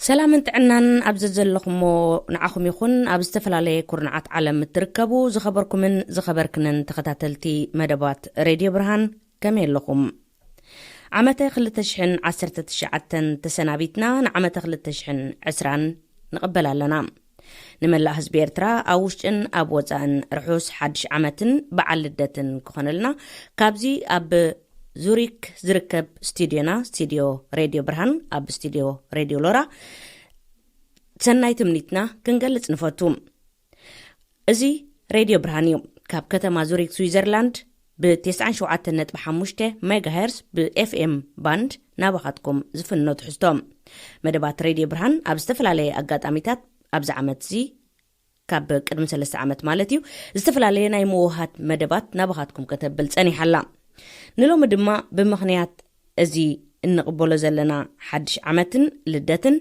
ሰላምን ጥዕናን ኣብ ዘዘለኹሞ ንዓኹም ይኹን። ኣብ ዝተፈላለየ ኩርናዓት ዓለም እትርከቡ ዝኸበርኩምን ዝኸበርክንን ተኸታተልቲ መደባት ሬድዮ ብርሃን፣ ከመይ ኣለኹም? ዓመተ ክልተ ሽሕን ዓሰርተ ትሽዓተን ተሰናቢትና፣ ንዓመተ ክልተ ሽሕን ዕስራን ንቕበል ኣለና። ንመላእ ህዝቢ ኤርትራ፣ ኣብ ውሽጥን ኣብ ወጻእን፣ ርሑስ ሓድሽ ዓመትን በዓል ልደትን ክኾነልና፣ ካብዚ ኣብ ዙሪክ ዝርከብ ስቱድዮና፣ ስቱድዮ ሬድዮ ብርሃን፣ ኣብ ስቱድዮ ሬድዮ ሎራ፣ ሰናይ ትምኒትና ክንገልጽ ንፈቱ። እዚ ሬድዮ ብርሃን እዩ። ካብ ከተማ ዙሪክ ስዊዘርላንድ ብ97.5 ሜጋሄርስ ብ ኤፍ ኤም ባንድ ናባኻትኩም ዝፍኖ ትሕዝቶ። መደባት ሬድዮ ብርሃን ኣብ ዝተፈላለየ ኣጋጣሚታት ኣብዚ ዓመት እዚ፣ ካብ ቅድሚ ሰለስተ ዓመት ማለት እዩ፣ ዝተፈላለየ ናይ ምውሃት መደባት ናባኻትኩም ከተብል ጸኒሓ ኣላ። ንሎሚ ድማ ብምኽንያት እዚ እንቕበሎ ዘለና ሓድሽ ዓመትን ልደትን፣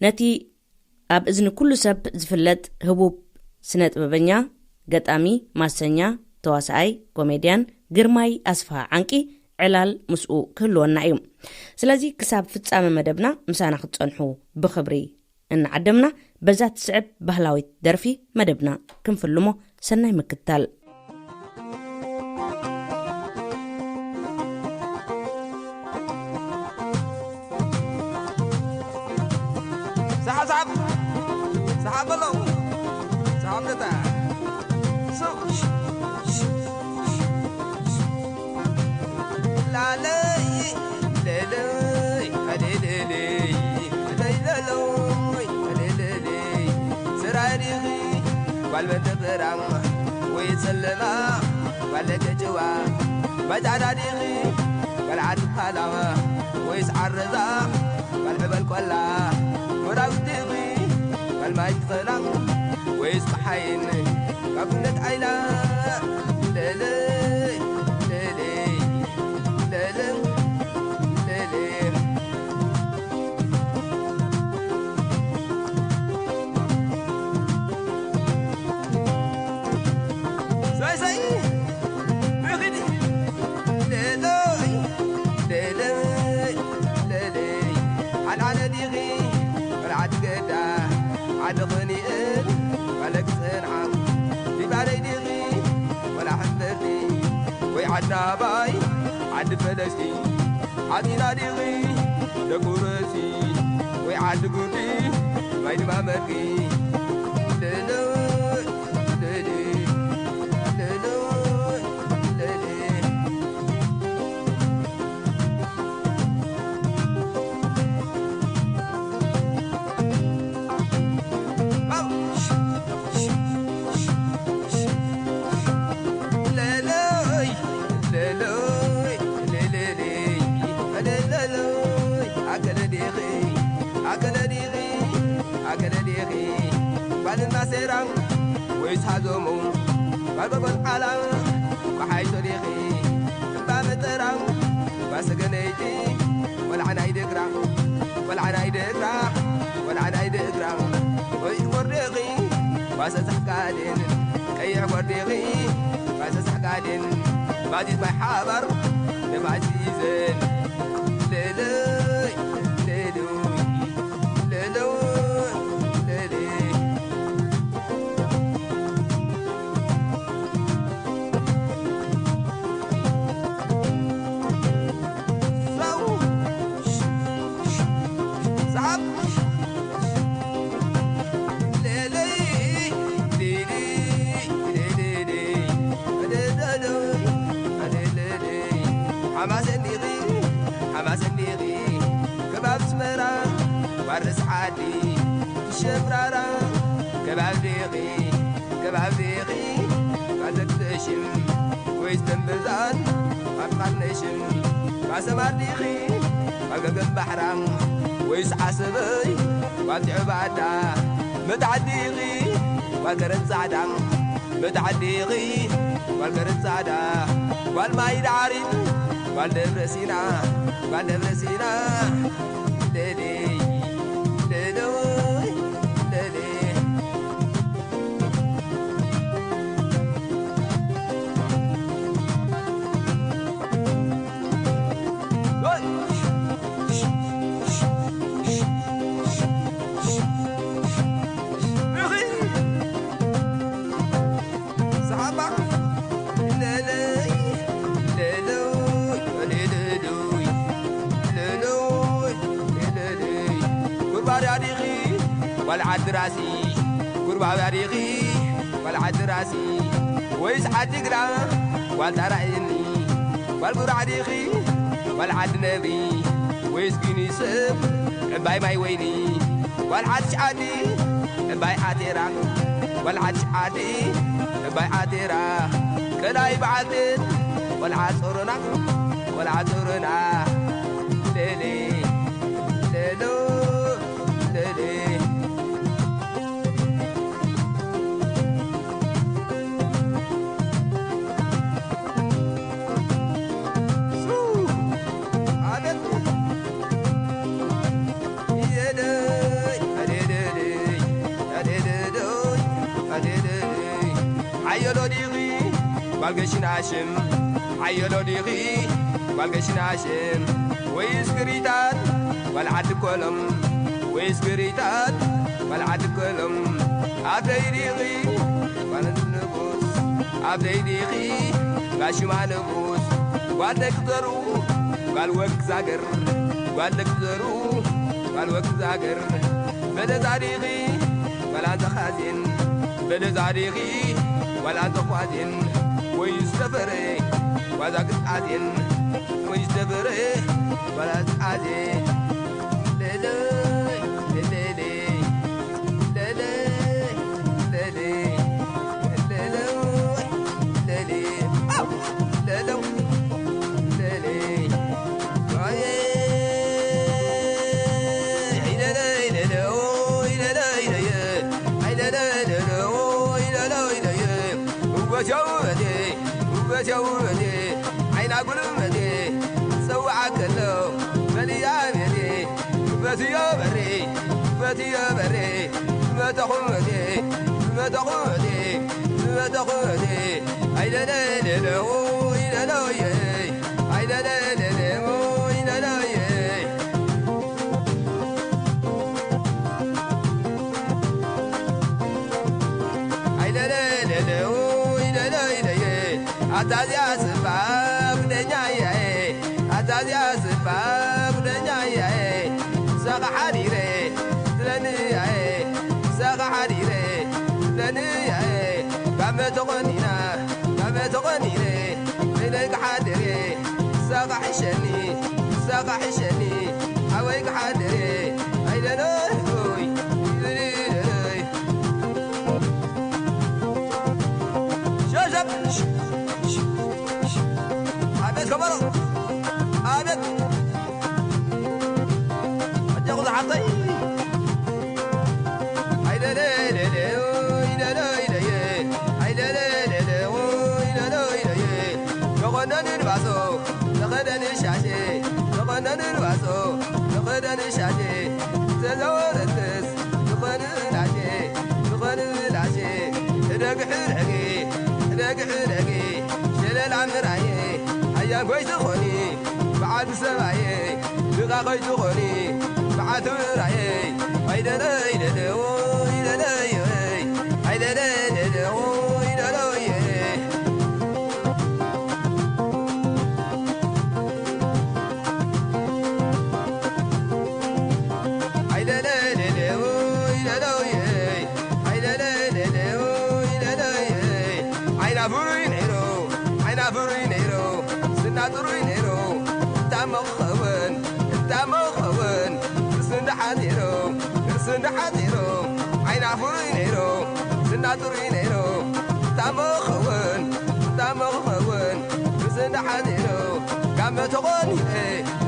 ነቲ ኣብ እዝኒ ኩሉ ሰብ ዝፍለጥ ህቡብ ስነ ጥበበኛ፣ ገጣሚ፣ ማሰኛ፣ ተዋሳኣይ፣ ኮሜድያን ግርማይ ኣስፍሃ ዓንቂ ዕላል ምስኡ ክህልወና እዩ። ስለዚ ክሳብ ፍጻመ መደብና ምሳና ክትጸንሑ ብኽብሪ እናዓደምና፣ በዛ ትስዕብ ባህላዊት ደርፊ መደብና ክንፍልሞ። ሰናይ ምክታል። ሰሓብ፣ ሰሓብ፣ ሰሓብ በሎ። ሰሓብ ነታ። ሶ-፣ ላለይ፣ ለለይ፣ ኣሌሌሌይ፣ ለይ ለሎይ፣ ኣሌሌሌይ። ስራይ ዲኺ ጓል መደበራ ወይ ጸለማ፣ ጓል ደገ ጭዋ፣ ባይ ጻዕዳ ዲኺ ጓል ዓዲ ፓላ ወይስ ዓረዛ፣ ጓል ዕበል ቆላ፣ ወራዊት ዲኺ ጓል ማይ ትኸላ ወይስ ጸሓይን ካብ እምነት ዓይላ፣ ለለይ፣ ለለይ፣ ለለይ፣ ለለይ። ሳይ ሳይ፣ ብርኺድ፣ ለለይ፣ ለለይ፣ ለለይ። ሓልሓለ ዲኺ ወላ ዓዲ ገዳ፣ ዓዲ ኸኒኤል፣ ባለ ክጸንዓ፣ ዲባለይ ዲኺ ወላ ሕምብርቲ፣ ወይ ዓዲ ኣባይ፣ ዓዲ ፈለስቲ፣ ዓዲና ዲኺ ደቁ ርእሲ፣ ወይ ዓዲ ጉዲ፣ ማይ ድማ መርቂ። ለለይ፣ ለለይ፣ ለለይ፣ ለለይ። ጓልን ማሴራ ወይስ ሃዞሙ፣ ጓል ጎልጎል ዓላ፣ ጓሓይቶ ዲኺ እምባ መጠራ፣ ጓል ሰገነይቲ፣ ቆልዓ ናይ ደግራ፣ ቆልዓ ናይ ደግራ፣ ቆልዓ ናይ ደግራ። ወይ ወርዲኺ፣ ጓል ሰሳሕ ጋዴን፣ ቀይሕ ወርዲኺ፣ ጓል ሰሳሕ ጋዴን። ባዚት ማይ ሓባር፣ ነፋስ ይዘን። ለለይ፣ ለለይ፣ ለለይ፣ ለለይ። ሓማሰን ዲኺ፣ ሓማሰን ዲኺ፣ ከባብ ኣስመራ፣ ባርስ ዓዲ፣ ትሸብራራ፣ ከባብ ዲኺ፣ ከባብ ዲኺ፣ ካብ ዘግተሽም ወይስ ተንበዛን፣ ካብ ቃልነሽም፣ ካብ ሰማር ዲኺ፣ ካብ ገገም ባሕራ፣ ወይስ ዓሰበይ፣ ጓል ቲዕባዳ፣ መታዕዲኺ፣ ጓል ከረን ጻዕዳ፣ መታዕዲኺ፣ ጓል ከረን ጻዕዳ፣ ጓል ማይ ዳዕሪን፣ ጓል ደብረ ሲና፣ ጓል ደብረ ሲና። ለለይ፣ ለለይ፣ ለለይ። ጓል ዓዲ ራሲ ጉርባብያ ዲኺ? ጓል ዓዲ ራሲ ወይስ ዓዲ ግራ? ጓል ታራእየኒ ጓል ጉራዕ ዲኺ? ጓል ዓዲ ነብሪ ወይስ ጊኒ ሰብ ዕባይ ማይ ወይኒ? ጓል ሓድሽ ዓዲ ዕባይ ዓቴራ፣ ጓል ሓድሽ ዓዲ ዕባይ ዓቴራ፣ ቀላይ በዓልትን ቆልዓ ጾሮና፣ ቆልዓ ጾሮና፣ ሌሌ፣ ሌሎ፣ ሌሌ። ሓየሎ ዲኺ ጓል ገሽናሽም? ሓየሎ ዲኺ ጓል ገሽናሽም? ወይስ ግሪታት ጓል ዓዲ ኮሎም? ወይስ ግሪታት ጓል ዓዲ ኮሎም? ኣብ ደይ ዲኺ ጓል ንጉስ? ኣብ ደይ ዲኺ ጋሽማ ንጉስ? ጓል ደቂ ዘሩ ጓል ወግ ዛገር፣ ጓል ደቂ ዘሩ ጓል ወግ ዛገር። በለዛ ዲኺ ጓል ኣንተ ኻዜን? በለዛ ዲኺ ጓል ኣንተ ኳዜን? ወይስ ተፈረ ጓዛ ግጣዜን? ወይስ ተፈረ ጓዛ ግጣዜን? ሌሌ፣ ሌሌ፣ ሌሌ፣ ሌሌ፣ ሌሌ፣ ሌሌ፣ ኣው፣ ሌሌ፣ ሌሌ፣ ኣየ፣ ኢለለ፣ ኢለለ፣ ኦ፣ ኢለለ፣ ኢለየ፣ ኣይለለ፣ ኢለለ፣ ኦ፣ ኢለለ፣ ኢለየ፣ ውበት የውበቴ፣ ውበት የውበቴ፣ ዓይና ጉልበቴ፣ ጸውዓ ከሎ፣ በልያ ቤቴ፣ ክፈትዮ በሪ፣ ክፈትዮ በሪ፣ ዝመተኹ መቴ፣ ዝመተኹ መቴ፣ ዝመተኹ መቴ። ኣይለለለለ፣ ኦይ ለለየ፣ ኣይለለለለ፣ ኦይ ለለየ። ኣይለለለለ፣ ኦይ ለለይለየ። ኣታዚያ ስባ ጉደኛያዬ፣ ኣታዚያ ስባ ጉደኛያዬ። ሳኻ ሓዲረ ስለንያዬ፣ ሳኻ ሓዲረ ስለንያዬ። ጋመ ተቖኒና፣ ጋመ ተቖኒነ፣ ለይለይ ክሓድር እየ። ሳኻ ሕሸኒ፣ ሳኻ ሕሸኒ፣ ሓወይ ክሓድር እየ። ኣይለለይ፣ ኦይ፣ ለለይ። ሸሸብ። ኣቤት ከበሮ፣ ኣቤት። ኣጆኹ ዝሓፍተይ። ኣይለለለለ፣ ኦይ ለለይለየ። ኣይለለለለ፣ ኦይ ለለይለየ። ተቖነኒ ልባሶ፣ ተኸደኒ ሻሼ። ተቖነኒ ልባሶ፣ ተኸደኒ ሻሼ። ተዘወረትስ ዝኾን ላሼ፣ ዝኾን ላሼ፣ ሕደግ ሕደጊ፣ ሕደግ ሕደጊ፣ ሸለል ኣምራዬ፣ ኣያንጎይ ዝኾኒ፣ በዓል ሰባዬ፣ ድቓ ኸይ ዝኾኒ፣ በዓል ትብራዬ፣ ኣይደለ ኣይደለ፣ ኦ፣ ይደለ፣ ይደለ፣ ኣይደለ፣ ኣይደለ፣ ኦ፣ ይደለ፣ ይደለ። ኣይለለለለ፣ ኦይ ለለየ፣ ኣይለለለለ፣ ኦይ ለለየ። ዓይና ፍሩይ ነይሩ፣ ዓይና ፍሩይ ነይሩ፣ ስና ጥሩይ ነይሩ። እንታሞ ክኸውን፣ እንታሞ ክኸውን፣ እሱ እንዳሓዚሩ፣ እሱ እንዳሓዚሩ። ዓይና ፍሩይ ነይሩ፣ ስና ጥሩይ ነይሩ። እንታሞ ክኸውን፣ እንታሞ ክኸውን፣ እሱ እንዳሓዚሩ። ጋመ ተቖኒነ፣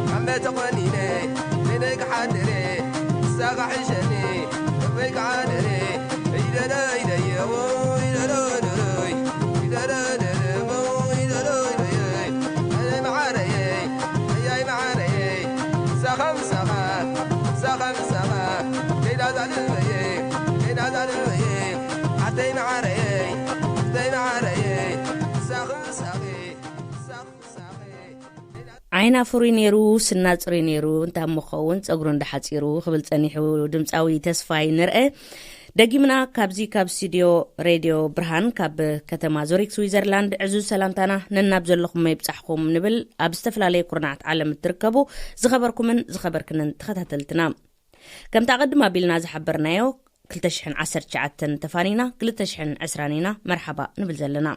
ጋመ ተቖኒነ፣ ነይነይ ክሓድር፣ ንሳኻ ሕሸኒ፣ እፎይ ክሓድር። ይደለ፣ ይደየ፣ ይደለ፣ ይደለ፣ ይደለ፣ ይደለ፣ ይደለ፣ ይደለ። ኣይ መዓረየ፣ ኣይ መዓረየ፣ ንሳኻ፣ ንሳኻ፣ ንሳኻ፣ ንሳኻ፣ ከይዳ ዛልበየ፣ ከይዳ ዛልበየ፣ ሓተይ መዓረየ፣ ሓተይ መዓረየ፣ ንሳኺ፣ ንሳኺ፣ ንሳኺ፣ ንሳኺ። ዓይና ፍሩይ ነይሩ፣ ስና ጽሩይ ነይሩ፣ እንታይ እሞ ክኸውን፣ ጸጉሩ እንዳሓጺሩ ክብል ጸኒሑ ድምጻዊ ተስፋይ ንርአ። ደጊምና ካብዚ ካብ ስቱድዮ ሬድዮ ብርሃን ካብ ከተማ ዙሪክ ስዊዘርላንድ ዕዙዝ ሰላምታና ነናብ ዘለኹም ይብጻሕኩም ንብል። ኣብ ዝተፈላለየ ኩርናዓት ዓለም እትርከቡ ዝኸበርኩምን ዝኸበርክንን ተኸታተልትና፣ ከምቲ ኣቐድም ኣቢልና ዝሓበርናዮ፣ ክልተ ሽሕን ዓሰርተ ትሽዓተን ተፋኒና ክልተ ሽሕን ዕስራን ኢና መርሓባ ንብል ዘለና።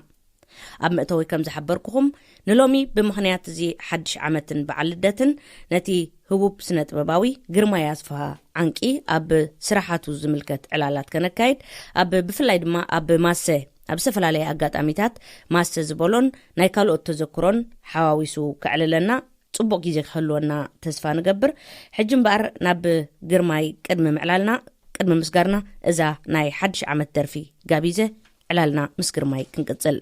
ኣብ መእተዊ ከም ዝሓበርኩኹም፣ ንሎሚ ብምኽንያት እዚ ሓድሽ ዓመትን በዓል ልደትን፣ ነቲ ህቡብ ስነ ጥበባዊ ግርማይ ኣስፍሃ ዓንቂ ኣብ ስራሓቱ ዝምልከት ዕላላት ከነካይድ፣ ኣብ፣ ብፍላይ ድማ ኣብ ማሰ፣ ኣብ ዝተፈላለየ ኣጋጣሚታት ማሰ ዝበሎን ናይ ካልኦት ተዘክሮን ሓዋዊሱ ከዕልለና ጽቡቕ ግዜ ክህልወና ተስፋ ንገብር። ሕጂ እምበኣር ናብ ግርማይ ቅድሚ ምዕላልና፣ ቅድሚ ምስጋርና፣ እዛ ናይ ሓድሽ ዓመት ደርፊ ጋቢዘ ዕላልና ምስ ግርማይ ክንቅጽል።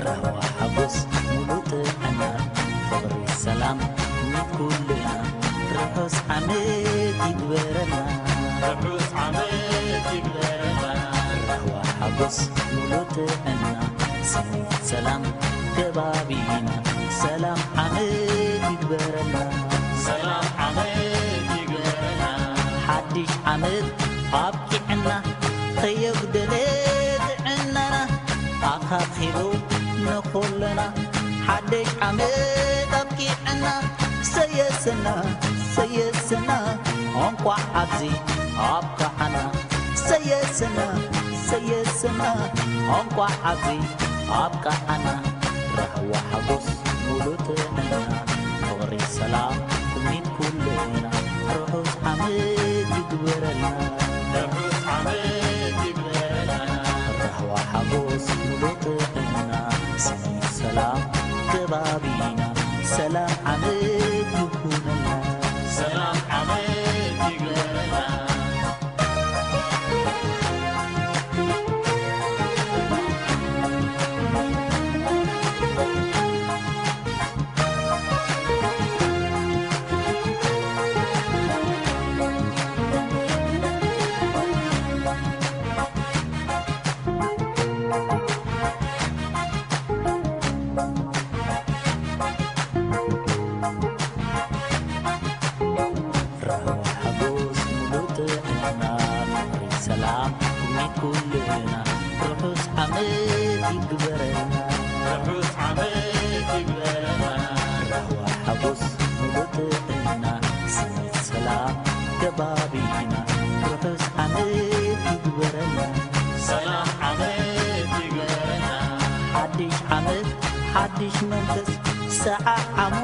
ራህዋ ሓጎስ ሙሉእ ጥዕና ፍቕሪ ሰላም ሚት ኩልና ርሑስ ዓመት ይግበረና። ርሑስ ዓመት ይግበረና። ራህዋ ሓጎስ ሙሉእ ጥዕና ስኒት ሰላም ከባቢና ሰላም ዓመት ይግበረና። ሰላም ዓመት ይግበረና። ሓድሽ ዓመት ኣብቂዕና ከየጉደለ ጥዕናና ኣኻኺሉ ንኹልና ሓድሽ ዓመት ኣብቂዕና ሰየስና ሰየስና እንቋዕ ኣብዚ ኣብቅዓና ሰየስና ሰየስና እንቋዕ ኣብዚ ኣብቅዓና ራህዋ ሓጎስ ሙሉእ ጥዕና ፍቕሪ ሰላም ትምኒት ኩልና ርሑስ ዓመት ይግበረልና። ርሑስ ዓመት ይግበረልና። ራህዋ ሓጎስ ሙሉእ ጥዕና ስኒት ሰላም ከባቢና ሰላም ዓመት ይኹነልና። ሰላም ዓመት ይግበረልና። ራህዋ ሓጎስ ሙሉእ ጥዕና ፍቕሪ ሰላም ትምኒት ኩልና ርሑስ ዓመት ይግበረልና። ርሑስ ዓመት ይግበረልና። ራህዋ ሓጎስ ሙሉእ ጥዕና ስኒት ሰላም ከባቢና ርሑስ ዓመት ይግበረልና። ሰላም ዓመት ይግበረልና። ሓድሽ ዓመት ሓድሽ መንፈስ ሰዓዓሙ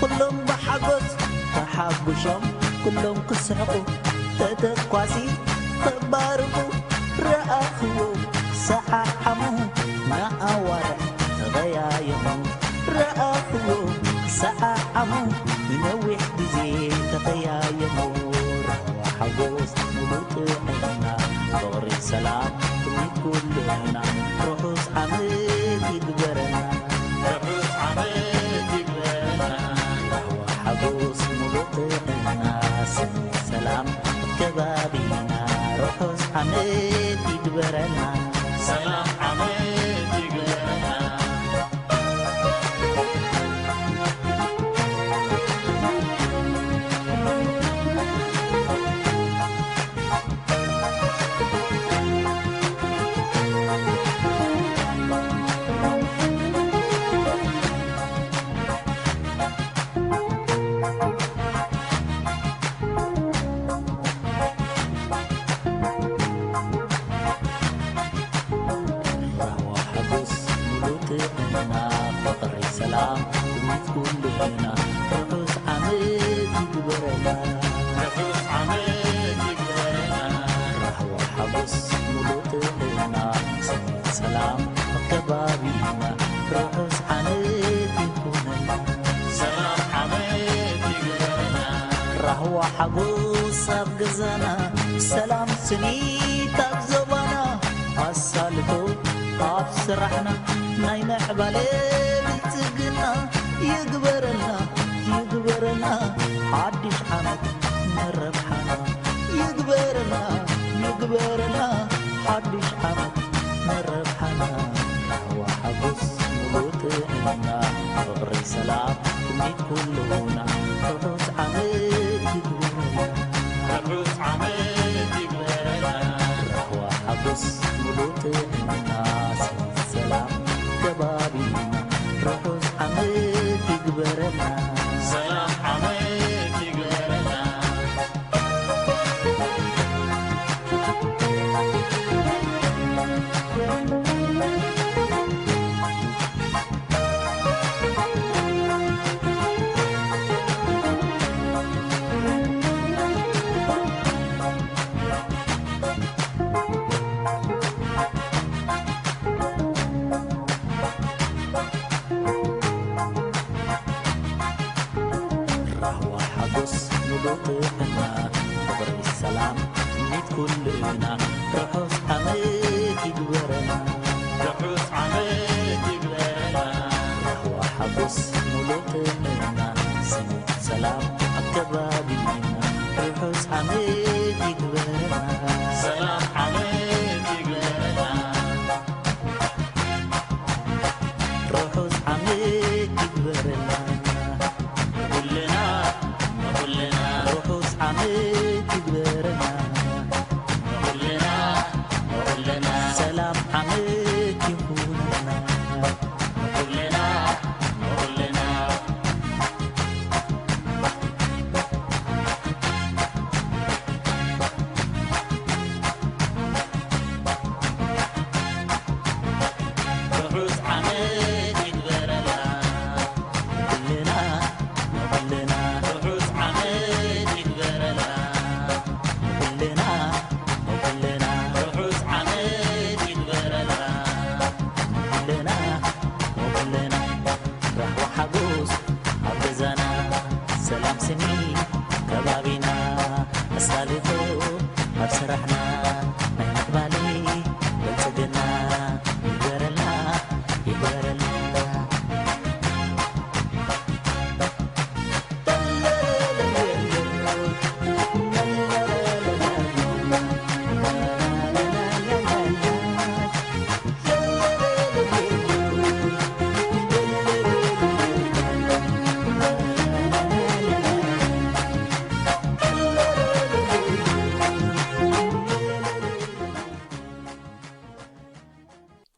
ኩሎም ብሓጎስ ተሓጉሾም ኩሎም ክስሕቁ ተተኳሲ ተባርቁ ረኣኽዎ ሰዓዓሙ ንኣዋርሕ ተቐያየሙ ረኣኽዎ ሰዓዓሙ ንነዊሕ ግዜ ተቐያየሙ ራህዋ ሓጎስ ሙሉእ ጥዕና ፍቕሪ ሰላም ትምኒት ኩልና ርሑስ ዓመት ይግበረና። ርሑስ ዓመት ይግበረና። ራህዋ ሓጎስ ሙሉእ ጥዕና ስኒ ሰላም ከባቢና ርሑስ ዓመት ይግበረና። ሰላም ዓመት ይግበረና። ራህዋ ሓጎስ ሙሉእ ጥዕና ፍቕሪ ሰላም ትምኒት ኩልና ርሑስ ዓመት ይግበረና። ርሑስ ዓመት ይግበረና። ራህዋ ሓጎስ ሙሉእ ጥዕና ስኒት ሰላም ኣብ ከባቢና ርሑስ ዓመት ይኹነና። ሰላም ዓመት ይግበረና። ራህዋ ሓጎስ ሳብ ገዛና ሰላም ስኒት ኣብ ዞባና ኣሳልጦ ኣብ ስራሕና ናይ ምዕባለ ብልጽግና ይግበረልና ይግበረልና ሓድሽ ዓመት ንረብሓና ይግበረልና ይግበረልና ሓድሽ ዓመት ንረብሓና ራህዋ ሓጎስ ሙሉእ ጥዕና ፍቕሪ ሰላም ትምኒት ኩሉና ርሑስ ዓመት ይግበረልና ርሑስ ዓመት ይግበረልና ራህዋ ሓጎስ ሙሉእ ጥዕና ስኒት ሰላም ከባቢና ርሑስ ዓመት ይግበረልና ሰላም ዓመት ይግበረልና ራህዋ ሓጎስ ሙሉእ ጥዕና ፍቕሪ ሰላም ትምኒት ኩልና ርሑስ ዓመት ይግበረና ርሑስ ዓመት ይግበረና ራህዋ ሓጎስ ሙሉእ ጥዕና ስኒት ሰላም ኣብ ከባቢና ርሑስ ዓመት ይግበረና ሰላም ዓመት ይግበረና ርሑስ ዓመት ይግበረና ኩልና ኩልና ርሑስ ዓመት ይግበረና ኩልና ኩልና ሰላም ዓመት ይኹነና ኩልና ኩልና ርሑስ ዓመት ይግበረና ኩልና ንኩልና ርሑስ ዓመት ይግበረና ኩልና ንኩልና ርሑስ ዓመት ይግበረና ኩልና ንኩልና ራህዋ ሓጎስ ኣብ ገዛና ሰላም ስኒ ከባቢና ኣሳልጦ ኣብ ስራሕና ናይ ምዕባለ ብልጽግና ይግበረልና ይግበረልና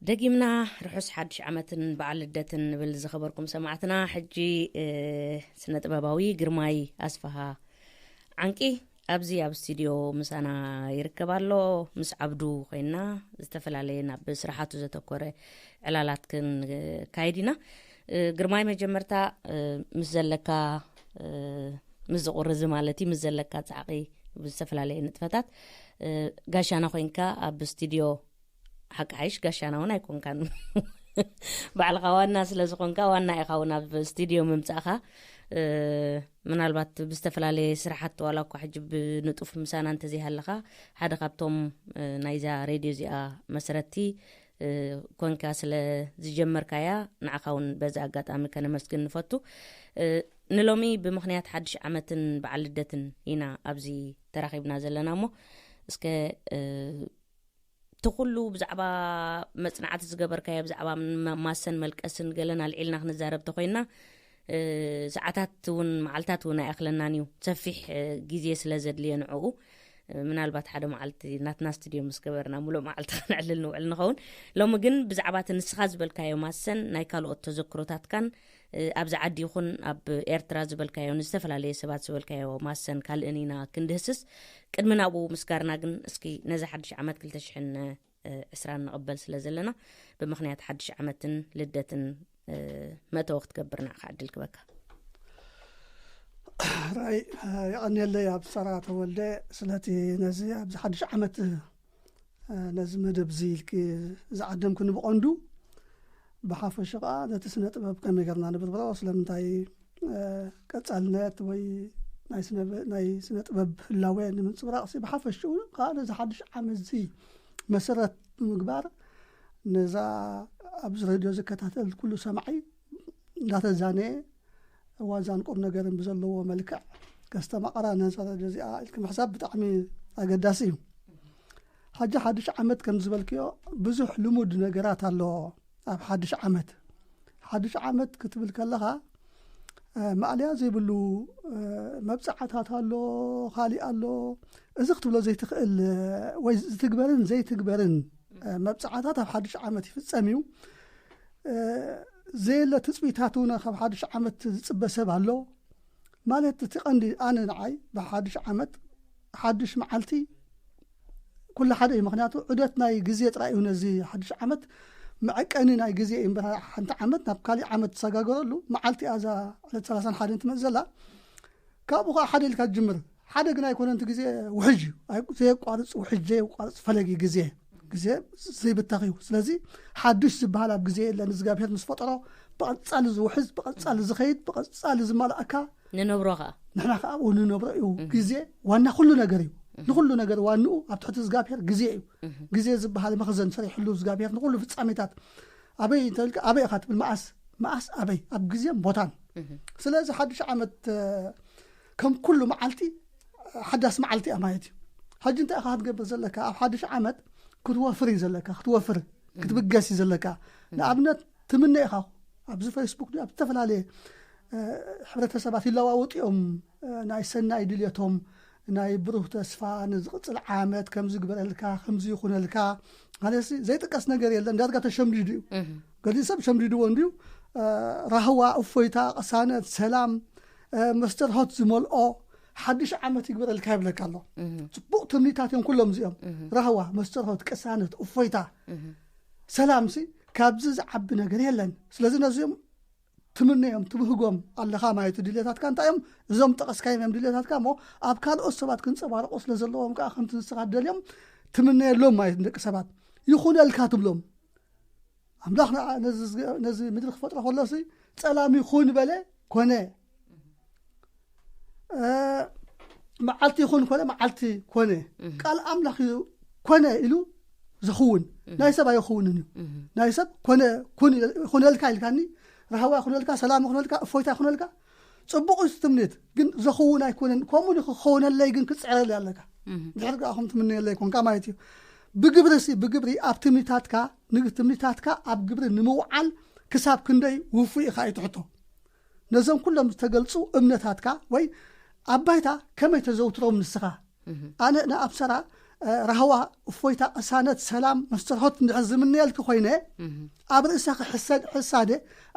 ደጊምና ርሑስ ሓድሽ ዓመትን በዓል ልደትን ንብል ዝኸበርኩም ሰማዕትና። ሕጂ ስነ ጥበባዊ ግርማይ ኣስፍሃ ዓንቂ ኣብዚ ኣብ ስቱድዮ ምሳና ይርከብ ኣሎ። ምስ ዓብዱ ኮይና ዝተፈላለየ ናብ ስራሓቱ ዘተኮረ ዕላላት ክንካይድ ኢና። ግርማይ፣ መጀመርታ ምስ ዘለካ፣ ምስ ዝቑርዚ ማለት እዩ፣ ምስ ዘለካ ጻዕቒ ብዝተፈላለየ ንጥፈታት ጋሻና ኮይንካ ኣብ ስቱድዮ፣ ሓቂ ሓይሽ ጋሻና እውን ኣይኮንካን። ባዕልኻ ዋና ስለ ዝኾንካ፣ ዋና ኢኻ እውን ኣብ ስቱድዮ ምምጻእኻ። ምናልባት ብዝተፈላለየ ስራሓት ዋላ እኳ ሕጂ ብንጡፍ ምሳና እንተዘይሃለኻ፣ ሓደ ካብቶም ናይዛ ሬድዮ እዚኣ መስረቲ ኮንካ ስለ ዝጀመርካያ፣ ንዓኻ እውን በዚ ኣጋጣሚ ከነመስግን ንፈቱ። ንሎሚ ብምኽንያት ሓድሽ ዓመትን በዓል ልደትን ኢና ኣብዚ ተራኺብና ዘለና እሞ፣ እስከ እቲ ኩሉ ብዛዕባ መጽናዕቲ ዝገበርካዮ፣ ብዛዕባ ማሰን መልቀስን ገለን ኣልዒልና ክንዛረብ ተኾይንና፣ ሰዓታት እውን መዓልታት እውን ኣይኣኽለናን እዩ፣ ሰፊሕ ግዜ ስለ ዘድልዮ ንዕኡ። ምናልባት ሓደ መዓልቲ ናትና ስቱድዮ ምስ ገበርና፣ ሙሉእ መዓልቲ ከነዕልል ንውዕል ንኸውን። ሎሚ ግን ብዛዕባ እቲ ንስኻ ዝበልካዮ ማሰን፣ ናይ ካልኦት ተዘክሮታትካን፣ ኣብዚ ዓዲ ይኹን ኣብ ኤርትራ ዝበልካዮ፣ ንዝተፈላለየ ሰባት ዝበልካዮ ማሰን ካልእን ኢና ክንድህስስ። ቅድሚ ናብኡ ምስጋርና ግን፣ እስኪ ነዚ ሓድሽ ዓመት ክልተ ሽሕን ዕስራን ንቕበል ስለ ዘለና፣ ብምኽንያት ሓድሽ ዓመትን ልደትን መእተዊ ክትገብር ንዓኻ ዕድል ክበካ። ራይ፣ የቐንየለይ ኣብ ሰራ ተወልደ፣ ስለቲ ነዚ ኣብዚ ሓድሽ ዓመት ነዚ መደብ እዚ ኢልኪ ዝዓደምክኒ ብቐንዱ። ብሓፈሽ ከዓ ነቲ ስነ ጥበብ ከመይ ገርና ንብርብሮ፣ ስለምንታይ ቀጻልነት ወይ ናይ ስነ ጥበብ ህላወ ንምንፅብራቕ ሲ ብሓፈሽኡ ከዓ ነዚ ሓድሽ ዓመት እዚ መሰረት ብምግባር ነዛ ኣብዚ ሬድዮ ዝከታተል ኩሉ ሰማዒ እንዳተዛነየ እዋን ዛን ቁም ነገርን ብዘለዎ መልክዕ ከስተማቕራ ነዛ ሬድዮ እዚኣ ኢልኪ ምሕሳብ ብጣዕሚ ኣገዳሲ እዩ። ሓጂ ሓድሽ ዓመት ከም ዝበልክዮ ብዙሕ ልሙድ ነገራት ኣሎ። ኣብ ሓድሽ ዓመት ሓድሽ ዓመት ክትብል ከለኻ ማእለያ ዘይብሉ መብፅዓታት ኣሎ፣ ካሊእ ኣሎ። እዚ ክትብሎ ዘይትኽእል ወይ ዝትግበርን ዘይትግበርን መብፅዓታት ኣብ ሓድሽ ዓመት ይፍፀም እዩ። ዘየለ ትፅቢታት እውን ካብ ሓድሽ ዓመት ዝፅበ ሰብ ኣሎ። ማለት እቲ ቀንዲ ኣነ ንዓይ ብሓድሽ ዓመት ሓድሽ መዓልቲ ኩሉ ሓደ እዩ። ምክንያቱ ዑደት ናይ ግዜ ጥራይ እዩ ነዚ ሓድሽ ዓመት መዐቀኒ ናይ ግዜ እዩ እምበር ሓንቲ ዓመት ናብ ካሊእ ዓመት ትሰጋገረሉ መዓልቲ እያ እዛ ዕለት ሰላሳን ሓደን ትመፅእ ዘላ። ካብኡ ከዓ ሓደ ኢልካ ትጅምር። ሓደ ግን ኣይኮነን እቲ ግዜ ውሕጅ እዩ። ኣይ- ዘየቋርፅ ውሕጅ ዘየቋርፅ ፈለግ እዩ ግዜ። ግዜ ዘይብተኽ እዩ። ስለዚ ሓድሽ ዝበሃል ኣብ ግዜ የለን። እግዚኣብሔር ምስ ፈጠሮ ብቐፃሊ ዝውሕዝ ብቐፃሊ ዝኸይድ ብቐፃሊ ዝመላእካ ንነብሮ ከዓ ንሕና ከዓ ኣብኡ ንነብሮ እዩ። ግዜ ዋና ኩሉ ነገር እዩ። ንኩሉ ነገር ዋንኡ ኣብ ትሕቲ እግዚኣብሔር ግዜ እዩ። ግዜ ዝበሃል መኽዘን ሰሪሕሉ እግዚኣብሔር ንኩሉ ፍጻሜታት ኣበይ እንተልካ ኣበይ ኢኻ ትብል መኣስ መኣስ ኣበይ ኣብ ግዜን ቦታን። ስለዚ ሓድሽ ዓመት ከም ኩሉ መዓልቲ ሓዳስ መዓልቲ እያ ማለት እዩ። ሕጂ እንታይ ኢኻ ክትገብር ዘለካ? ኣብ ሓድሽ ዓመት ክትወፍር እዩ ዘለካ። ክትወፍር ክትብገስ እዩ ዘለካ። ንኣብነት ትምነ ኢኻ ኣብዚ ፌስቡክ ኣብ ዝተፈላለየ ሕብረተሰባት ይለዋወጡ እዮም። ናይ ሰናይ ድልየቶም ናይ ብሩህ ተስፋ ንዝቕፅል ዓመት ከምዚ ግበረልካ ከምዚ ይኹነልካ ማለት ዘይጥቀስ ነገር የለን። ዳርጋ ተሸምዲዱ እዩ። ገሊእ ሰብ ሸምዲድዎ እንድዩ። ራህዋ፣ እፎይታ፣ ቅሳነት፣ ሰላም፣ መስተርሆት ዝመልኦ ሓድሽ ዓመት ይግበረልካ ይብለካ ኣሎ። ፅቡቕ ትምኒታት እዮም ኩሎም እዚኦም። ራህዋ፣ መስተርሆት፣ ቅሳነት፣ እፎይታ፣ ሰላም ሲ ካብዚ ዝዓቢ ነገር የለን። ስለዚ ነዚኦም ትምነዮም ትብህጎም ኣለኻ ማለት ድሌታትካ እንታይ እዮም? እዞም ጠቐስካዮም እዮም ድሌታትካ እሞ ኣብ ካልኦት ሰባት ክንፀባረቑ ስለ ዘለዎም ከዓ ከምቲ ንስኻ ደልዮም ትምነየሎም ማለት ንደቂ ሰባት ይኹነልካ ትብሎም። ኣምላኽ ነዚ ምድሪ ክፈጥሮ ከሎሲ ጸላም ይኹን በለ፣ ኮነ። መዓልቲ ይኹን ኮነ፣ መዓልቲ ኮነ። ቃል ኣምላኽ እዩ ኮነ ኢሉ ዝኸውን። ናይ ሰብ ኣይኸውንን እዩ። ናይ ሰብ ኮነ ይኹነልካ ኢልካኒ፣ ራህዋ ይኹነልካ፣ ሰላም ይኹነልካ፣ እፎይታ ይኹነልካ። ጽቡቕ እዩ ትምኒት፣ ግን ዘኸውን ኣይኮነን። ከምኡ ክኸውነለይ ግን ክጽዕረለይ ኣለካ። ድሕሪ ከኣ ከም ትምነየለይ ኮንካ ማለት እዩ። ብግብሪ ሲ ብግብሪ ኣብ ትምኒታትካ ንትምኒታትካ ኣብ ግብሪ ንምውዓል ክሳብ ክንደይ ውፉይ ኢኻ እዩ ትሕቶ። ነዞም ኩሎም ዝተገልጹ እምነታትካ ወይ ኣብ ባይታ ከመይ ተዘውትሮም ንስኻ? ኣነ ንኣብ ሰራ ራህዋ፣ እፎይታ፣ ቅሳነት፣ ሰላም፣ መስተርሆት እንድሕር ዝምነየልኪ ኮይነ ኣብ ርእሰኺ ሕሳደ፣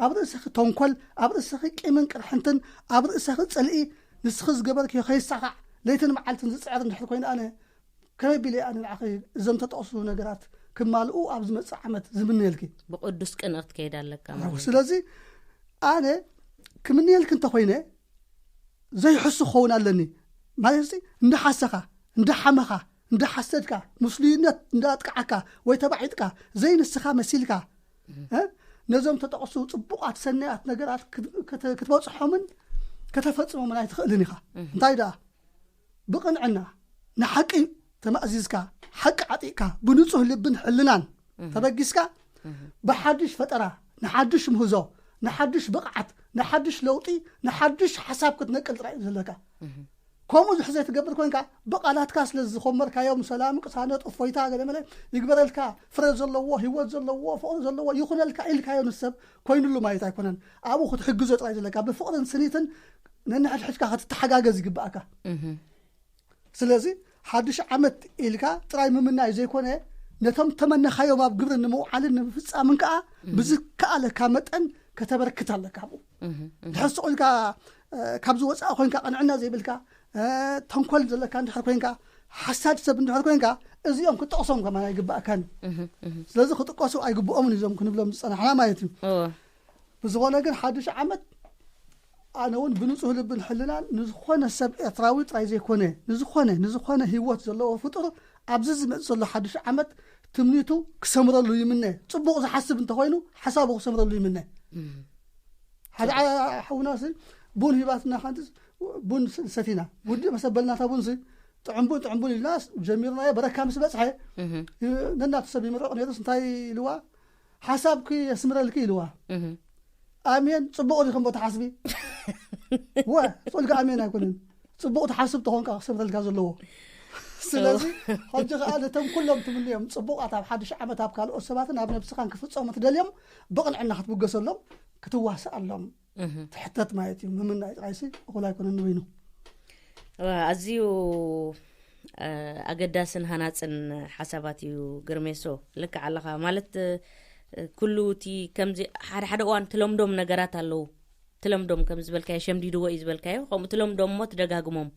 ኣብ ርእሰኺ ተንኮል፣ ኣብ ርእሰኺ ቂምን ቅርሕንትን፣ ኣብ ርእሰኺ ጽልኢ፣ ንስኺ ዝገበርኪ ከይሳኻዕ ለይትን መዓልትን ዝጽዕር እንድሕር ኮይነ ኣነ ከመይ ቢለ ኣነ ንዓኺ እዞም ተጠቕሱ ነገራት ክማልኡ ኣብ ዝመጽእ ዓመት ዝምነየልኪ? ብቅዱስ ቅንዕ ክትከይድ ኣለካ ማለት እዩ። ስለዚ ኣነ ክምነየልኪ እንተኮይነ ዘይሕሱ ክኸውን ኣለኒ ማለት ሲ እንዳሓሰኻ እንዳሓመኻ እንዳሓሰድካ ምስሉይነት እንዳኣጥቃዓካ ወይ ተባዒጥካ ዘይንስኻ መሲልካ ነዞም ተጠቕሱ ጽቡቓት ሰናያት ነገራት ክትበጽሖምን ከተፈጽሞምን ኣይትኽእልን ኢኻ። እንታይ ደኣ ብቕንዕና ንሓቂ ተማእዚዝካ ሓቂ ዓጢቕካ ብንጹህ ልብን ሕልናን ተበጊስካ ብሓድሽ ፈጠራ ንሓድሽ ምህዞ ንሓድሽ ብቕዓት ንሓድሽ ለውጢ ንሓድሽ ሓሳብ ክትነቅል ጥራይ እዩ ዘለካ። ከምኡ ዝሕዘ ትገብር ኮንካ ብቓላትካ ስለ ዝኾመርካዮም ሰላም ቅሳነት እፎይታ ገለመለ ይግበረልካ ፍረ ዘለዎ ህይወት ዘለዎ ፍቕሪ ዘለዎ ይኹነልካ ኢልካዮ ንሰብ ኮይኑሉ ማለት ኣይኮነን። ኣብኡ ክትሕግዞ ጥራይ ዘለካ ብፍቕርን ስኒትን ነንሕድሕድካ ክትተሓጋገዝ ይግብኣካ። ስለዚ ሓድሽ ዓመት ኢልካ ጥራይ ምምናይ ዘይኮነ ነቶም ተመነኻዮም ኣብ ግብሪ ንምውዓልን ንምፍፃምን ከዓ ብዝከኣለካ መጠን ከተበርክት ኣለካ። ኣብኡ ድሕር ስቕ ኢልካ ካብዚ ወፃኢ ኮይንካ ቅንዕና ዘይብልካ ተንኮል ዘለካ እንድሕር ኮይንካ ሓሳድ ሰብ እንድሕር ኮይንካ እዚኦም ክጠቕሶም ከማን ኣይግባእካን። ስለዚ ክጥቀሱ ኣይግብኦምን እዞም ክንብሎም ዝፀናሕና ማለት እዩ። ብዝኾነ ግን ሓድሽ ዓመት ኣነ እውን ብንጹህ ልብን ሕልናን ንዝኾነ ሰብ ኤርትራዊ ጥራይ ዘይኮነ ንዝኾነ ንዝኾነ ህይወት ዘለዎ ፍጡር ኣብዚ ዝመጽእ ዘሎ ሓድሽ ዓመት ትምኒቱ ክሰምረሉ ይምነ። ጽቡቕ ዝሓስብ እንተኾይኑ ሓሳቡ ክሰምረሉ ይምነ። ሓደ ሓውናሲ ቡን ሂባትና ሓንቲ ቡን ስ- ሰቲና ውድእ መሰበልናታ ቡንሲ ጥዕምቡን ጥዕምቡን ኢልና ጀሚርናዮ። በረካ ምስ በፅሐ ነናቱ ሰብ ይምረቕ ነይሩስ እንታይ ኢልዋ? ሓሳብኪ የስምረልኪ ኢልዋ። ኣሜን ጽቡቕ ዲኹም ቦታ ሓስቢ ወ ጾልጋ ኣሜን ኣይኮነን። ጽቡቕ ትሓስብ ተኾንካ ክሰምረልካ ዘለዎ። ስለዚ ሕጂ ከዓ ነቶም ኩሎም ትምንዮም ጽቡቓት ኣብ ሓድሽ ዓመት ኣብ ካልኦት ሰባትን ኣብ ነብስኻን ክፍጸሙ ትደልዮም ብቕንዕና ክትብገሰሎም ክትዋስኣሎም ትሕተት ማለት እዩ። ምምናይ ጥራይሲ እኹል ኣይኮነን ንበይኑ። ኣዝዩ ኣገዳስን ሃናፅን ሓሳባት እዩ ግርሜሶ። ልክዕ ኣለኻ ማለት ኩሉ እቲ ከምዚ ሓደ ሓደ እዋን ትለምዶም ነገራት ኣለዉ። ትለምዶም ከም ዝበልካዮ ሸምዲድዎ እዩ ዝበልካዮ ከምኡ ትለምዶም እሞ ትደጋግሞም።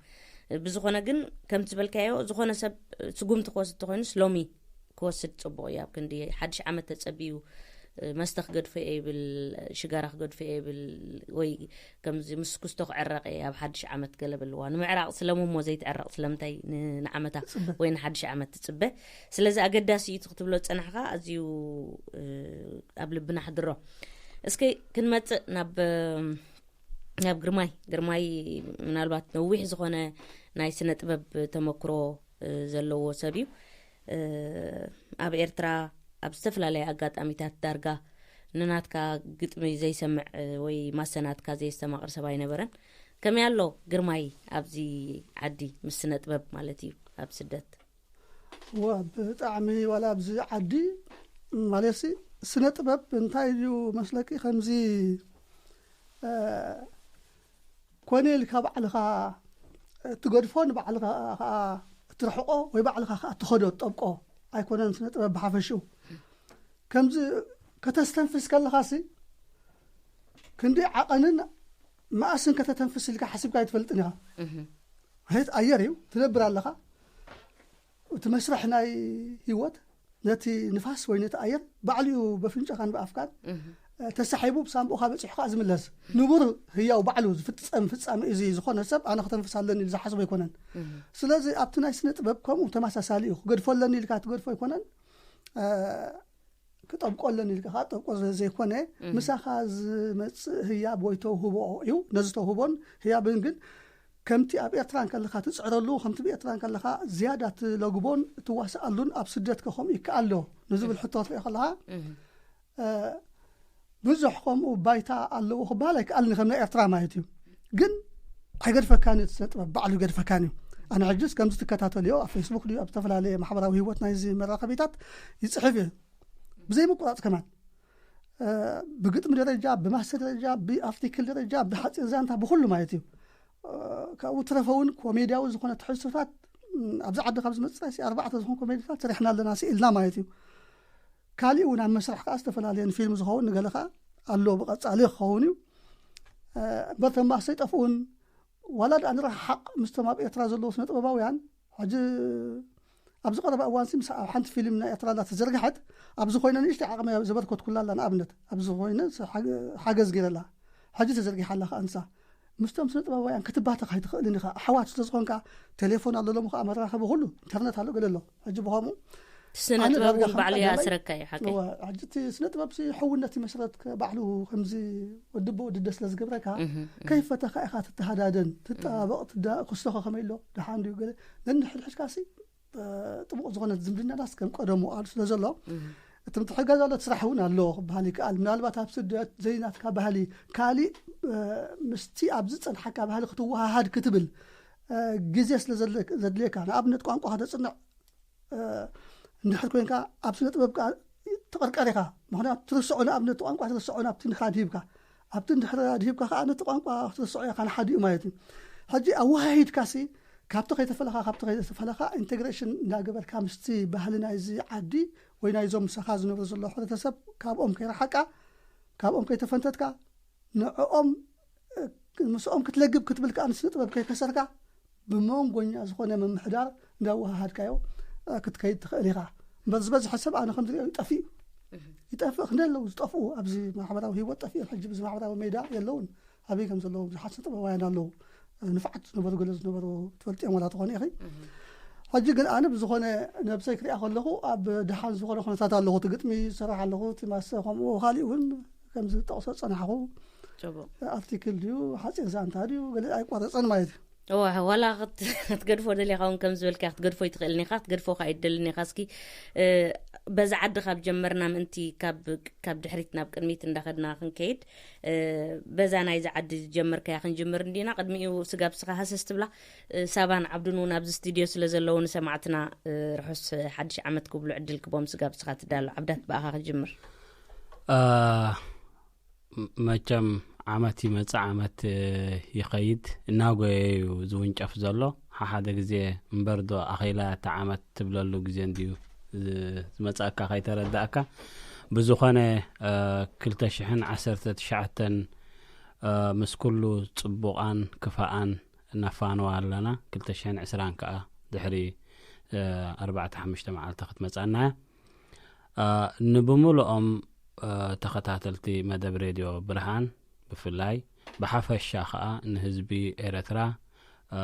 ብዝኾነ ግን ከም ዝበልካዮ ዝኾነ ሰብ ስጉምቲ ክወስድ ተኮይኑስ ሎሚ ክወስድ ፅቡቕ እዩ። ኣብ ክንዲ ሓድሽ ዓመት ተፀቢዩ መስተ ክገድፎ እየ ይብል፣ ሽጋራ ክገድፎ እየ ይብል፣ ወይ ከምዚ ምስ ኩስቶ ክዕረቕ እየ ኣብ ሓድሽ ዓመት ገለ በልዋ። ንምዕራቕ ስለምሞ ዘይትዕረቕ ስለምንታይ ንዓመታ ወይ ንሓድሽ ዓመት ትፅበ። ስለዚ ኣገዳሲ እዩ ክትብሎ ዝፀናሕካ ኣዝዩ ኣብ ልብና ሕድሮ። እስኪ ክንመፅእ ናብ ናብ ግርማይ ግርማይ ምናልባት ነዊሕ ዝኾነ ናይ ስነ ጥበብ ተመክሮ ዘለዎ ሰብ እዩ። ኣብ ኤርትራ ኣብ ዝተፈላለየ ኣጋጣሚታት ዳርጋ ንናትካ ግጥሚ ዘይሰምዕ ወይ ማሰናትካ ዘየስተማቕር ሰብ ኣይነበረን። ከመይ ኣሎ ግርማይ ኣብዚ ዓዲ ምስ ስነ ጥበብ ማለት እዩ ኣብ ስደት? ዋ ብጣዕሚ ዋላ ኣብዚ ዓዲ ማለት ስነ ጥበብ እንታይ እዩ መስለኪ ከምዚ ኮነ ኢልካ ባዕልኻ እትገድፎ ንባዕልኻ ከዓ እትርሕቆ ወይ ባዕልኻ ከዓ እትኸዶ እትጠብቆ ኣይኮነን። ስነ ጥበብ ብሓፈሽኡ ከምዚ ከተስተንፍስ ከለኻሲ ክንዲ ዓቐንን መኣስን ከተተንፍስ ኢልካ ሓሲብካ ኣይትፈልጥን ኢኻ። ሄት ኣየር እዩ ትነብር ኣለኻ። እቲ መስርሕ ናይ ህይወት ነቲ ንፋስ ወይ ነቲ ኣየር ባዕሉ እዩ በፍንጫኻን ብኣፍካን ተሳሒቡ ብሳንቡእኻ በፂሑ ከዓ ዝምለስ ንቡር ህያው ባዕሉ ዝፍፀም ፍፃሚ እዚ ዝኾነ ሰብ ኣነ ክተንፍስ ኣለኒ ኢሉ ዝሓስቦ ኣይኮነን። ስለዚ ኣብቲ ናይ ስነ ጥበብ ከምኡ ተመሳሳሊ እዩ። ክገድፎ ኣለኒ ኢልካ ትገድፎ ኣይኮነን። ክጠብቆ ኣለኒ ኢልካ ከዓ ጠብቆ ዘይኮነ ምሳኻ ዝመፅእ ህያብ ወይ ተውህቦ እዩ። ነዚ ተውህቦን ህያብን ግን ከምቲ ኣብ ኤርትራ እንከለኻ ትፅዕረሉ ከምቲ ብኤርትራ እንከለኻ ዝያዳ ትለግቦን ትዋስኣሉን ኣብ ስደት ከ ከምኡ ይከኣል ዶ ንዝብል ሕቶ ትሪኦ ከለኻ ብዙሕ ከምኡ ባይታ ኣለዎ ክበሃል ኣይከኣልን ከም ናይ ኤርትራ ማለት እዩ። ግን ኣይገድፈካን እዩ። ስነ ጥበብ ባዕሉ ይገድፈካን እዩ። ኣነ ሕጅስ ከምዚ ትከታተልዮ ኣብ ፌስቡክ ድዩ ኣብ ዝተፈላለየ ማሕበራዊ ህይወት ናይዚ መራኸቢታት ይፅሕፍ እየ ብዘይምቁራፅ ከማን ብግጥሚ ደረጃ ብማስተር ደረጃ ብኣርቲክል ደረጃ ብሓፂር ዛንታ ብኩሉ ማለት እዩ። ካብኡ ትረፈ እውን ኮሜድያዊ ዝኾነ ትሕዝቶታት ኣብዚ ዓዲ ካብ ዝመፅእ ኣርባዕተ ዝኾኑ ኮሜድያታት ሰሪሕና ኣለና ስኢልና ማለት እዩ። ካሊእ እውን ኣብ መስርሕ ከዓ ዝተፈላለየን ፊልም ዝኸውን ንገለ ከዓ ኣሎ ብቐፃሊ ክኸውን እዩ። እምበር ተማሰ ይጠፍኡን ዋላ ደኣ ንረሓቕ ምስቶም ኣብ ኤርትራ ዘለዉ ስነ ጥበባውያን ሕጂ ኣብዚ ቀረባ እዋን ሲ ምስ ኣብ ሓንቲ ፊልም ናይ ኤርትራ ኣላ ተዘርግሐት ኣብዚ ኮይነ ንእሽተይ ዓቕመ ዘበርከትኩላ ኣላ ንኣብነት ኣብዚ ኮይነ ሓገዝ ገይረላ ሕጂ ተዘርጊሓ ኣላ ከዓ ንሳ ምስቶም ስነ ጥበባውያን ክትባተኽ ኣይትኽእልን ኢኻ ኣሕዋት ስለ ዝኾንካ ቴሌፎን ኣሎ ሎሚ ከዓ መራኸቢ ኩሉ ኢንተርነት ኣሎ ገለ ኣሎ ሕጂ ብኸምኡ ስነ ጥበብ እውን ባዕሉ ይኣስረካ እዩ ሓቀይ ሕጂ እቲ ስነ ጥበብ ሕውነት ይመስረት ባዕሉ ከምዚ ወድቦ ወድደ ስለ ዝገብረካ ከይፈተኻ ኢኻ ትተሃዳደን ትጠባበቕ ክስተኸ ከመይ ኣሎ ደሓን ድዩ ገለ ነንሕድሕድካ ሲ ጥቡቕ ዝኾነ ዝምድናናስ ከም ቀደሙ ኣሉ ስለ ዘሎ እቲ ምትሕጋዝ ኣሎ እቲ ስራሕ እውን ኣሎ ክበሃል ይከኣል። ምናልባት ኣብ ስደት ዘይናትካ ባህሊ ካሊእ ምስቲ ኣብ ዝፀንሓካ ባህሊ ክትወሃሃድ ክትብል ግዜ ስለ ዘድልየካ ንኣብነት ቋንቋ ከተፅንዕ እንድሕር ኮይንካ ኣብ ስነ ጥበብ ከዓ ትቕርቀር ኢኻ። ምክንያቱ ትርስዖ ንኣብነት ቋንቋ ትርስዖ ናብቲ እንድሕር ኣድሂብካ ኣብቲ እንድሕር ኣድሂብካ ከዓ ነቲ ቋንቋ ክትርስዖ ኢኻ ንሓዲኡ ማለት እዩ። ሕጂ ኣወሃሂድካ ሲ ካብቲ ከይተፈለኻ ካብቲ ከይተፈለኻ ኢንቴግሬሽን እንዳገበርካ ምስቲ ባህሊ ናይዚ ዓዲ ወይ ናይዞም ምሳኻ ዝነብሩ ዘለዉ ሕብረተሰብ ካብኦም ከይረሓቃ ካብኦም ከይተፈንተትካ ንዕኦም ምስኦም ክትለግብ ክትብል ከዓ ንስነ ጥበብ ከይከሰርካ ብመንጎኛ ዝኾነ ምምሕዳር እንዳወሃሃድካዮ ክትከይድ ትኽእል ኢኻ። እምበር ዝበዝሐ ሰብ ኣነ ከም ዝሪኦ ይጠፍእ እዩ ይጠፍእ ክንደ ኣለዉ ዝጠፍኡ ኣብዚ ማሕበራዊ ህይወት ጠፊኦም ሕጂ ብዚ ማሕበራዊ ሜዳ የለውን። ኣበይ ከም ዘለዉ ብዙሓት ስነ ጥበባውያን ኣለዉ ንፍዓት ዝነበሩ ገለ ዝነበሩ ትፈልጥዮም ዋላ ትኾኑ ኢኺ። ሕጂ ግን ኣነ ብዝኾነ ነብሰይ ክሪኣ ከለኹ ኣብ ደሓን ዝኾነ ኩነታት ኣለኹ። እቲ ግጥሚ ዝሰርሕ ኣለኹ፣ እቲ ማሰ ከምኡ ካልእ እውን ከምዚ ዝጠቕሶ ዝጸናሕኹ ጽቡቕ። ኣርቲክል ድዩ፣ ሓፂር ዛንታ ድዩ፣ ገለ ኣይቋረፀን ማለት እዩ። እዋ፣ ዋላ ክት- ክትገድፎ ደሊኻ እውን ከም ዝበልካ ክትገድፎ ይትኽእልን ኢኻ፣ ክትገድፎ ከዓ ይደልን ኢኻ። እስኪ እ፣ በዛ ዓዲ ካብ ጀመርና ምእንቲ ካብ ካብ ድሕሪት ናብ ቅድሚት እንዳኸድና ክንከይድ፣ እ፣ በዛ ናይዚ ዓዲ ዝጀመርካያ ክንጅምር እንዲና። ቅድሚኡ ስጋብ ስኻ ሃሰስ ትብላ፣ እ፣ ሳባን ዓብዱን እውን ኣብዚ ስቱድዮ ስለ ዘለዉ ንሰማዕትና፣ እ፣ ርሑስ ሓድሽ ዓመት ክብሉ ዕድል ክቦም። ስጋብ ስኻ ትዳሎ፣ ዓብዳት፣ ብኣኻ ክጅምር። አ፣ ም- መቸም ዓመት ይመጽእ ዓመት እ፣ ይኸይድ፣ እናጎየ እዩ ዝውንጨፍ ዘሎ። ሓሓደ ግዜ እምበር ዶ ኣኺላ እታ ዓመት ትብለሉ ግዜ እንድዩ ዝ- ዝመጽኣካ ከይተረዳእካ። ብዝኾነ እ፣ ክልተ ሽሕን ዓሰርተ ትሽዓተን እ፣ ምስ ኩሉ ጽቡቓን ክፋኣን ነፋንዋ ኣለና። ክልተ ሽሕን ዕስራን ከኣ ድሕሪ እ፣ ኣርባዕተ ሓሙሽተ መዓልቲ ክትመጻና እያ። እ፣ ንብምሉኦም እ፣ ተኸታተልቲ መደብ ሬድዮ ብርሃን ብፍላይ፣ ብሓፈሻ ኸኣ ንህዝቢ ኤረትራ እ፣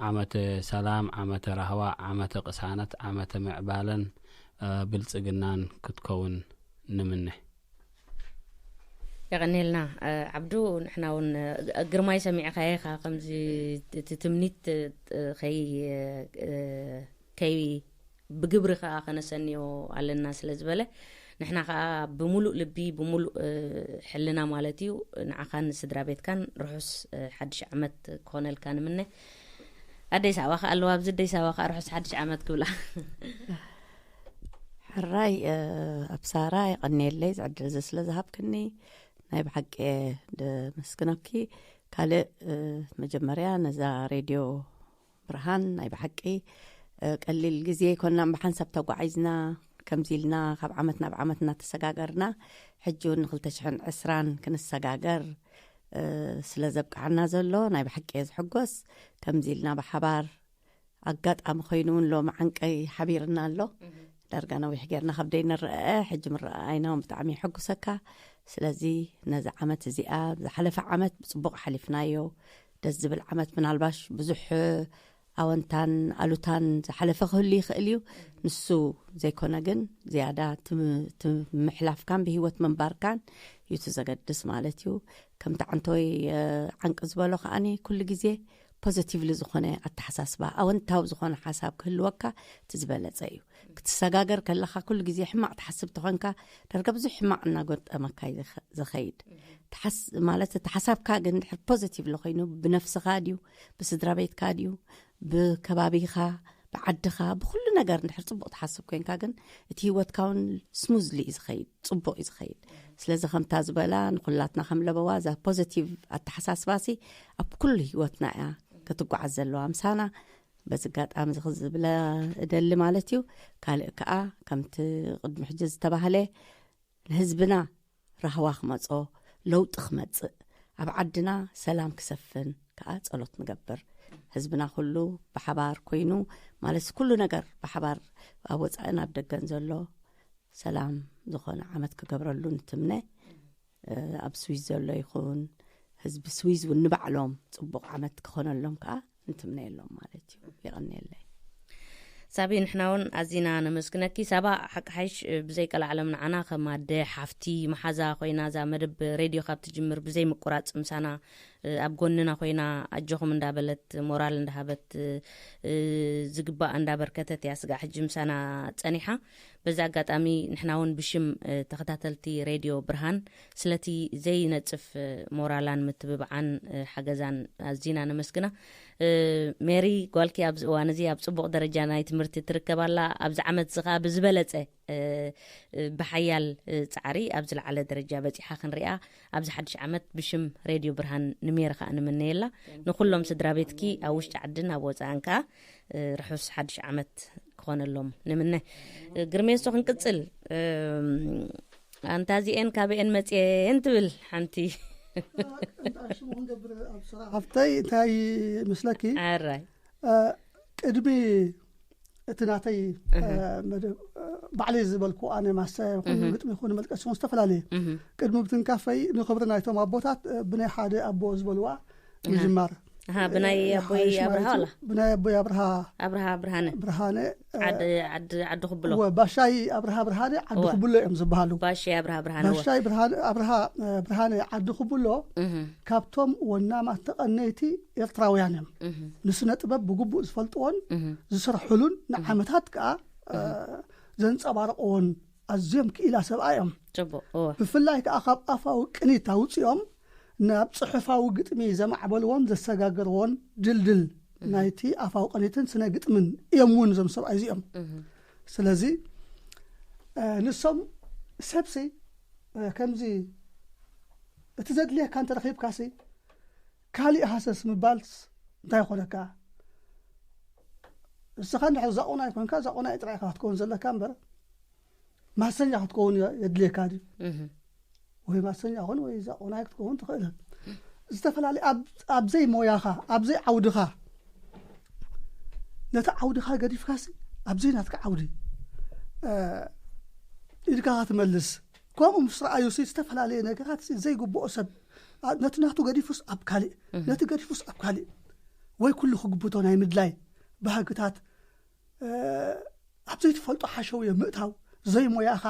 ዓመተ ሰላም፣ ዓመተ ራህዋ፣ ዓመተ ቅሳነት፣ ዓመተ ምዕባለን እ፣ ብልጽግናን ክትከውን ንምነ። የቐኔልና እ፣ ዓብዱ። ንሕና እውን እ፣ ግርማይ ሰሚዕካየ ኢኻ፣ ከምዚ እቲ ትምኒት እ፣ ከይ እ፣ ከይ ብግብሪ ከዓ ከነሰንዮ ኣለና ስለ ዝበለ፣ ንሕና ከዓ ብምሉእ ልቢ፣ ብምሉእ እ፣ ሕልና ማለት እዩ፣ ንዓኻን ስድራ ቤትካን ርሑስ እ፣ ሓድሽ ዓመት ክኾነልካ ንምነ። ኣደይ ሳባ ከዓ ኣለዋ ኣብዚ፣ ኣደይ ሳባ ከዓ ርሑስ ሓድሽ ዓመት ክብላ። ሕራይ እ፣ ኣብ ሳራ የቐንየለይ ዝዕድል እዚ ስለ ዝሃብክኒ ናይ ብሓቂ እየ ደመስግነኪ። ካልእ እ፣ መጀመርያ ነዛ ሬድዮ ብርሃን ናይ ብሓቂ እ፣ ቀሊል ግዜ ይኮናን ብሓንሳብ ተጓዒዝና ከምዚ ኢልና ካብ ዓመት ናብ ዓመት እናተሰጋገርና ሕጂ እውን ንክልተ ሽሕን ዕስራን ክንሰጋገር እ፣ ስለ ዘብቅዓና ዘሎ ናይ ብሓቂ እየ ዝሕጎስ። ከምዚ ኢልና ብሓባር ኣጋጣሚ ኮይኑ እውን ሎሚ ዓንቀይ ሓቢርና ኣሎ። ዳርጋ ነዊሕ ጌርና ካብ ደይንረአ ሕጂ ምረኣይና እውን ብጣዕሚ ይሕጉሰካ። ስለዚ ነዚ ዓመት እዚኣ ዝሓለፈ ዓመት ብፅቡቕ ሓሊፍናዮ። ደስ ዝብል ዓመት፣ ምናልባሽ ብዙሕ ኣወንታን ኣሉታን ዝሓለፈ ክህሉ ይኽእል እዩ። ንሱ ዘይኮነ ግን ዝያዳ ትም- ትምሕላፍካን ብህይወት ምንባርካን እዩ እቲ ዘገድስ ማለት እዩ። ከምቲ ዓንቶይ እ፣ ዓንቂ ዝበሎ ከዓኒ ኩሉ ግዜ ፖዘቲቭሊ ዝኾነ ኣተሓሳስባ፣ ኣወንታዊ ዝኾነ ሓሳብ ክህልወካ እቲ ዝበለፀ እዩ። ክትሰጋገር ከለኻ ኩሉ ግዜ ሕማቕ ትሓስብ ተኾንካ ዳርጋ ብዙሕ ሕማቕ እናጎጠመካ እዩ ዝኸ- ዝኸይድ። ትሓስ- ማለት እቲ ሓሳብካ ግን ድሕር ፖዘቲቭሊ ኮይኑ ብነፍስኻ ድዩ፣ ብስድራ ቤትካ ድዩ፣ ብከባቢኻ፣ ብዓድኻ፣ ብኩሉ ነገር እንድሕር ፅቡቕ ትሓስብ ኮንካ ግን እቲ ህይወትካ እውን ስሙዝሊ እዩ ዝኸይድ፣ ፅቡቕ እዩ ዝኸይድ። ስለዚ ከምታ ዝበላ ንኩላትና ከም ለበዋ እዛ ፖዘቲቭ ኣተሓሳስባሲ ኣብ ኩሉ ህይወትና እያ ክትጓዓዝ ዘለዋ ምሳና። በዚ ኣጋጣሚ እዚ ክዝብለ እደሊ ማለት እዩ። ካልእ ከዓ ከምቲ ቅድሚ ሕጂ ዝተባህለ ንህዝብና ራህዋ ክመጾ፣ ለውጢ ክመጽእ፣ ኣብ ዓድና ሰላም ክሰፍን ከዓ ጸሎት ንገብር። ህዝብና ኩሉ ብሓባር ኮይኑ፣ ማለት ኩሉ ነገር ብሓባር ኣብ ወጻእን ኣብ ደገን ዘሎ ሰላም ዝኾነ ዓመት ክገብረሉ ንትምነ። እ፣ ኣብ ስዊዝ ዘሎ ይኹን ህዝቢ ስዊዝ እውን ንባዕሎም ጽቡቕ ዓመት ክኾነሎም ከዓ ንትምነየሎም ማለት እዩ። የቐንየለይ። ሳቢ፣ ንሕና እውን ኣዚና ነመስግነኪ። ሳባ፣ ሓቂ ሓይሽ ብዘይ ቀላዓለም ንዓና ከም ኣደ፣ ሓፍቲ፣ መሓዛ ኮይና እዛ መደብ ሬድዮ ካብ ትጅምር ብዘይ ምቁራፅ ምሳና እ፣ ኣብ ጎንና ኮይና ኣጆኹም እንዳበለት ሞራል እንዳሃበት እ፣ ዝግባእ እንዳበርከተት እያ ስጋዕ ሕጂ ምሳና ጸኒሓ። በዚ ኣጋጣሚ ንሕና እውን ብሽም እ፣ ተኸታተልቲ ሬድዮ ብርሃን ስለቲ ዘይነጽፍ እ፣ ሞራላን ምትብባዓን እ፣ ሓገዛን ኣዚና ነመስግና። እ፣ ሜሪ ጓልኪ ኣብዚ እዋን እዚ ኣብ ጽቡቕ ደረጃ ናይ ትምህርቲ ትርከብ ኣላ። ኣብዚ ዓመት እዚ ኸኣ ብዝበለጸ እ፣ እ፣ ብሓያል እ፣ ጻዕሪ ኣብ ዝለዓለ ደረጃ በጺሓ ክንሪኣ ኣብዚ ሓድሽ ዓመት ብሽም ሬድዮ ብርሃን ንሜሪ ኸኣ ንምነየላ። ንኹሎም ስድራ ቤትኪ ኣብ ውሽጢ ዓድን ኣብ ወጻእን ከኣ እ፣ ርሑስ ሓድሽ ዓመት ክኾነሎም ንምነ። እ፣ ግርሜሶ ክንቅጽል እ፣ ኣንታ እዚኤን ካበኤን መጽኤን ትብል ሓንቲ እንታይ ሽሙ ክንገብር ኣብ ስራሕ ሃብተይ እንታይ ምስለኪ ኣራይ እ፣ ቅድሚ እቲ ናተይ እ፣ መደብ እ፣ ባዕለይ ዝበልኩ ኣነ ማሰ ይኹን ግጥሚ ይኹን መልቀስ ይኹን ዝተፈላለየ ቅድሚ ብትንካፈይ ንኽብሪ ናይቶም ኣቦታት እ፣ ብናይ ሓደ ኣቦ ዝበልዋ ምጅማር ኣሃ፣ ብናይ ኣቦይ ይሓይሽ ማለት ኣብርሃ እዩ። ዋላ? ብናይ ኣቦይ ኣብርሃ ኣብርሃ ብርሃነ። ብርሃነ፣ እ፣ ዓዲ፣ ዓዲ፣ ዓዲ ክብሎ። እወ፣ ባሻይ ኣብርሃ ብርሃነ ዓዲ እወ። ክብሎ እዮም ዝበሃሉ። ባሻይ ኣብርሃ ብርሃነ፣ እወ። ባሻይ ብርሃነ፣ ኣብርሃ፣ እ፣ ብርሃነ ዓዲ ክብሎ እህ፣ ካብቶም ወናማት ተቐነይቲ ኤርትራውያን እዮም። እህ፣ ንስነ ጥበብ ብግቡእ ዝፈልጥዎን እህ፣ ዝሰርሑሉን ንዓመታት ከኣ፣ እ፣ ዘንጸባረቕዎን ኣዝዮም ክኢላ ሰብኣይ እዮም። ጽቡቕ፣ እወ። ብፍላይ ከኣ ካብ ኣፋዊ ቅኒት ኣውጺኦም ናብ ጽሑፋዊ ግጥሚ ዘማዕበልዎን ዘሰጋገርዎን ድልድል እህ። ናይቲ ኣፋዊ ቅኒትን ስነ ግጥምን እዮም እውን እዞም ሰብኣይ እዚኦም። እህ። ስለዚ፣ እ፣ ንሶም ሰብሲ፣ እ፣ ከምዚ እቲ ዘድልየካ እንተረኺብካሲ ካሊእ ሃሰስ ምባልስ እንታይ ይኾነካ? ንስኻ እንድሕር ዛቑናይ ኮንካ ዛቑናይ ጥራይ ኢኻ ክትከውን ዘለካ እምበር ማሰኛ ክትከውን የ-፣ የድልየካ ድዩ? እህ። ወይ ማሰኛ ኹን ወይ ዛቑናይ ክትከውን ትኽእል። ዝተፈላለዩ ኣብ፣ ኣብ ዘይሞያኻ፣ ኣብ ዘይዓውድኻ፣ ነቲ ዓውድኻ ገዲፍካሲ ኣብ ዘይናትካ ዓውዲ፣ እ፣ ኢድካ ክትመልስ። ከምኡ ምስ ረኣዩሲ ዝተፈላለየ ነገራት ዘይግብኦ ሰብ፣ ኣ፣ ነቲ ናቱ ገዲፉስ ኣብ ካሊእ፣ እህ። ነቲ ገዲፉስ ኣብ ካሊእ፣ ወይ ኩሉ ክግብቶ ናይ ምድላይ ባህግታት፣ እ፣ ኣብ ዘይትፈልጦ ሓሸውየ ምእታው፣ ዘይሞያኻ፣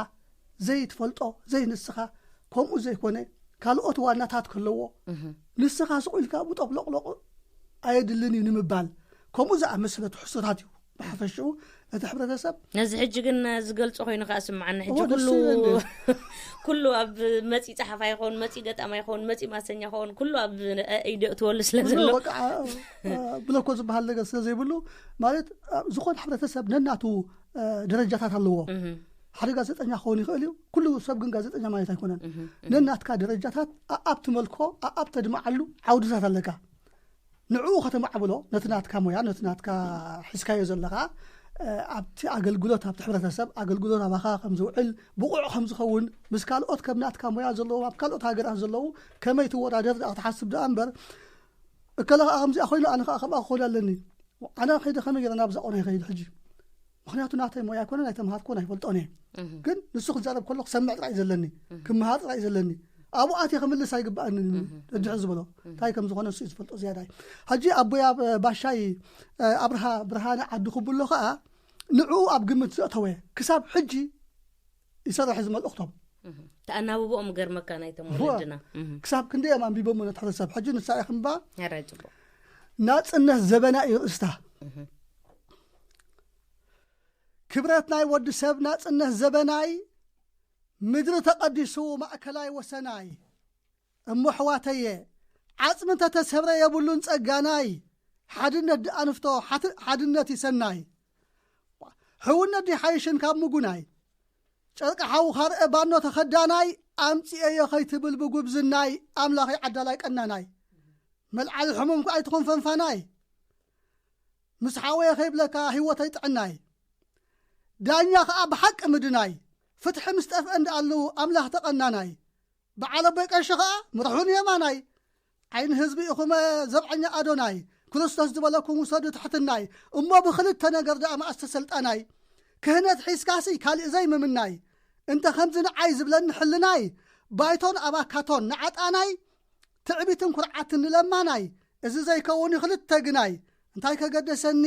ዘይትፈልጦ፣ ዘይንስኻ፣ ከምኡ ዘይኮነ ካልኦት ዋናታት ከለዎ፣ እህ። ንስኻ ስቕ ኢልካ ብጠብሎቕሎቕ ኣየድልን እዩ ንምባል፣ ከምኡ ዝኣመሰለ ትሕዝቶታት እዩ ብሓፈሽኡ እቲ ሕብረተሰብ። ነዚ ሕጂ ግን ዝገልጾ ኮይኑ ከኣ ስምዓኒ። ሕጂ እወ፣ ደስ ኩሉ፣ ይብለኒ። ኩሉ ኣብ መጺ ጸሓፋይ ይኸውን፣ መጺ ገጣማይ ይኸውን፣ መጺ ማሰኛ ይኸውን፣ ኩሉ ኣብ ኢዱ የእትወሉ ስለ ኩሉ ዘሎ። በቃ፣ እ፣ ብለኮ ዝበሃል ነገር ስለ ዘይብሉ፣ ማለት፣ እ፣ ዝኾነ ሕብረተሰብ ነናቱ፣ እ፣ ደረጃታት ኣለዎ። እህ። ሓደ ጋዜጠኛ ክኸውን ይኽእል እዩ። ኩሉ ሰብ ግን ጋዜጠኛ ማለት ኣይኮነን። እህ፣ እህ። ነናትካ ደረጃታት ኣኣብ ትመልኮ፣ ኣኣብ ተድምዓሉ ዓውድታት ኣለካ። ንዕኡ ከተማዕብሎ፣ ነቲ ናትካ ሞያ፣ ነቲ ናትካ ሒዝካዮ ዘለኻ፣ እ፣ ኣብቲ ኣገልግሎት፣ ኣብቲ ሕብረተሰብ ኣገልግሎት ኣባኻ ከም ዝውዕል፣ ብቑዕ ከም ዝኸውን፣ ምስ ካልኦት ከም ናትካ ሞያ ዘለዎም፣ ኣብ ካልኦት ሃገራት ዘለዉ ከመይ ትወዳደር ደኣ ክትሓስብ ደኣ እምበር፣ እከለ ከኣ ከምዚኣ ኮይኑ፣ ኣነ ከኣ ከምኣ ክኸውን ኣለኒ። ኣነ ከይደ ከመይ ገይረ ናብ ዛቑና ይኸይድ ሕጂ? ምኽንያቱ ናተይ ሞያ ኣይኮነን፣ ኣይተምሃርኩን ኣይፈልጦን እየ። እህ። ግን ንሱ ክዛረብ ከሎ ክሰምዕ ጥራይ እዩ ዘለኒ፣ እህ። ክምሃር ጥራይ እዩ ዘለኒ። ኣብኡ ኣትየ ክምልስ ኣይግባኣንን እዩ እህ። ደድሕሪ ዝበሎ። እህ። እንታይ ከም ዝኾነ ንሱ እዩ ዝፈልጦ ዝያዳይ። ሕጂ ኣቦይ ኣብ ባሻይ፣ እ፣ ኣብርሃ ብርሃነ ዓዲ ክብሎ ከኣ ንዕኡ ኣብ ግምት ዘእተወ ክሳብ ሕጂ ይሰርሕ እዚ መልእኽቶም። እህ። ተኣናብብኦም ገርመካ ናይቶም እወ። ወለድና። እህ። ክሳብ ክንደይ እዮም ኣንቢቦም ነቲ ሕብረተሰብ። ሕጂ ንሳ እያ ክንባ ኧረ ጽቡቕ። ናጽነት ዘበና እዩ ርእስታ። እህ። ክብረት ናይ ወዲ ሰብ ናጽነት ዘበናይ፣ ምድሪ ተቐዲሱ ማእከላይ ወሰናይ። እሞ ኣሕዋተየ፣ ዓጽሚ እንተተሰብረ የብሉን ጸጋናይ። ሓድነት ድኣንፍቶ፣ ሓት-፣ ሓድነት ይሰናይ። ሕውነት ድሓይሽን ካብ ምጉናይ። ጨርቂ ሓውኻ ርአ ባኖ ተኸዳናይ፣ ኣምጺኤዮ ከይትብል ብጉብዝናይ፣ ኣምላኸይ ዓዳላይ ቀናናይ። መልዓሊ ሕሙም ከኣ ኣይትኹን ፈንፋናይ። ምስ ሓወየ ከይብለካ ህይወተይ ጥዕናይ። ዳኛ ከኣ ብሓቂ ምድናይ። ፍትሒ ምስ ጠፍአ እንዳኣሉ ኣምላኽ ተቐናናይ። በዓል ኣቦይ ቀሺ ከኣ ምርሑን የማናይ። ዓይኒ ህዝቢ ኢኹመ ዘብዐኛ ኣዶናይ። ክርስቶስ ዝበለኩም ውሰዱ ትሕትናይ። እሞ ብኽልተ ነገር ደኣ መኣስ ተሰልጣናይ። ክህነት ሒዝካሲ ካሊእ ዘይምምናይ። እንተ ከምዚ ንዓይ ዝብለኒ ሕልናይ። ባይቶን ኣባካቶን ንዓጣናይ። ትዕቢትን ኩርዓትን ንለማናይ። እዚ ዘይከውን እዩ ክልተ ግናይ። እንታይ ከገደሰኒ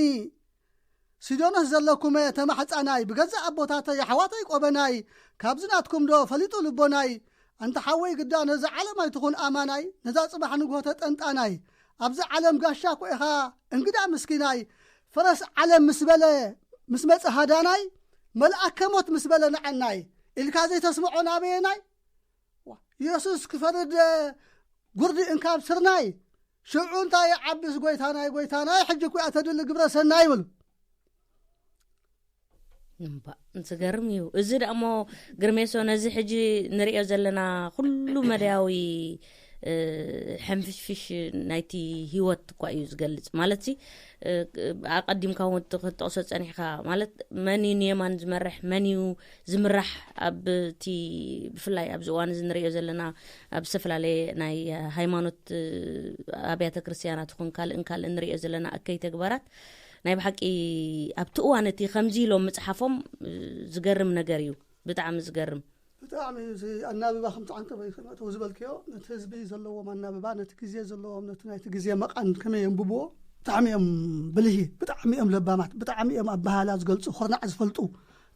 ሲዶኖስ ዘለኩመ ተማሕጻናይ፣ ብገዛእ ኣቦታተይ ኣሕዋተይ ቆበናይ፣ ካብዚ ናትኩም ዶ ፈሊጡ ልቦናይ? ኣንታ ሓወይ ግዳ ነዛ ዓለም ኣይትኹን ኣማናይ፣ ነዛ ጽባሕ ንግሆ ተጠንጣናይ። ኣብዚ ዓለም ጋሻ እኮ ኢኻ እንግዳ ምስኪናይ፣ ፈረስ ዓለም ምስ በለ ምስ መጸ ሃዳናይ፣ መልኣከ ሞት ምስ በለ ንዓናይ፣ ኢልካ ዘይተስምዖ ናበየናይ? ዋ፣ የሱስ ክፈርድ ጉርዲ እንካብ ስርናይ፣ ሽዑ እንታይ ይዓብስ ጎይታናይ፣ ጎይታናይ፣ ሕጂ እኮ እያ ተድሊ ግብረ ሰናይ ይብል። እምባእ፣ ዝገርም እዩ። እዚ ደኣ እሞ ግርሜሶ፣ ነዚ ሕጂ ንርእዮ ዘለና ኩሉ መዳያዊ፣ እ፣ ሕንፍሽፍሽ ናይቲ ህይወት እኳ እዩ ዝገልጽ። ማለትሲ፣ እ፣ ኣቐዲምካ እውን እት-፣ ክትጠቕሶ ጸኒሕካ፣ ማለት መን እዩ ንየማን ዝመርሕ፣ መን እዩ ዝምራሕ? ኣብ እቲ፣ ብፍላይ ኣብዚ እዋን እዚ ንርእዮ ዘለና፣ ኣብ ዝተፈላለየ ናይ ሃይማኖት፣ እ፣ ኣብያተ ክርስትያናት ይኹን ካልእን ካልእን ንርእዮ ዘለና እከይ ተግባራት፣ ናይ ብሓቂ ኣብቲ እዋን እቲ ከምዚ ኢሎም ምጽሓፎም፣ እ፣ ዝገርም ነገር እዩ። ብጣዕሚ ዝገርም። ብጣዕሚ እዚ ኣናብባ ከምቲ ዓንቀበይ ከመእተው ዝበልክዮ፣ ነቲ ህዝቢ ዘለዎም ኣናብባ፣ ነቲ ግዜ ዘለዎም፣ ነቲ ናይቲ ግዜ መቓን ከመይ የንብብዎ፣ ብጣዕሚ እዮም ብልሂ፣ ብጣዕሚ እዮም ለባማት፣ ብጣዕሚ እዮም ኣባሃላ ዝገልጹ፣ ኩርናዕ ዝፈልጡ፣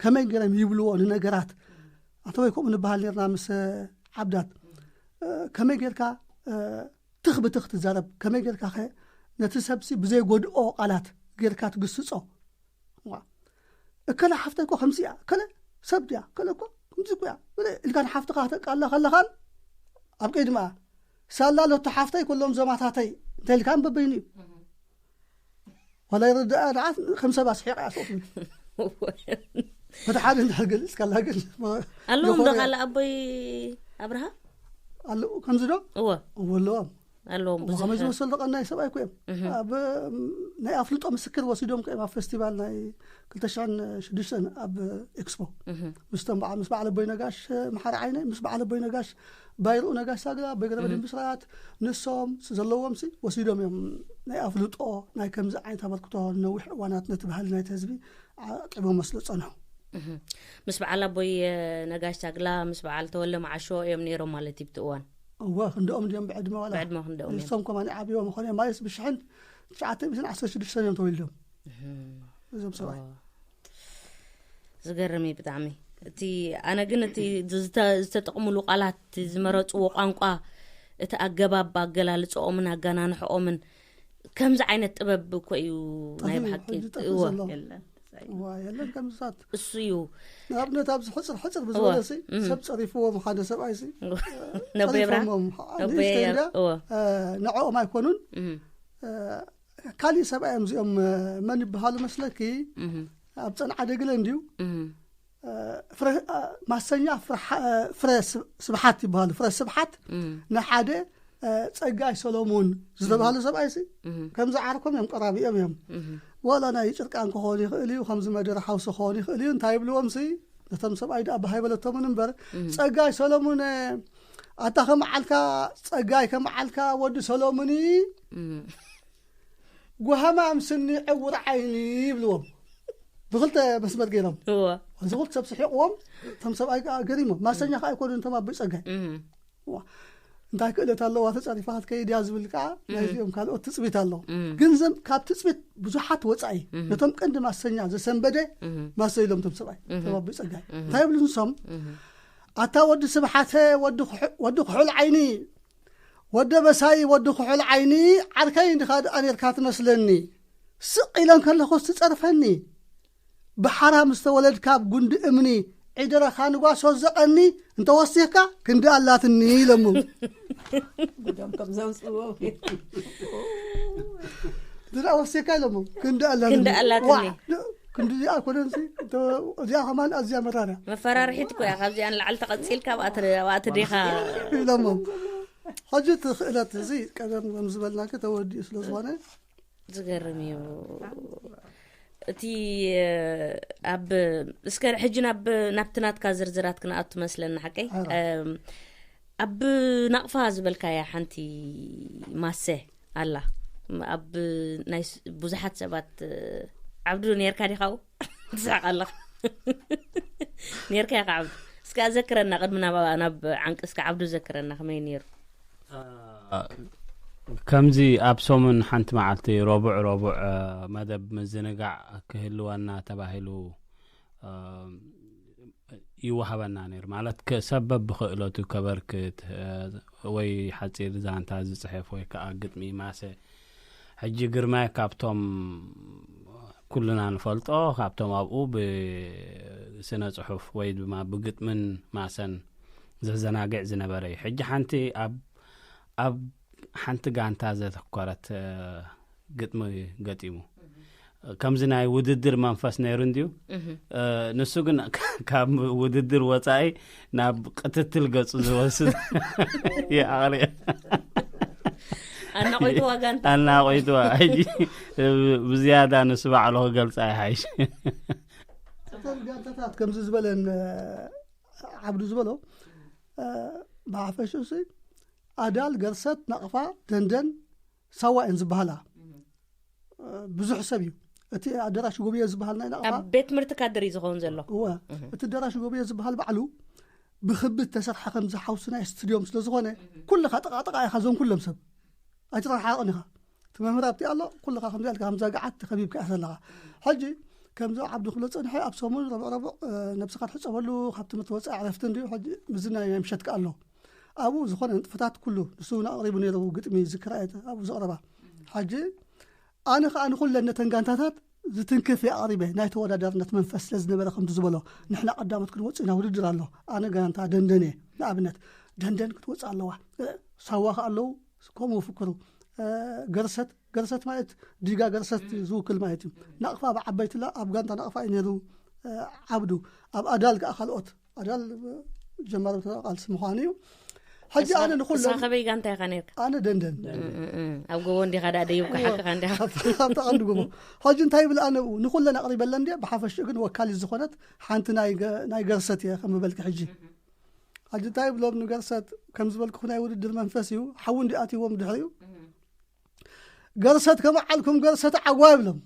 ከመይ ገይሮም ይብልዎ ንነገራት። ኣንተ ወይ ከምኡ ንበሃል ነርና ምስ ዓብዳት። ከመይ ጌርካ ትኽ ብትኽ ትዛረብ፣ ከመይ ጌርካ ኸ ነቲ ሰብሲ ብዘይ ጎድኦ ቃላት ጌርካ ትግስጾ? እከለ ሓፍተይ እኮ ከምዚ እያ፣ እከለ ሰብ ድያ፣ እከለ እኮ ከምዚ እኮ እያ ኢልካ ንሓፍትኻ ተቃላ ከለኻን ኣብ ቅድሚኣ ሳላ ሎቲ ሓፍተይ ኩሎም ዘማታተይ እንተ ኢልካ በበይኑ እዩ። ዋላ ይርድኣ ደኣ ከም ሰብ ኣስሒቕ እያ ሶፊ። በቲ ሓደ እንድሕር ገሊጽካላ ግን ኣለዎም ዶ ካልእ ኣቦይ ኣብርሃ? ኣለዉ ከምዚ ዶ? እወ እወ ኣለዎም። ኣለዎም ብዙሕ ከመይ ዝመሰሉ ቀናይ ሰብኣይ እኮ እዮም። ኣብ ናይ ኣፍልጦ ምስክር ወሲዶም እኮ እዮም ኣብ ፌስቲቫል ናይ ክልተ ሽሕን ሽዱሽተን ኣብ ኤክስፖ ምስቶም በዓ- ምስ በዓል ኣቦይ ነጋሽ መሓሪ ዓይነ ምስ በዓል ኣቦይ ነጋሽ ባይርኡ ነጋሽ ሳግላ ኣቦይ ገረበ ድንብስራት ንሶም ዘለዎም ሲ ወሲዶም እዮም ናይ ኣፍልጦ ናይ ከምዚ ዓይነት ኣበርክቶ ነዊሕ እዋናት ነቲ ባህሊ ናይቲ ህዝቢ ዓቂቦም መስሎ ጸንሑ። ምስ በዓል ኣቦይ ነጋሽ ሳግላ ምስ በዓል ተወለ መዓሾ እዮም ነይሮም ማለት እዩ ብቲ እዋን። እወ ክንድኦም ድዮም ብዕድመ ዋላ ብዕድመ ክንድኦም እዮም። ንሶም ከማን ዓብዮም ኾነ ማይስ ብሽሕን ትሽዓተ ሚእትን ዓሰርተ ሽዱሽተን እዮም ተወሊዶም እዞም ሰብኣይ። ዝገርም እዩ ብጣዕሚ። እቲ ኣነ ግን እቲ ዝተ- ዝተጠቕሙሉ ቃላት፣ ዝመረፅዎ ቋንቋ፣ እቲ ኣገባብ ኣገላልፅኦምን ኣገናንሕኦምን ከምዚ ዓይነት ጥበብ እኮ እዩ ናይ ጠፊኡ፣ ብሓቂ። ሕጂ ጠፊኡ እወ ዘሎ። የለን። እዋ የለን ከምዝሳት እሱ እዩ። ንኣብነት ኣብዚ ሕፅር ሕፅር ብዝበለሲ ሰብ ፀሪፍዎም ሓደ ሰብኣይሲ ነቦይ ኣብርሃ ፀሪፎም ነቦይ ንእሽተይ እንዳ እወ ንዕኦም ኣይኮኑን። እህ፣ ካልእ ሰብኣይ እዮም እዚኦም። መን ይበሃሉ መስለኪ? እህ፣ ኣብ ፀንዓ ደግለ እንድዩ። እህ፣ ፍረ- ማሰኛ ፍረ- ፍረ ስብ- ስብሓት ይበሃሉ። ፍረ ስብሓት እህ፣ ንሓደ ጸጋይ ሰሎሙን ዝተባህሉ ሰብኣይሲ እህ፣ ከምዚ ዓርኮም እዮም፣ ቀራቢኦም እዮም። እህ፣ ዋላ ናይ ጭርቃን ክኸውን ይኽእል እዩ፣ ከምዚ መደረ ሓውሲ ክኸውን ይኽእል እዩ። እንታይ ይብልዎም ሲ ነቶም ሰብኣይ ደኣ ብሃይ በለቶምን እምበር፣ ጸጋይ ሰሎሙን ኣታ ከመዓልካ፣ ጸጋይ ከመዓልካ ወዲ ሰሎሙን እህ። ጉሃማም ስኒ ዕውር ዓይኒ ይብልዎም። ብክልተ መስመር ገይሮም እወ እዚ ኩሉ ሰብ ስሒቕዎም። እቶም ሰብኣይ ከዓ ገሪሞም። ማሰኛ ከዓ ኣይኮኑን እቶም ኣቦይ ጸጋይ። እህ፣ ዋ፣ እንታይ ክእለት ኣለዋ ተጻሪፋ ክትከይድ እያ ዝብል ከዓ ናይዚኦም ካልኦት ትጽቢት ኣሎ። እህ፣ ግን ዘም ካብ ትጽቢት ብዙሓት ወጻኢ ነቶም ቀንዲ ማሰኛ ዘሰንበደ እህ፣ ማሰ ኢሎም እቶም ሰብኣይ እቶም ኣቦይ ጸጋይ እህ። እንታይ ይብሉ ንሶም? እህ፣ ኣታ ወዲ ስብሓተ ወዲ ክሑ- ወዲ ክሑል ዓይኒ ወደ በሳይ ወዲ ክሑል ዓይኒ ዓርከይ እንዲኻ ደኣ ኔርካ ትመስለኒ። ስቕ ኢለ እንከለኹስ ትጸርፈኒ። ብሓራ ምስ ተወለድካ ኣብ ጉንዲ እምኒ ዒደረኻ ንጓሶ ዘቐኒ እንተወሲኽካ ክንዲ ኣላትኒ ኢሎሞ። ጉዶም ከም ዘውፅዎ ድዳ ወሲኽካ ኢሎሞ ክንዲ ኣላትኒ። ክንዲ ኣላትኒ። ዋ፣ ድ- ክንዲ እዚኣ ኣይኮነንሲ እዚኣ ከማን ኣዝያ መራርያ መፈራርሒት እኮ እያ። ካብዚኣ ንላዕሊ ተቐፂልካ ኣብኣ ት- ኣብኣ ትዲኻ። ኢሎሞ። ሕጂ እቲ ክእለት እዚ ቀደም ከም ዝበልናኪ ተወዲኡ ስለ ዝኾነ ዝገርም እዩ። እቲ ኣብ እስከ ሕጂ ናብ ናብቲ ናትካ ዝርዝራት ክንኣቱ መስለኒ ሓቀይ። ኣረ። እም፣ ኣብ ናቕፋ ዝበልካያ ሓንቲ ማሰ ኣላ። ኣብ ናይ ስ- ብዙሓት ሰባት ዓብዱ ነርካ ዲኻው ትስሕቕ ኣለኻ። ነርካ ኢኻ ዓብዱ። እስከ ዘክረና ቅድሚ ናብ ናብ ዓንቂ እስከ ዓብዱ ዘክረና ከመይ ነይሩ? ከምዚ ኣብ ሰሙን ሓንቲ መዓልቲ ረቡዕ ረቡዕ መደብ ምዝንጋዕ ክህልወና ተባሂሉ ይወሃበና ነይሩ። ማለት ሰብ በብኽእለቱ ከበርክት ወይ ሓፂር ዛንታ ዝፅሕፍ ወይ ከዓ ግጥሚ ማሰ። ሕጂ ግርማይ ካብቶም ኩልና ንፈልጦ፣ ካብቶም ኣብኡ ብስነ ፅሑፍ ወይ ድማ ብግጥምን ማሰን ዘዘናግዕ ዝነበረ እዩ። ሕጂ ሓንቲ ኣብ ኣብ ሓንቲ ጋንታ ዘተኮረት ግጥሚ ገጢሙ። ከምዚ ናይ ውድድር መንፈስ ነይሩ እንድዩ። ንሱ ግን ካብ ውድድር ወፃኢ ናብ ቅትትል ገፁ ዝወስድ ይኣቕሪ። ኣናቆይትዋ ጋንታ ኣናቆይትዋ። ሕጂ ብዝያዳ ንሱ ባዕሉ ክገልፃ ይሓይሽ። እተን ጋንታታት ከምዚ ዝበለን ዓብዱ ዝበሎ ብሓፈሽኡ ኣዳል፣ ገርሰት፣ ናቕፋ፣ ደንደን፣ ሳዋ እየን ዝበሃላ። ብዙሕ ሰብ እዩ እቲ ኣደራሽ ጎብዮ ዝበሃል ናይ ናቕፋ። ኣብ ቤት ትምህርቲ ካድር እዩ ዝኸውን ዘሎ። እወ፣ እቲ ኣደራሽ ጎብዮ ዝበሃል ባዕሉ ብክቢ ተሰርሐ ከምዚ ሓውሲ ናይ ስቱድዮም ስለ ዝኾነ ኩልኻ ጥቓጥቓ ኢኻ። እዞም ኩሎም ሰብ ኣይትረሓቕን ኢኻ። እቲ መምህር ኣብቲ ኣሎ፣ ኩልኻ ከምዚ ኢልካ ከምዛ ገዓት ተኸቢብካ ኢኻ ዘለኻ። ሕጂ ከምዚ ዓብዱ ክብሎ ጸንሐ፣ ኣብ ሰሙን ረቡዕ ረቡዕ ነብስኻ ትሕጸበሉ፣ ካብ ትምህርቲ ወጻኢ ዕረፍቲ እንድዩ። ሕጂ ምዝናይ ናይ ምሸትካ ኣሎ። ኣብኡ ዝኾነ ንጥፈታት ኩሉ ንሱ እውን ኣቕሪቡ ነይሩ፣ ግጥሚ ዝክራየት ኣብኡ ዘቕረባ። ሕጂ ኣነ ከኣ ንኹለን ነተን ጋንታታት ዝትንክፍ እየ ኣቕሪበ፣ ናይ ተወዳዳርነት መንፈስ ስለ ዝነበረ። ከምቲ ዝበሎ፣ ንሕና ቀዳሞት ክንወጽእ ኢና፣ ውድድር ኣሎ። ኣነ ጋንታ ደንደን እየ ንኣብነት። ደንደን ክትወጽእ ኣለዋ። ሳዋ ከኣ ኣለዉ፣ ከምኡ ፍክሩ። ገርሰት፣ ገርሰት ማለት ዲጋ ገርሰት ዝውክል ማለት እዩ። ናቕፋ ብዓበይትላ ኣብ ጋንታ ናቕፋ እዩ ነይሩ። ዓብዱ ኣብ ኣዳል ከኣ ካልኦት ኣዳል ጀማሪ ቃልሲ ምዃኑ እዩ። ሕጂ ኣነ ንኹሎም ንስኻ ከበይ ጋንታ ኢኻ ነርካ? ኣነ ደንደን ኣብ ጎቦ እንዲኻ ዳ ደይብካ ሓቅኻ እንዲኻ? ኣብታ ቀንዲ ጎቦ። ሕጂ እንታይ ይብል ኣነ ንኹለን ኣቕሪበለን እንዲ ብሓፈሽኡ ግን ወካሊት ዝኾነት ሓንቲ ናይ ገርሰት እየ ከም በልኪ። ሕጂ ሕጂ እንታይ ይብሎም ንገርሰት ከም ዝበልኩ ናይ ውድድር መንፈስ እዩ። ሓዊ እንዲ ኣትይዎም ድሕሪኡ ገርሰት ከመዓልኩም ገርሰት ዓጓ ይብሎም።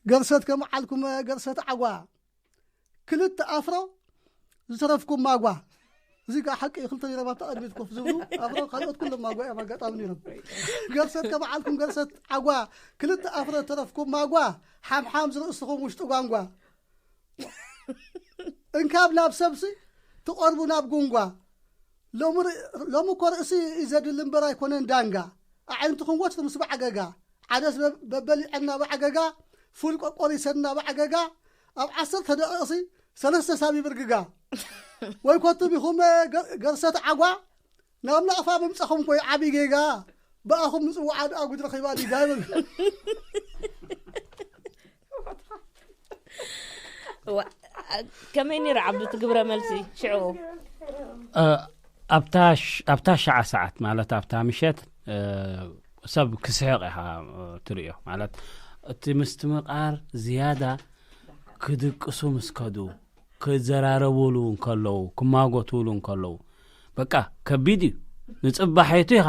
ገርሰት ከመዓልኩም ገርሰት ዓጓ ክልተ ኣፍሮ ዝተረፍኩም ማጓ። እዚ ከዓ ሓቂ ክልተ ነይሮም ኣብታ ቅድሚት ኮፍ ዝብሉ ኣፍሮ ካልኦት ኩሎም ማጓ እዮም ኣጋጣሚ ነይሮም። ገርሰት ከመዓልኩም ገርሰት ዓጓ ክልተ ኣፍሮ ዝተረፍኩም ማጓ ሓምሓም ዝርእስኹም ውሽጢ ጓንጓ እንካብ ናብ ሰብሲ ትቐርቡ ናብ ጉንጓ። ሎሚ እኮ ርእሲ እዩ ዘድሊ እምበር ኣይኮነን ዳንጋ። ኣዒንትኹም ወትሩ ምስ ባዕገጋ ዓደስ በበሊዐና ባዕገጋ ፉል ቆቆሪሰና ባዕገጋ ኣብ ዓሰርተ ደቂቕሲ ሰለስተ ሳብ ይብርግጋ። ወይ ኮትም ኢኹም ገርሰት ዓጓ ናብ ናቕፋ ምምጻኹም ኮይ ዓብዪ ጌጋ። ብኣኹም ምጽዋዓ ድኣ ጉድ ረኺባ ዲጋ ይብል። ከመይ ነይሩ ዓብዱ እቲ ግብረ መልሲ ሽዑ? ኣብታ ሸዓ ሰዓት ማለት ኣብታ ምሸት ሰብ ክስሕቕ ኢኻ ትርእዮ። ማለት እቲ ምስትምቓር ዝያዳ ክድቅሱ ምስ ከዱ፣ ክዘራረቡሉ እንከለዉ፣ ክማጎቱሉ እንከለዉ፣ በቃ ከቢድ እዩ። ንጽባሒቱ ኢኻ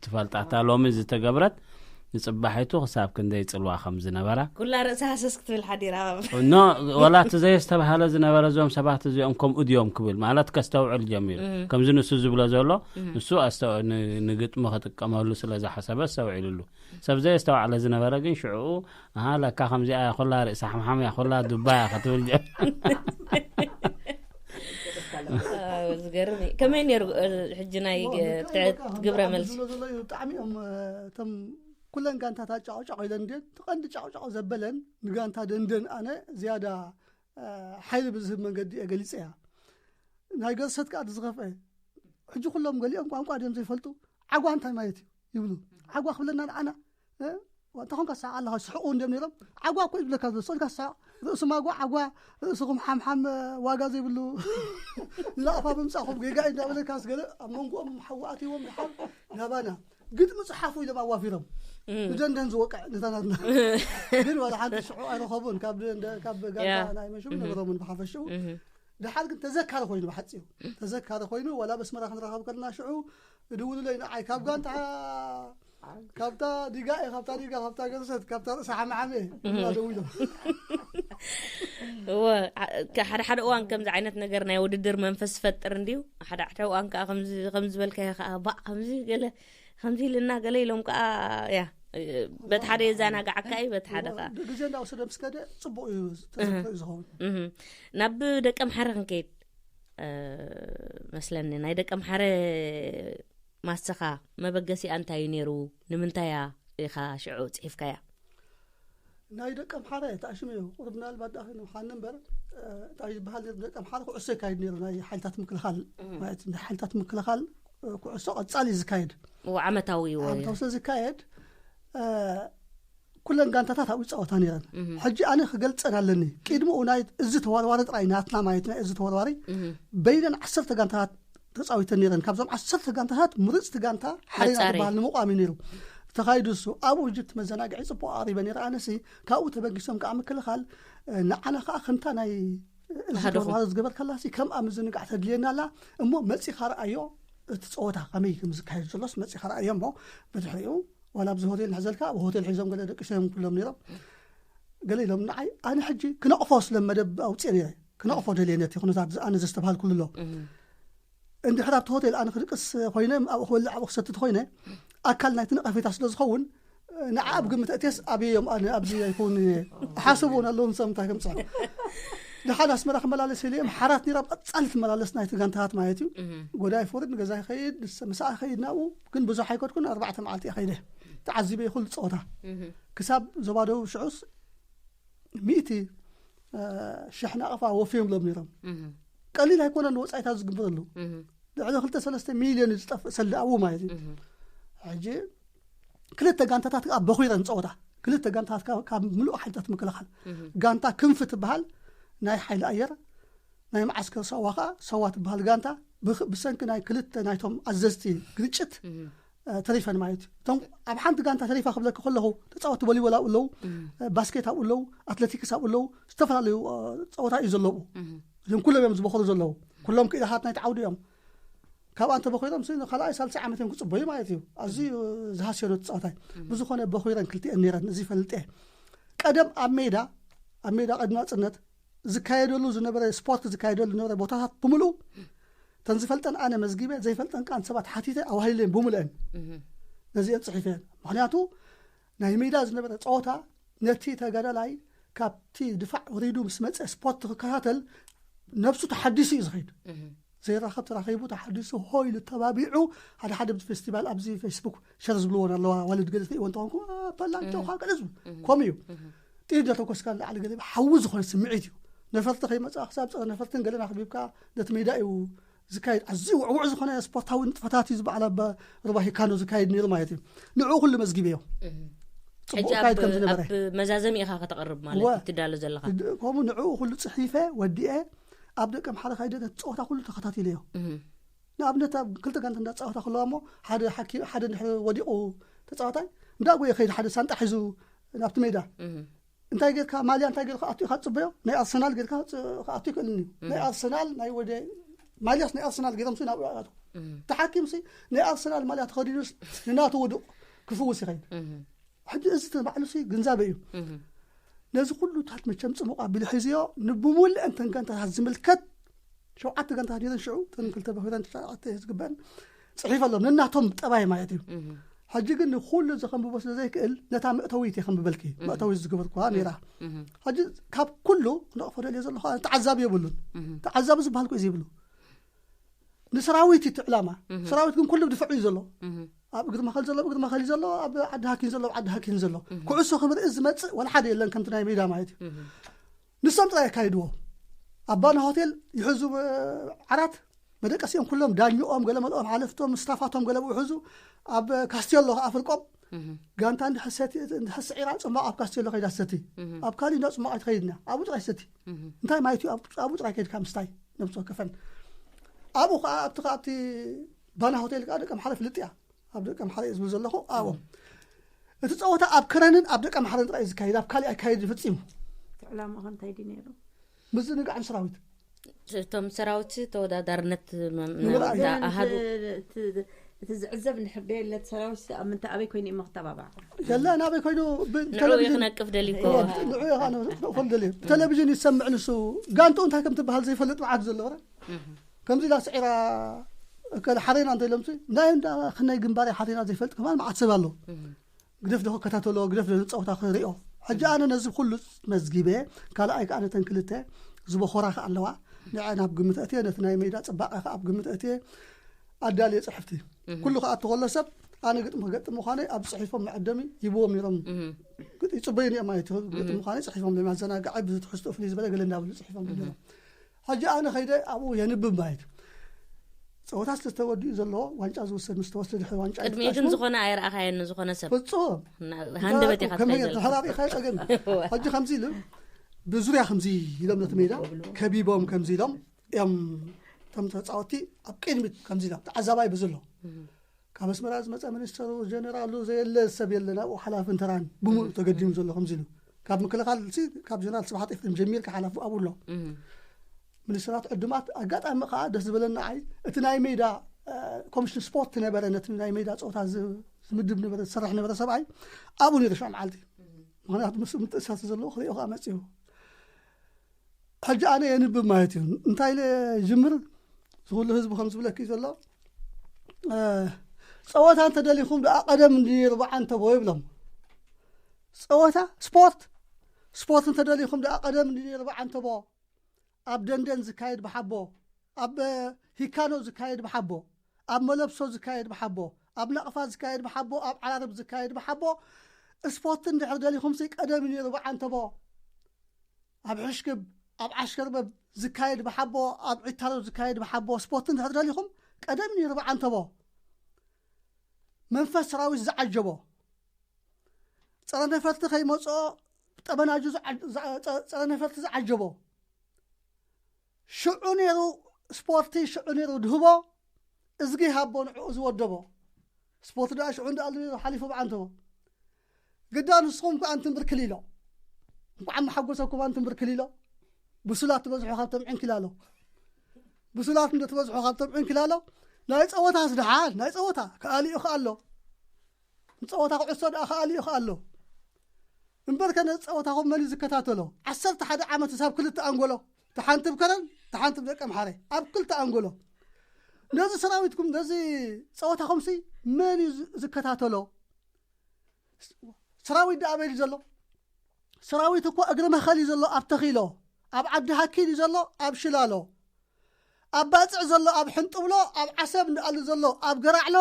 ትፈልጣታ ሎሚ ዝተገብረት ንጽባሒቱ ክሳብ ክንደይ ጽልዋ ከም ዝነበራ። ኩላ ርእሳ ሃሰስ ክትብል ሓዲራ። ኖ፣ ወላ እቲ ዘየስተብሃለ ዝነበረ እዞም ሰባት እዚኦም ከምኡ ድዮም ክብል ማለት ከስተውዕል ጀሚሩ። ከምዚ ንሱ ዝብሎ ዘሎ ንሱ ንግጥሚ ክጥቀመሉ ስለ ዝሓሰበ ኣስተውዒሉሉ። ሰብ ዘየስተውዓለ ዝነበረ ግን ሽዕኡ ኣሃ ለካ ከምዚኣ ኩላ ርእሳ ሓምሓም እያ ኩላ ዱባ እያ ክትብል ጀ ዝገርም እዩ። ከመይ ነይሩ ሕጂ ናይ ትዕት ግብረ መልሲ? ብጣዕሚ እዮም እቶም ኩለን ጋንታታት ጫቕጫቕ ኢለን እንድን ትቐንዲ ጫቕጫቕ ዘበለን ንጋንታ ደንደን ኣነ ዝያዳ ሓይሊ ብዝህብ መንገዲ እየ ገሊፀ እያ። ናይ ገርሰት ከዓ ዝኸፍአ ሕጂ ኩሎም ገሊኦም ቋንቋ ድዮም ዘይፈልጡ ዓጓ እንታይ ማለት እዩ ይብሉ። ዓጓ ክብለና ንዓና እንተኾንካ ሳዕ ኣለኻ ስሕቑ እንድዮም ነይሮም። ዓጓ እኮ ይብለካ ዘሎ ስእልካ ሳዕ ርእሲ ማጓ ዓጓ ርእስኹም ሓምሓም ዋጋ ዘይብሉ ላቕፋ ምምፃእኹም ጌጋ እዩ እንዳበለካስ ገለ ኣብ መንጎኦም ሓዊ ኣትይዎም ድሓር ናባና ግጥሚ ጽሓፉ ኢሎም ኣዋፊሮም ንደንደን ዝወቅዕ ነታናትና ግን ዋላ ሓንቲ ሽዑ ኣይረኸቡን። ካብ ደንደ ካብ ጋንታ ናይ መሽም ነበሮምን ብሓፈሽኡ ድሓር ግን ተዘካሪ ኮይኑ ብሓፂሩ ተዘካሪ ኮይኑ ዋላ በስመራ ክንረኸብ ከለና ሽዑ እድውሉለይ ንዓይ ካብ ጋንታ ካብታ ዲጋ እየ ካብታ ዲጋ ካብታ ገርሰት ካብታ ርእሲ ሓመሓመ እየ እና ደው ኢሎም። እወ ሓደ ሓደ እዋን ከምዚ ዓይነት ነገር ናይ ውድድር መንፈስ ዝፈጥር እንድዩ። ሓደ ሓደ እዋን ከዓ ከም ዝበልካዮ ከዓ ባዕ ከምዚ ገለ ከምዚ ኢልና ገለ ኢሎም ከዓ ያ በቲ ሓደ የዘናግዓካ እዩ በቲ ሓደ ከዓ ግዜ እንዳወሰደ ምስ ከደ ፅቡቕ እዩ ተዘክሮ እዩ ዝኸውን። ናብ ደቂ ኣምሓረ ክንከይድ መስለኒ ናይ ደቂ ኣምሓረ ማሰኻ መበገሲኣ እንታይ እዩ ነይሩ? ንምንታያ ኢኻ ሽዑ ፅሒፍካያ? ናይ ደቂ ኣምሓረ ተኣሽሙ እዩ ቁሩብ ምናልባት ዳኺ ንምዃኑ እምበር እንታይ ዝበሃል ነይሩ ደቂ ኣምሓረ ኩዕሶ ይካየድ ነይሩ ናይ ሓይልታት ምክልኻል ማለት ናይ ሓይልታት ምክልኻል ኩዕሶ ቀጻሊ እዩ ዝካየድ ዓመታዊ እዩ ዓመታዊ ስለ ዝካየድ ኩለን ጋንታታት ኣብኡ ይፃወታ ነይረን ሕጂ ኣነ ክገልፀን ኣለኒ ቅድሚኡ ናይ እዚ ተወርዋሪ ጥራይ ናትና ማለት ናይ እዚ ተወርዋሪ በይነን ዓሰርተ ጋንታታት ተፃዊተን ነይረን ካብዞም ዓሰርተ ጋንታታት ምርፅቲ ጋንታ ሓሬና ትበሃል ንምቋም እዩ ነይሩ ተኻይዱ እሱ ኣብኡ ሕጂ እቲ መዘናግዒ ፅቡቅ ኣቅሪበ ነይረ ኣነሲ ካብኡ ተበጊሶም ከዓ ምክልኻል ንዓና ከዓ ከምታ ናይ እዚ ተወርዋሪ ዝገበርካላሲ ከምኣ ምዝንጋዕ ተድልየና ኣላ እሞ መፂኻ ረኣዮ እቲ ፀወታ ከመይ ከም ዝካየድ ዘሎስ መፂኻ ረኣዮ እሞ ብድሕሪኡ ዋላ ኣብዚ ሆቴል ንሕዘልካ ኣብ ሆቴል ሒዞም ገለ ደቂ ሸዮም ኩሎም ነይሮም ገለ ኢሎም ንዓይ ኣነ ሕጂ ክነቕፎ ስለ መደብ ኣውፅኤ ነይረ ክነቕፎ ደልየ ነቲ ኩነታት ኣነ ዘስተብሃልኩሉ ኣሎ እንድሕር ኣብቲ ሆቴል ኣነ ክድቅስ ኮይነ ኣብኡ ክበልዕ ኣብኡ ክሰትት ኮይነ ኣካል ናይቲ ነቐፌታ ስለ ዝኸውን ንዓ ኣብ ግምት እቴስ ኣብዮም ኣነ ኣብዚ ኣይኮን ሓስብ እውን ኣለዎም ሰምታይ ከምፅኣ ድሓን ኣስመራ ክመላለስ ኢለ እዮም ሓራት ነራ ቀፃሊ ትመላለስ ናይቲ ጋንታት ማለት እዩ ጎዳይ ፎርድ ንገዛ ይኸይድ ምሳኣ ይኸይድ ናብኡ ግን ብዙሕ ኣይከድኩን ኣርባዕተ መዓልቲ እየ ከይደ ተዓዚበ ይኹል ፀወታ ክሳብ ዞባ ደቡብ ሽዑስ ሚእቲ ሽሕ ናቕፋ ወፍዮም ሎም ነሮም ቀሊል ኣይኮነን ወፃኢታት ዝግበረሉ ልዕሊ ክልተ ሰለስተ ሚልዮን እዩ ዝጠፍእ ሰልዲ ኣብኡ ማለት እዩ ሕጂ ክልተ ጋንታታት ከዓ በኺረን ፀወታ ክልተ ጋንታታት ካብ ምሉእ ሓይልታት ምክልኻል ጋንታ ክንፊ ትበሃል ናይ ሓይሊ ኣየር ናይ መዓስከር ሰዋ ከዓ ሰዋ ትበሃል ጋንታ ብሰንኪ ናይ ክልተ ናይቶም ኣዘዝቲ ግርጭት ተሪፈን ማለት እዩ እቶም ኣብ ሓንቲ ጋንታ ተሪፋ ክብለካ ከለኹ ተፃወቲ ቮሊቦል ኣብኡ ኣለዉ ባስኬት ኣብኡ ኣለዉ ኣትሌቲክስ ኣብኡ ኣለዉ ዝተፈላለዩ ፀወታ እዩ ዘለዉ እዞም ኩሎም እዮም ዝበኸሩ ዘለዉ ኩሎም ክኢላታት ናይ ተዓውዲ እዮም ካብኣ እንተበኺሮም ካልኣይ ሳልሳይ ዓመት እዮም ክፅበዩ ማለት እዩ ኣዝዩ ዝሃስዮ ተፃወታይ ብዝኾነ በኺረን ክልቲአን ነይረን እዚ ፈልጠ ቀደም ኣብ ሜዳ ኣብ ሜዳ ቅድሚ ናፅነት ዝካየደሉ ዝነበረ ስፖርት ዝካየደሉ ዝነበረ ቦታታት ብምልኡ ተን ዝፈልጠን ኣነ መዝጊበ ዘይፈልጠን ከኣ ሰባት ሓቲተ ኣዋሂለ ብሙልአን ነዚአን ፅሒፈ ምክንያቱ ናይ ሜዳ ዝነበረ ፀወታ ነቲ ተጋዳላይ ካብቲ ድፋዕ ወሪዱ ምስ መፀ ስፖርት ክከታተል ነብሱ ተሓዲሱ እዩ ዝኸይድ ዘይራኸብ ተራኺቡ ተሓዲሱ ሆ ኢሉ ተባቢዑ ሓደ ሓደ ፌስቲቫል ኣብዚ ፌስቡክ ሸር ዝብልዎን ኣለዋ ዋልድ ገለ ትርእይዎ እንተኾንኩ ፐላንቸውካ ገለ ዝብል ከምኡ እዩ ጥይት ዳተኮስካ ንላዕሊ ገለ ሓዊ ዝኾነ ስምዒት እዩ ነፈርቲ ከይመፅኣ ክሳብ ፀረ ነፈርትን ገለን ኣኽቢብካ ነቲ ሜዳ እዩ ዝካየድ ኣዝዩ ውዕውዕ ዝኾነ ስፖርታዊ ንጥፈታት እዩ ዝበዓል ኣብ ሩባ ሂካኖ ዝካየድ ነይሩ ማለት እዩ ንዕኡ ኩሉ መዝጊበዮ ሕጂ ጽቡቅ ካይድ ከም ዝነበረ ኣብ መዛዘሚ ኢኻ ከተቕርብ ማለት እዩ ትዳሎ ዘለኻ ከምኡ ንዕኡ ኩሉ ጽሒፈ ወዲኤ ኣብ ደቀ ምሓረ ካይደ ነቲ ጸወታ ኩሉ ተኸታቲለዮ ንኣብነት ኣብ ክልተ ጋንታ እንዳተጻወታ ከለዋ እሞ ሓደ ሓኪም ሓደ እንድሕር ወዲቑ ተጻዋታይ እንዳጎየ ከይድ ሓደ ሳንጣ ሒዙ ናብቲ ሜዳ እንታይ ጌርካ ማልያ እንታይ ጌርካ ኣቱ ኢኻ ትጽበዮ ናይ ኣርሰናል ጌርካ ክኣቱ ይክእልን እዩ ናይ ኣርሰናል ናይ ወደ ማልያስ ናይ ኣርሰናል ጌሮም ሲ ናብኡ ይኣቱ ተሓኪም ሲ ናይ ኣርሰናል ማልያ ተኸዲኑስ ንናቱ ውዱቕ ክፍውስ ይኸይድ ሕጂ እዚ ተባዕሉ ሲ ግንዛበ እዩ ነዚ ኩሉ ታት መቸም ጽሙቕ ኣቢሉ ሒዝዮ ንብሙልእ እንተን ጋንታታት ዝምልከት ሸውዓተ ጋንታታት ኔረን ሽዑ እተን ክልተ በኺረን ተሸዓተ ዝግበአን ጽሒፈሎም ነናቶም ጠባይ ማለት እዩ ሕጂ ግን ንኩሉ ዘኸንብቦ ስለ ዘይክእል ነታ መእተዊት እየ ከንብበልኪ መእተዊት ዝገበርኩዋ ነይራ ሕጂ ካብ ኩሉ ክነቕፎ ደልዮ ዘለኹ ኣነ ተዓዛቢ የብሉን ተዓዛቢ ዝበሃል ኮ ዘይብሉ ንሰራዊት እቲ ዕላማ ሰራዊት ግን ኩሉ ብድፍዕ እዩ ዘሎ ኣብ እግሪ ማኸል ዘሎ እግሪ ማኸል እዩ ዘሎ ኣብ ዓዲ ሃኪን ዘሎ ኣብ ዓዲ ሃኪን ዘሎ ኩዕሶ ክብርኢ ዝመፅእ ወላ ሓደ የለን ከምቲ ናይ ሜዳ ማለት እዩ ንሶም ጥራይ የካይድዎ ኣባና ሆቴል ይሕዙ ዓራት መደቀሲኦም ኩሎም ዳኝኦም ገለ መልኦም ሓለፍቶም ስታፋቶም ገለ ብውሕዙ ኣብ ካስቴሎ ከኣ ፍርቆም ጋንታ እንድሕሰቲ እንድሕስዒራ ጽማቕ ኣብ ካስቴሎ ከይዳ ሰቲ ኣብ ካሊ እንዳ ጽማቕ ኣይትኸይድና ኣብኡ ጥራይ ሰቲ እንታይ ማለት እዩ ኣብኡ ጥራይ ከይድካ ምስታይ ነብሲ ወከፈን ኣብኡ ከኣ ኣብቲ ከኣ ኣብቲ ባና ሆቴል ከኣ ደቀ ምሓረ ፍልጥ እያ ኣብ ደቀ ምሓረ ዝብል ዘለኹ ኣብኦም እቲ ጸወታ ኣብ ከረንን ኣብ ደቀ ምሓረን ጥራይ ዝካየድ ኣብ ካሊእ ኣይካየድ ፈጺሙ ዕላማ እንታይ ድዩ ነይሩ ምዝንጋዕን ሰራዊት እቶም ሰራዊት ተወዳዳርነት ምምራእ ኣሃዱ እቲ ዝዕዘብ እንድሕር ደየለት ሰራዊት ኣብ ምንታይ ኣበይ ኮይኑ እሞ ክተባባዕ የለ ናበይ ኮይኑ ንዑ ክነቅፍ ደሊኮ ንዑ ኾል ደልየ ብቴሌቪዥን ይሰምዕ ንሱ ጋንቱ እንታይ ከም ትበሃል ዘይፈልጥ መዓት ዘሎ ከምዚ ኢላ ስዒራ ሓሬና እንተ ኢሎም ናይ እንዳ ክናይ ግንባር ሓሬና ዘይፈልጥ ከማን መዓት ሰብ ኣሎ ግደፍ ዶ ክከታተሎ ግደፍ ዶ ዝፀወታ ክሪኦ ሕጂ ኣነ ነዚ ኩሉ መዝጊበ ካልኣይ ከዓ ነተን ክልተ ዝበኾራ ከዓ ኣለዋ ንዐ ናብ ግምት ኣትየ ነቲ ናይ ሜዳ ፅባቐ ከዓ ኣብ ግምት ኣትየ ኣዳልየ ፅሕፍቲ ኩሉ ከዓ እትኸሎ ሰብ ኣነ ግጥሚ ክገጥም ምዃነ ኣብ ፅሒፎም መዐደሚ ይብዎም ነይሮም ይፅበዩ እዮም ማለት ግጥሚ ምዃነ ፅሒፎም ሎም ኣዘናጋዓይ ብዙ ትሕዝቶ ፍልይ ዝበለ ገለ እንዳበሉ ፅሒፎም ነይሮም ሕጂ ኣነ ከይደ ኣብኡ የንብብ ማለት እዩ ፀወታ ስለዝተወዲኡ ዘሎ ዋንጫ ዝውሰድ ምስ ተወስደ ድሕሪ ዋንጫ ቅድሚኡ ግን ዝኾነ ኣይረኣኻየን ዝኾነ ሰብ ፍፁም ሃንደበት ኢኻ ተሓራሪኻ ፀገም ሕጂ ከምዚ ኢሉ ብዙርያ ከምዚ ኢሎም ነቲ ሜዳ ከቢቦም ከምዚ ኢሎም እዮም እቶም ተፃወቲ ኣብ ቅድሚት ከምዚ ኢሎም ተዓዛባይ ብዙ ኣሎ ካብ ኣስመራ ዝመፀ ሚኒስተሩ ጀነራሉ ዘየለ ሰብ የለን ኣብኡ ሓላፍን ተራን ብሙሉእ ተገዲሙ ዘሎ ከምዚ ኢሉ ካብ ምክልኻል ካብ ጀነራል ስብሓት ኤፍሬም ጀሚርካ ሓላፉ ኣብኡ ኣሎ ሚኒስትራት ዕዱማት ኣጋጣሚ ከዓ ደስ ዝበለና ዓይ እቲ ናይ ሜዳ ኮሚሽን ስፖርት ነበረ ነቲ ናይ ሜዳ ፀወታ ዝምድብ ነበረ ዝሰርሕ ነበረ ሰብኣይ ኣብኡ ነይሩ ሻዕ መዓልቲ ምክንያቱ ምስ ምትእሳስ ዘለዎ ክሪኦ ከዓ መፅኡ ሕጂ ኣነ የንብብ ማለት እዩ እንታይ ኢለ ይጅምር ዝኹሉ ህዝቢ ከም ዝብለኪ ዘሎ ጸወታ እንተደሊኹም ደኣ ቀደም እንዲ ርባዓ እንተቦ ይብሎም። ጸወታ ስፖርት ስፖርት እንተደሊኹም ደኣ ቀደም እንዲ ርባዓ እንተቦ፣ ኣብ ደንደን ዝካየድ ብሓቦ፣ ኣብ ሂካኖ ዝካየድ ብሓቦ፣ ኣብ መለብሶ ዝካየድ ብሓቦ፣ ኣብ ናቕፋ ዝካየድ ብሓቦ፣ ኣብ ዓራርብ ዝካየድ ብሓቦ። ስፖርት እንድሕር ደሊኹምሲ ቀደም እዩ ነይሩ ብዓንተቦ። ኣብ ሕሽክብ፣ ኣብ ዓሽከርበብ ዝካየድ ብሓቦ፣ ኣብ ዒታሮ ዝካየድ ብሓቦ። ስፖርት እንድሕር ደሊኹም ቀደም እዩ ነይሩ ብዓንተቦ። መንፈስ ሰራዊት ዝዓጀቦ፣ ጸረ ነፈርቲ ከይመጽኦ ጠበናጁ ዝዓ- ዝዓ- ጸ- ጸረ ነፈርቲ ዝዓጀቦ። ሽዑ ነይሩ ስፖርቲ፣ ሽዑ ነይሩ ድህቦ። እዝጊ ሃቦ ንዕኡ ዝወደቦ። ስፖርት ደኣ ሽዑ እንዳኣሉ ነይሩ ሓሊፉ ብዓንተቦ። ግዳ ንስኹም ከኣ እንትንብርክል ኢሎ፣ እንኳዕ መሓጎሰኩም ኣንትንብርክል ኢሎ። ብሱላት ትበዝሑ ካብቶም ዕንክላሎ። ብሱላት እንደ ትበዝሑ ካብቶም ዕንክላሎ። ናይ ጸወታስ ደሓን ናይ ጸወታ ከኣሊኡ ከኣሎ። ንጸወታ ኩዕሶ ደኣ ከኣሊኡ ከኣሎ። እምበርከ ነዚ ጸወታኹም መን እዩ ዝከታተሎ? ዓሰርተ ሓደ ዓመት ሳብ ክልተ ኣንጎሎ፣ ተሓንትብ ከረን ተሓንትብ ደቀ ምሓረ ኣብ ክልተ ኣንጎሎ። ነዚ ሰራዊትኩም ነዚ ጸወታኹምሲ መን እዩ ዝ- ዝከታተሎ? ሰራዊት ደኣ ኣበይ እዩ ዘሎ? ሰራዊት እኮ እግሪ መኸል እዩ ዘሎ ኣብ ተኺሎ፣ ኣብ ዓዲ ሃኪል እዩ ዘሎ ኣብ ሽላሎ፣ ኣብ ባጽዕ ዘሎ ኣብ ሕንጥብሎ፣ ኣብ ዓሰብ እንዳኣሉ ዘሎ ኣብ ገራዕሎ።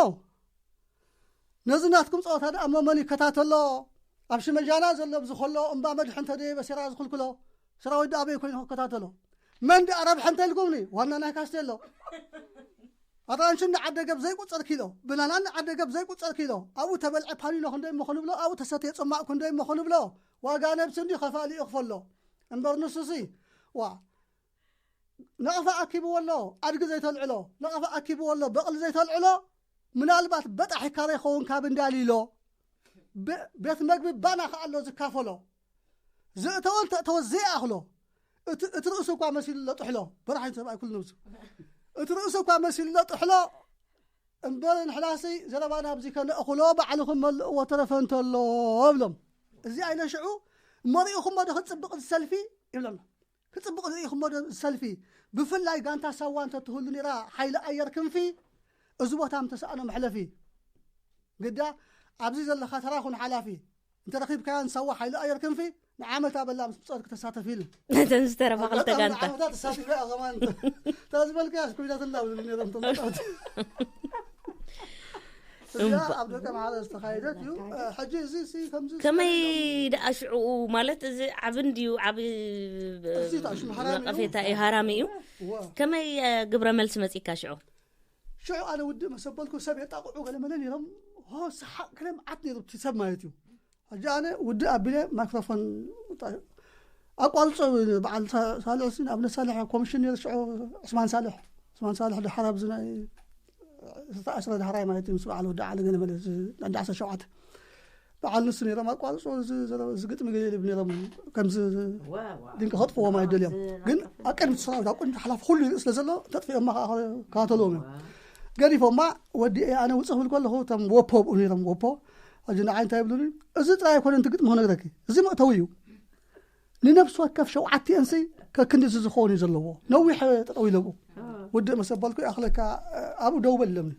ነዚ ናትኩም ጸወታ ደኣ እሞ መን ይከታተሎ? ኣብ ሽመጃና ዘሎ ኣብዚ ከሎ እምባ መድሕን ተደየበ ሴራ ዝኽልክሎ ሰራዊት ደኣ ኣበይ ኮይኑ ክከታተሎ? መን ደኣ ረብሐ እንተ ኢልኩምኒ ዋና ናይ ካስቴሎ ኣራንሺ እናዓደገ ብዘይቁጸር ኪሎ፣ ብናና እናዓደገ ብዘይቁጸር ኪሎ፣ ኣብኡ ተበልዐ ፓኒኖ ክንደይ እሞ ክንብሎ፣ ኣብኡ ተሰትየ ጽማቕ ክንደይ እሞ ክንብሎ፣ ዋጋ ነብሲ እንዲ ከፋሊ ይኽፈሎ። እምበር ንሱሲ ዋ ነቐፋ ኣኪብዎ ኣሎ ኣድጊ ዘይተልዕሎ፣ ነቐፋ ኣኪብዎ ኣሎ በቕሊ ዘይተልዕሎ። ምናልባት በጣሕ ይካረ ይኸውን ካብ እንዳሊሎ። ቤ- ቤት መግቢ ባና ከኣሎ ዝካፈሎ። ዘእተወን ተእተወ ዘይኣኽሎ። እቲ እቲ ርእሱ እኳ መሲሉ ኣሎ ጥሕሎ። በራሒ ሰብኣይ ኩሉ ነብሱ። እቲ ርእሱ እኳ መሲሉ ኣሎ ጥሕሎ። እምበር ንሕናሲ ዘረባና ኣብዚ ከነእኽሎ ባዕልኹም መልእዎ ተረፈ እንተሎ እብሎም። እዚ ኣይነ ሽዑ መሪእኹሞ ዶ ክጽብቕ ዝሰልፊ ይብሎም። ክጽብቕ ርኢኹሞ ዶ ዝሰልፊ? ብፍላይ ጋንታ ሳዋ እንተትህሉ ነይራ ሓይሊ ኣየር ክንፊ፣ እዚ ቦታ ምተሰኣኖ መሕለፊ። ግዳ ኣብዚ ዘለኻ ተራ ኩን ሓላፊ። እንተረኺብካያ ንሳዋ ሓይሊ ኣየር ክንፊ ንዓመት ኣበላ ምስ ብጾት ክተሳተፍ ኢሉ። ነተን ዝተረፋ ክልተ ኣጋጣሚ ጋንታ። ንዓመታት ተሳቲፈ እያ ከማን። እታ ዝበልካያ ኮይናትና ዝብሉ ነይሮም ተመጣጣ። እዚኣ እምባ- ኣብ ደቀ ማሕረ ዝተኻየደት እዩ። ሕጂ እዚ ሲ ከምዚ ከመይ ዝካየድ ደኣ ሽዕኡ ማለት እዚ ዓቢ እንድዩ ዓቢ እዚ ታሽሙ ሃራሚ እዩ። ነቐፌታ እዩ፣ ሃራሚ እዩ። እዋ። ከመይ እ፣ ግብረ መልሲ መጺካ ሽዑ? ሽዑ ኣነ ውድእ መሰበልኩ ሰብ የጣቕዑ ገለ መለ ነይሮም። ሆ ሰሓቕ ገለ መዓት ነይሩ እቲ ሰብ ማለት እዩ። ሕጂ ኣነ ውድእ ኣቢለ ማይክሮፎን ኣቋርጾ በዓል ሳ- ሳልሕ ሲ ንኣብነት ሳልሕ ኮሚሽን ነይሩ ሽዑ ዑስማን ሳልሕ ዑስማን ሳልሕ ደሓር ኣብዚ ናይ ዝተኣስረ ዳሕራይ ማለት እዩ ምስ በዓል ወዲ ዓሊ ገለ መለ እዚ እንዳ ዓሰርተ ሸውዓተ በዓል ንሱ ነይሮም ኣቋርጾ እዚ ዘረ- እዚ ግጥሚ ገለ ይልብ ነይሮም ከምዚ ድንቂ ከጥፍዎም ኣይደልዮም ግን ኣብ ቅድሚ ሰራዊት ኣብ ቅድሚ ሓላፊ ኩሉ ይርኢ ስለ ዘሎ ተጥፊኦማ ከዓ ክከታተልዎም እዮም ገዲፎማ ወዲኤ ኣነ ውፅእ ክብል ከለኹ እቶም ወፖ ኣብኡ ነይሮም ወፖ ሕጂ ንዓይ እንታይ ይብሉኒ እዚ ጥራይ ኣይኮነን እቲ ግጥሚ ክነግረኪ እዚ መእተዊ እዩ ንነፍሲ ወከፍ ሸውዓቲኤንሲ ከክንዲ እዚ ዝኸውን እዩ ዘለዎ ነዊሕ ጠጠው ኢለብኡ ውድእ መሰበልኩ ይኣኽለካ ኣብኡ ደው በል ኢሎምኒ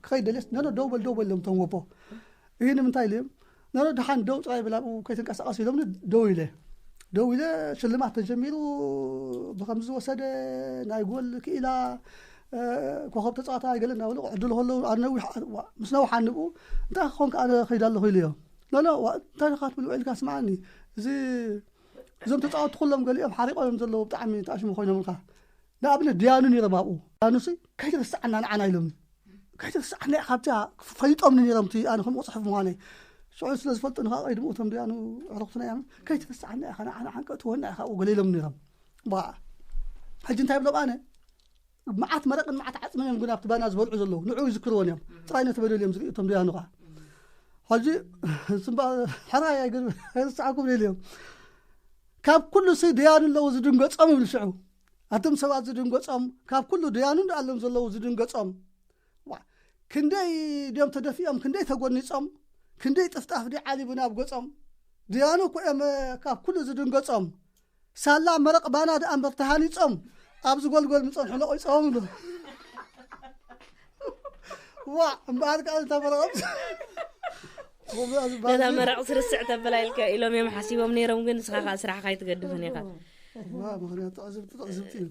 ክኸይድ ደልየስ ነኖ ደው በል ደው በል ኢሎም እቶም ወቦ ይህ ንምንታይ ኢሎም ነኖ ድሓን ደው ጥራይ በል ኣብኡ ከይትንቀሳቐስ ኢሎምኒ ደው ኢለ ደው ኢለ ሽልማት ተጀሚሩ ብከምዚ ዝወሰደ ናይ ጎል ክኢላ ኮኸብ ተፃዋታ ኣይገለ እናበሉ ዕድል ከለዉ ኣነዊሕ ምስ ነውሓ ንብኡ እንታይ ክኾንካ ኣነ ከይዳ ኣለኹ ኢሉ እዮም ኖኖ እንታይ ኢኻ ትብል ውዒልካ ስምዓኒ እዚ እዞም ተፃወቲ ኩሎም ገሊኦም ሓሪቆም እዮም ዘለዉ ብጣዕሚ ተኣሽሙ ኮይኖም ኢልካ ንኣብነት ድያኑ ነይሮም ኣብኡ ድያኑሲ ከይትርስዓና ንዓና ኢሎምኒ ከይትርስዓና ኢኻ ኣብዚኣ ፈሊጦምኒ ነይሮም እቲ ኣነ ከምኡ ፅሑፍ ምዃነይ ሽዑ ስለ ዝፈልጡ ንካ ቀይድምኡ እቶም ድያኑ ዕሩኽትና እዮም ከይትርስዓና ኢኻ ንዓና ዓንቀእትወና ኢኻ ኣብኡ ገለ ኢሎም ነይሮም በዓ ሕጂ እንታይ ብሎም ኣነ መዓት መረቅን መዓት ዓፅምን እዮም ግን ኣብቲ ባና ዝበልዑ ዘለዉ ንዑ ይዝክርዎን እዮም ጥራይ ነቲ በደል እዮም ዝርእዩ እቶም ደያኑ ከዓ ሕጂ ሕራይ ኣይርስዓኩም ኢሉ እዮም ካብ ኩሉ ሲ ደያኑ ኣለዉ ዝድንገፆም ይብል ሽዑ ኣቶም ሰባት ዝድንገፆም ካብ ኩሉ ደያኑ እንዳኣሎም ዘለዉ ዝድንገፆም ክንደይ ድዮም ተደፊኦም ክንደይ ተጎኒፆም ክንደይ ጥፍጣፍ ዲ ዓሊቡ ናብ ገፆም ደያኑ እኮ እዮም ካብ ኩሉ ዝድንገፆም ሳላ መረቕ ባና ደኣ እምበር ተሃኒጾም ኣብዚ ጎልጎል ምጸንሑ ለቆይጸዎም ይብሉ። ዋ እምበኣር ከዓ ዝተመረቐም ነታ መረቕ ስርስዕ ተበላ ኢልካ ኢሎም እዮም ሓሲቦም ነይሮም፣ ግን ንስኻ ከዓ ስራሕካ ኣይትገድፍን ኢኻ። ምክንያቱ ዕዝብቲ ዕዝብቲ እዩ።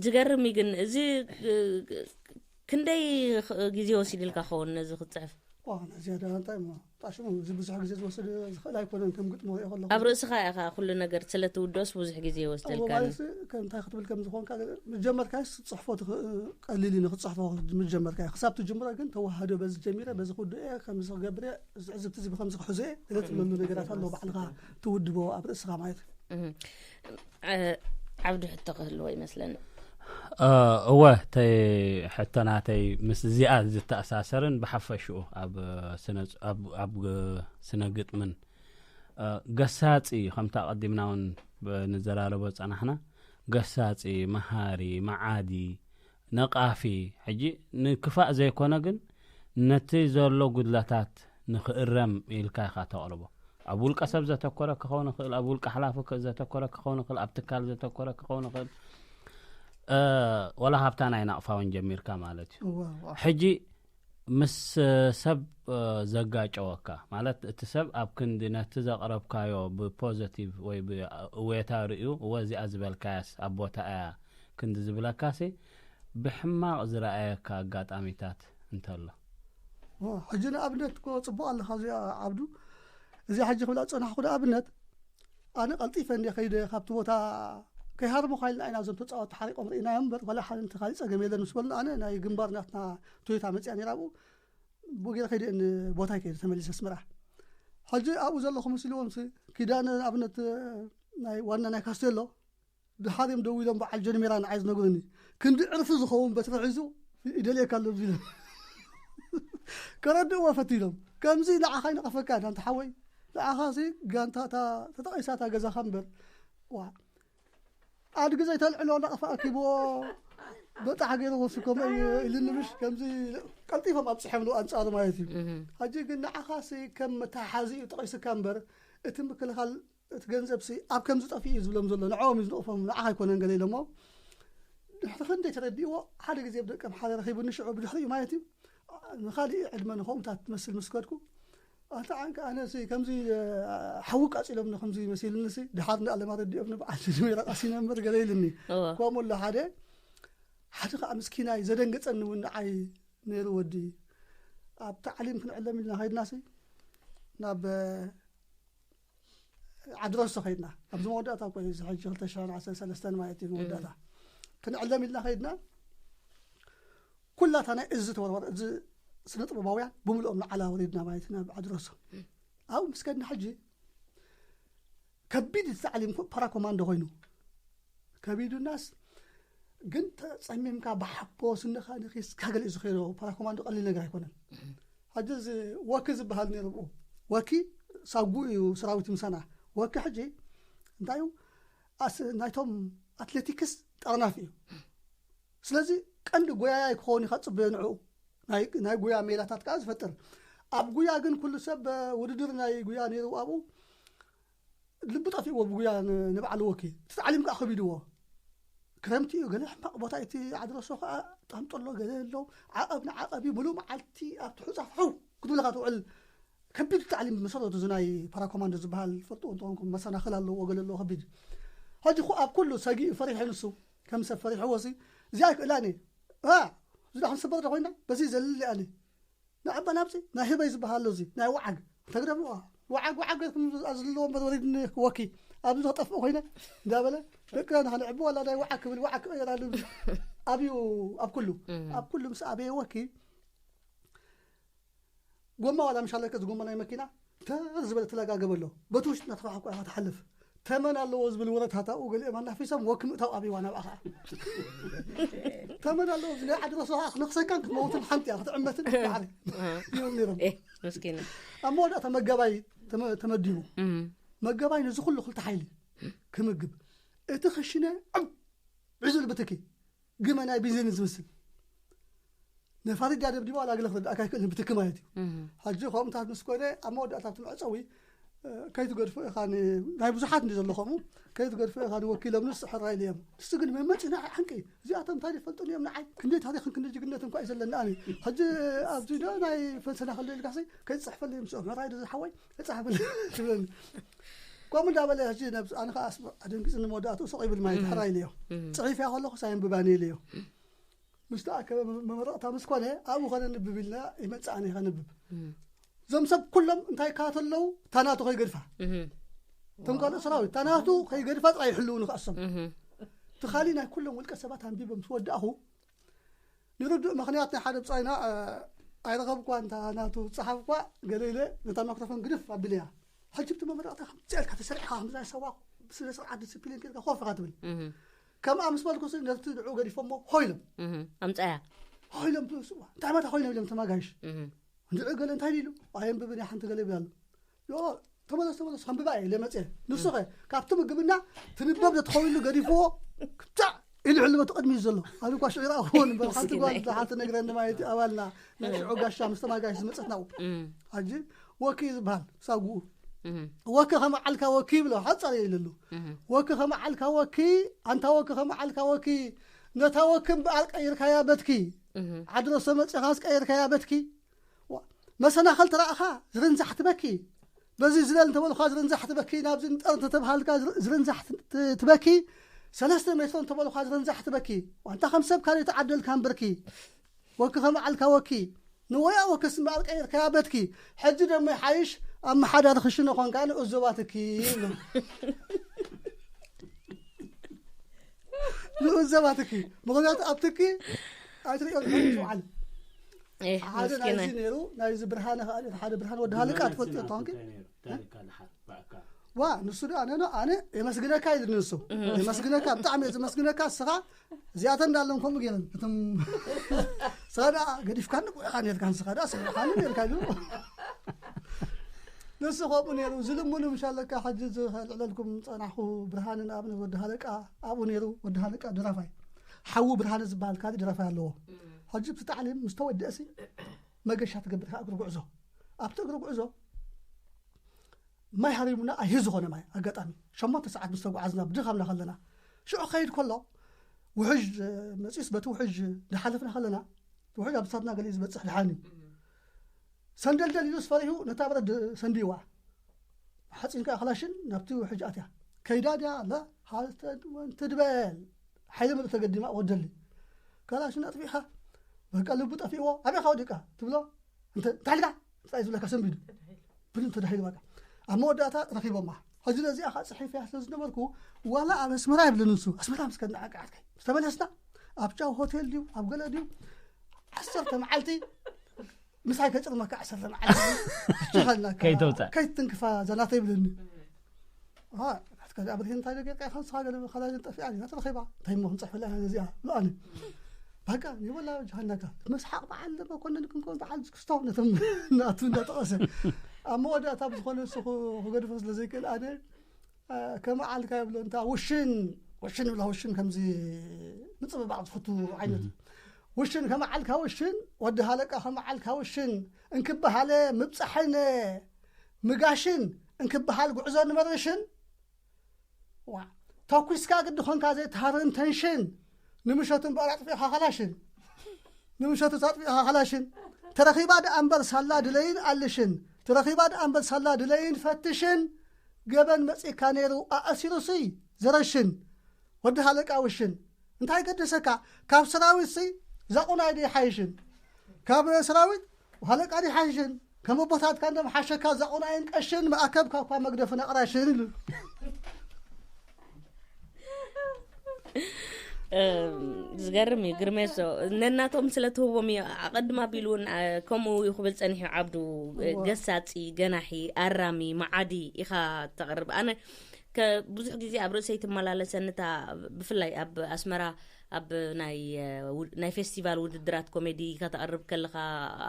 ዝገርም እዩ። ግን እዚ እ፣ ክንደይ ኽ- ግዜ ወሲድልካ ኸውን ነዚ ክትፅሕፍ? ዋ፣ ናይ ዝያዳ እንታይ እሞ ጣሽሙ፣ እዚ ብዙሕ ግዜ ዝወስድ ዝኽእል ኣይኮነን። ከም ግጥሞ ሪኦ ከለኹ ኣብ ርእስኻ ኢኻ ኩሉ ነገር ስለ ትውደስ ብዙሕ ግዜ ይወስደልካ። ማለት ከምታይ ክትብል ከም ዝኾንካ ምጀመርካስ ጽሕፎ ትኽ- ቀሊል እዩ ንክትጽሕፎ ምጀመርካ። ክሳብ ትጅምሮ ግን ተዋህዶ በዚ ጀሚረ፣ በዚ ክውድኦ እየ፣ ከምዚ ክገብር እየ፣ እዚ ዕዝብቲ እዚ ብከምዚ ክሕዞ እየ፣ ገለ ትብለሉ ነገራት ኣሎ፣ ባዕልኻ ትውድቦ ኣብ ርእስኻ ማለት እዩ። እህ። እ፣ ዓብዲ ሕቶ ክህልዎ ይመስለኒ። እ፣ እወ፣ ተይ፣ ሕቶ ናተይ ምስ እዚኣ ዝተኣሳሰርን ብሓፈሽኡ ኣብ ስነ ኣብ ኣብ ስነ ግጥምን እ፣ ገሳጺ፣ ከምቲ ኣቐዲምና እውን ብ- ንዘራረቦ ጸናሕና፣ ገሳጺ፣ መሃሪ፣ መዓዲ፣ ነቓፊ፣ ሕጂ ንክፋእ ዘይኮነ ግን ነቲ ዘሎ ጉድለታት ንክእረም ኢልካ ኢኻ ተቕርቦ። ኣብ ውልቀ ሰብ ዘተኮረ ክኸውን ይኽእል፣ ኣብ ውልቀ ሓላፊ ክ- ዘተኮረ ክኸውን ይኽእል፣ ኣብ ትካል ዘተኮረ ክኸውን ይኽእል። እ፣ ወላ ካብታ ናይ ናቕፋ እውን ጀሚርካ ማለት እዩ። እዋ፣ እዋ። ሕጂ ምስ ሰብ እ፣ ዘጋጨወካ ማለት እቲ ሰብ ኣብ ክንዲ ነቲ ዘቕረብካዮ ብፖዘቲቭ ወይ ብእወታ ርእዩ እወ እዚኣ ዝበልካያስ ኣብ ቦታ እያ ክንዲ ዝብለካሲ ብሕማቕ ዝረኣየካ ኣጋጣሚታት እንተሎ? ኦ፣ ሕጂ ንኣብነት እኮ ጽቡቕ ኣለኻ እዚኣ ዓብዱ። እዚኣ ሕጂ ክብላ ዝጸናሕኩ ንኣብነት ኣነ ቀልጢፈ እንደ ከይደ ካብቲ ቦታ ከይሃርሙ ካይልና ኢና እዞም ተጻወቲ ሓሪቆም ርኢናዮም እምበር ዋላ ሓደ እንተ ካሊእ ጸገም የለን ምስ በሉና ኣነ ናይ ግንባር ናትና ቶዮታ መጽያ ነይራ ኣብኡ ብጌረ ከይደ እን ቦታ ከይደ ተመሊሰ ኣስመራ። ሕጂ ኣብኡ ዘለኹ መሲልዎም ሲ ኪዳነ ንኣብነት ናይ ዋና ናይ ካስቴሎ ድሓር እዮም ደው ኢሎም በዓል ጆን ሜራ ንዓይ ዝነግሩኒ። ክንዲ ዕርፊ ዝኸውን በትሪ ሒዙ ይደልየካ ኣሎ ኢሎም ከረድእዎ ፈቲኖም። ከምዚ ንዓኻ ይነቐፈካ ኣንታ ሓወይ፣ ንዓኻ ሲ ጋንታ እታ ተጠቒሳ እታ ገዛኻ እምበር። ዋ ኣድጊ ዘይተልዕሎ ናቕፋ ኣኪብዎ በጣሕ ገይሩ ወሲ ከምኡ እዩ ኢልኒ ምሽ ከምዚ ቀልጢፎም ኣብፅሐምሉ ኣንፃሩ ማለት እዩ። ሕጂ ግን ንዓኻ ሲ ከም መተሓሓዚ እዩ ጠቒስካ እምበር እቲ ምክልኻል እቲ ገንዘብ ሲ ኣብ ከምዚ ጠፊኡ እዩ ዝብሎም ዘሎ ንዕኦም እዩ ዝነቕፎም ንዓኻ ኣይኮነን ገለ ኢሎሞ ድሕሪ ክንደይ ተረዲእዎ ሓደ ግዜ ብደቂ ኣምሓራ ረኺቡኒ ሽዑ ብድሕሪኡ ማለት እዩ ንኻሊእ ዕድመ ንኸምኡታት ትመስል ምስ ከድኩ ኣታ ዓንካ ኣነ ሲ ከምዚ ሓዊ ቃፂሎም ከምዚ መሲልኒ ሲ ድሓር እንዳ ኣለማ ረዲኦም ንበዓል ሜራ ቀሲነ እምበር ገለ ኢልኒ እወ። ከምኡ ኣሎ ሓደ ሓደ ከዓ ምስኪናይ ዘደንገፀኒ እውን ንዓይ ነይሩ ወዲ ኣብ ታዕሊም ክንዕለም ኢልና ከይድና ሲ ናብ ዓድረሶ ከይድና ኣብዚ መወዳእታ እኮ እዩ እዚ ሕጂ ክልተ ሽሕን ዓሰርተ ሰለስተን ማለት እዩ መወዳእታ ክንዕለም ኢልና ከይድና ኩላታ ናይ እዚ ተወርወር እዚ ስነ ጥበባውያን ብምልኦም ንዓላ ወሪድና ማለት እዩ ናብ ዓድረሶ ኣብኡ ምስ ከድና ሕጂ ከቢድ እቲ ታዕሊም ኮ- ፓራኮማንዶ ኮይኑ ከቢዱናስ ግን ተፀሚምካ ብሓቦ ስንኻ ነኺስካ ገለ እዩ ዝኸይዶ ፓራኮማንዶ ቀሊል ነገር ኣይኮነን ሕጂ እዚ ወኪ ዝበሃል ነይሩ ብኡ ወኪ ሳጉ እዩ ሰራዊት ምሳና ወኪ ሕጂ እንታይ እዩ ኣስ- ናይቶም ኣትሌቲክስ ጠርናፍ እዩ ስለዚ ቀንዲ ጎያያይ ክኸውን ኢኻ ፅበዮ ንዕኡ ናይ ናይ ጉያ ሜላታት ከዓ ዝፈጥር ኣብ ጉያ ግን ኩሉ ሰብ እ፣ ውድድር ናይ ጉያ ነይሩ ኣብኡ ልቡ ጠፊእዎ ብጉያ ን- ንበዓል ወኪ እቲ ታዕሊም ከዓ ከቢድዎ ክረምቲ እዩ ገለ ሕማቕ ቦታ እቲ ዓድረሶ ከዓ ጣምጦሎ ገለ ኣሎ ዓቐብ ንዓቐብ እዩ ሙሉእ መዓልቲ ኣብቲ ሑፃፍ ሓው ክትብለካ ትውዕል ከቢድ ታዕሊም ብመሰረቱ እዚ ናይ ፓራኮማንዶ ዝበሃል ፈልጥዎ እንትኾንኩም መሰናኽል ኣለዎ ገለ ኣለዎ ከቢድ ሕጂ ኹ ኣብ ኩሉ ሰጊኡ ፈሪሑ ንሱ ከም ሰብ ፈሪሕዎ ሲ እዚኣ ኣይክእላን እየ እ፣ እዚ ዳ ክንስበር ዶ ኮይና በዚ ዘልል ኣነ ንዓባ ናብዚ ናይ ህበይ ዝበሃል ኣሎ እዚ ናይ ወዓግ ተግረምዋ ወዓግ ወዓግ ገርኩም ኣዝልዎ እምበር ወሪድኒ ወኪ ኣብዚ ክጠፍእ ኮይነ እንዳበለ ደቅና ንኸንዕቢ ዋላ ናይ ወዓግ ክብል ወዓግ ክቕየር ኣሉ ኣብዩ ኣብ ኩሉ ኣብ ኩሉ ምስ ኣበየ ወኪ ጎማ ዋላ ምሻለከ ዝጎማ ናይ መኪና ተር ዝበለ ተለጋገበ ኣሎ በቲ ውሽጢ እናተፋሕኩ ኢኻ ትሓልፍ ተመን ኣለዎ ዝብል ወረታት ኣብኡ ገሊኦም ኣናፊሶም ወኪ ምእታው ኣብይዋ ናብኣ ከዓ ተመን ኣለዎ ናይ ዓዲ ረሶ ከዓ ክነኽሰካን ክትመውትን ሓንቲ እያ ክትዕመትን ባሕሪ ይብል ነይሮም ኤ፣ መስኪና ኣብ መወዳእታ መጋባይ ተመ- ተመዲቡ እም፣ መጋባይ ነዚ ኩሉ ክልተ ሓይሊ ክምግብ እቲ ክሽነ ዕብ ዕዙል ብትኪ ግመ ናይ ቢንዚን ዝምስል ነፋሪት ድያ ደብዲባ ዋላ ገለ ክርዳእካ ይክእል ብትኪ ማለት እዩ እም፣ ሕጂ ከምኡታት ምስ ኮነ ኣብ መወዳእታ እቲ መዕፀዊ እ፣ ከይትገድፎ ኢኻ ን- ናይ ብዙሓት እንዲ ዘሎ ከምኡ ከይትገድፎ ኢኻ ንወኪሎም ንስ ሕራይ ኢለ እዮም ንሱ ግን መመፅና ሓንቂ እዚኣቶም እንታይ ይፈልጡን እዮም ንዓይ ክንደይ ታሪክን ክንደይ ጅግነትን እኳ እዩ ዘለኒ ኣነ ሕጂ ኣብዚ ዶ ናይ ፈንሰና ከሎ ኢልካ ሲ ከይትፅሕፈለይ ምስኦም ሕራይ ዶ ዝሓወይ ከይፅሓፈለይ ትብለኒ ከምኡ እንዳበለ ሕጂ ነብስ ኣነ ከዓ ኣደንግፅኒ መወዳእትኡ ስቕ ይብል ማለት ሕራይ ኢለዮ። ፅሒፍ እያ ከለኹ ሳየንብባኒ ኢለዮ። ምስ ተኣከበ መመረቕታ ምስ ኮነ ኣብኡ ኮነ ንብብ ኢልና ይመፅእ ኣነ ከንብብ። እዞም ሰብ ኩሎም እንታይ ካተለው ታናቱ ከይገድፋ፣ እቶም ካልእ ሰራዊት ታናቱ ከይገድፋ ጥራይ ይሕልው ንክኣሶም። እቲ ካሊእ ናይ ኩሎም ውልቀ ሰባት ኣንቢቦም ምስ ወዳእኹ ንርዱእ ምኽንያት ናይ ሓደ ብጻይና ኣይረኸብኳ እንታ ናቱ ጸሓፍኳ ገለ ኢለ ነታ ማክሮፎን ግድፍ ኣቢለያ። ሕጂ ብቲ መመረቕታ ከምዚ ኢልካ ተሰሪዕካ ከምዚ ናይ ሰዋ ብስነ ስርዓት ዲስፕሊን ጌርካ ኮፍ ኢኻ ትብል። ከምኣ ምስ በልኩ ነቲ ንዕኡ ገዲፎሞ ሆይሎም ኣምጻያ። ሆይሎም ትስዋ እንታይ ማታ ሆይሎም ኢሎም ተማጋይሽ እንድዒ ገለ እንታይ ኢሉ ኣየንብብን እየ ሓንቲ ገለ ይብል ኣሎ። ዮ ተመለስ ተመለስ ከንብባ እየ ኢለ መፅየ። ንሱ ኸ ካብቲ ምግብና ትንበብ ዘትኸውሉ ገዲፍዎ ክብታዕ ኢሉ ሕልበቱ ቅድሚ እዩ ዘሎ። ኣነ እኳ ሽዑ ይረኣኽዎ ንበር ሓንቲ ጓል ሓንቲ ነግረኒ ማለት እዩ ኣባልና ናይ ሽዑ ጋሻ ምስ ተማጋሽ ዝመፀት ናብኡ ሕጂ ወኪ ዝበሃል ሳጉኡ ወኪ ከመዓልካ ወኪ ይብሎ ሓፃር ኢለሉ ወኪ ከመዓልካ ወኪ ኣንታ ወኪ ከመዓልካ ወኪ ነታ ወኪ እምበኣር ቀይርካያ በትኪ ዓድረሶ መፅኻስ ቀይርካያ በትኪ መሰናኸል ተራእኻ ዝርንዛሕ ትበኪ በዚ ዝለል እንተበልኳ ዝርንዛሕ ትበኪ ናብዚ ንጠር እንተተብሃልካ ዝርንዛሕ ትበኪ ሰለስተ ሜትሮ እንተበልኳ ዝርንዛሕ ትበኪ ዋንታ ከም ሰብ ካልእ ተዓደልካ እምብርኪ ወኪ ከመዓልካ ወኪ ንወያ ወኪ ስምባር ቀይርካያ በትኪ ሕጂ ደሞ ይሓይሽ ኣመሓዳሪ ክሽነ ኾንካ ንኡዞባትኪ ይብሎ ንኡዞባትኪ ምኽንያቱ ኣብ ትኪ ኣይትሪኦ ዝውዓል ሓደ ናይዚ ነይሩ ናይዚ ብርሃነ ሓደ ብርሃን ወዲ ሃልቃ ትፈልጥ ተኾንኪ ዋ ንሱ ደ ኣነ ኣነ የመስግነካ ኢሉ ንሱ የመስግነካ ብጣዕሚ የመስግነካ እስኻ እዚኣተን እንዳለን ከምኡ ገይረን እቶም ሰዳ ገዲፍካኒ ቁዕኻ ነርካ ንስኻ ዳ ሰብሓኒ ነርካ ኢሉ ንሱ ከምኡ ነይሩ ዝልምኑ ምሻለካ ሕጂ ዝልዕለልኩም ፀናሕኩ ብርሃንን ኣብነት ወዲ ሃለቃ ኣብኡ ነይሩ ወዲ ሃለቃ ደራፋይ ሓዉ ብርሃነ ዝበሃል ካልእ ደራፋይ ኣለዎ ሕጂ ብቲ ታዕሊም ምስ ተወደእሲ መገሻ ትገብር እግሪ ጉዕዞ ኣብቲ እግሪ ጉዕዞ ማይ ሃሪሙና ኣይህ ዝኾነ ማይ ኣጋጣሚ ሸሞንተ ሰዓት ምስ ተጓዓዝና ብድኻምና ከለና ሽዑ ከይድ ከሎ ውሕጅ መፂስ በቲ ውሕጅ ዝሓለፍና ከለና ውሕጅ ኣብ ሳትና ገሊኡ ዝበፅሕ ድሓን እዩ ሰንደልደል ኢሉስ ፈሪሁ ነታ በረድ ሰንዲዋ ሓፂን ከዓ ክላሽን ናብቲ ውሕጅ ኣትያ ከይዳ ድያ ላ ትድበል ሓይለ ምልእ ተገዲማ ወደሊ ካላሽን ኣጥፊእኻ በቃ ልቡ ጠፊእዎ ኣበኻ ወዲቃ ትብሎ እንታይ ኢልካ እንታይ ዝብለካ ሰንቢዱ ብልን ተዳሂሉ በቃ ኣብ መወዳእታ ረኺቦማ ሕዚ ነዚኣ ከዓ ፅሒፈያ ስለ ዝነበርኩ ዋላ ኣብ ኣስመራ ይብልን ንሱ ኣስመራ ምስ ከድና ዓቃዓትከይ ዝተመለስና ኣብ ጫው ሆቴል ድዩ ኣብ ገለ ድዩ ዓሰርተ መዓልቲ ምሳይ ከጭርመካ ዓሰርተ መዓልቲ ችኸልና ከይተውፅእ ከይትንክፋ ዘናተ ይብልኒ ኣብርሂ እንታይ ነገር ቃ ንስኻ ገለ ከላጅን ጠፊኣ ዲና ተረኺባ እንታይ ሞ ክንፅሕፈላ ኢና ነዚኣ ብለኣኒ በቃ ይበላ ጃሃናካ መስሓቅ በዓል መኮንን ክንከውን በዓል ክስቶ ነቶም ናቱ እንዳጠቐሰ ኣብ መወዳእታ ብዝኾነ እሱ ክገድፎ ስለ ዘይክእል ኣነ ከመዓልካ ይብሎ እንታ ውሽን ውሽን ይብላ ውሽን ከምዚ ምፅብባቕ ዝፍቱ ዓይነት ውሽን ከመዓልካ ውሽን ወዲ ሃለቃ ከመዓልካ ውሽን እንክበሃለ ምብፃሕን ምጋሽን እንክበሃል ጉዕዞ ንመርሽን ተኩስካ ግዲ ኾንካ ዘይትሃርን ተንሽን ንምሸቱ እምበኣር ኣጥፊእኻ ኸላሽን ንምሸቱ ኣጥፊእኻ ኸላሽን ተረኺባ ደኣ እምበር ሳላ ድለይን ኣልሽን ተረኺባ ደኣ እምበር ሳላ ድለይን ፈትሽን ገበን መጺእካ ነይሩ ኣእሲሩሲ ዝረሽን ወዲ ሃለቃ ውሽን እንታይ ገደሰካ ካብ ሰራዊትሲ ዛቑናይ ዶ ይሓይሽን ካብ ሰራዊት ሃለቃ ዶ ይሓይሽን ከም ኣቦታትካ እንደምሓሸካ ዛቑናይን ቀሽን መኣከብካ እኳ መግደፍን ኣቕራሽን ኢሉ ዝገርም እዩ ግርሜሶ ነናቶም ስለ ትህቦም እዩ ኣቐድም ኣቢሉ እውን ከምኡ እዩ ክብል ፀኒሑ ዓብዱ ገሳፂ ገናሒ ኣራሚ መዓዲ ኢኻ ተቕርብ ኣነ ብዙሕ ግዜ ኣብ ርእሰይ ትመላለሰኒ እታ ብፍላይ ኣብ ኣስመራ ኣብ ናይ ፌስቲቫል ውድድራት ኮሜዲ ከተቕርብ ከለኻ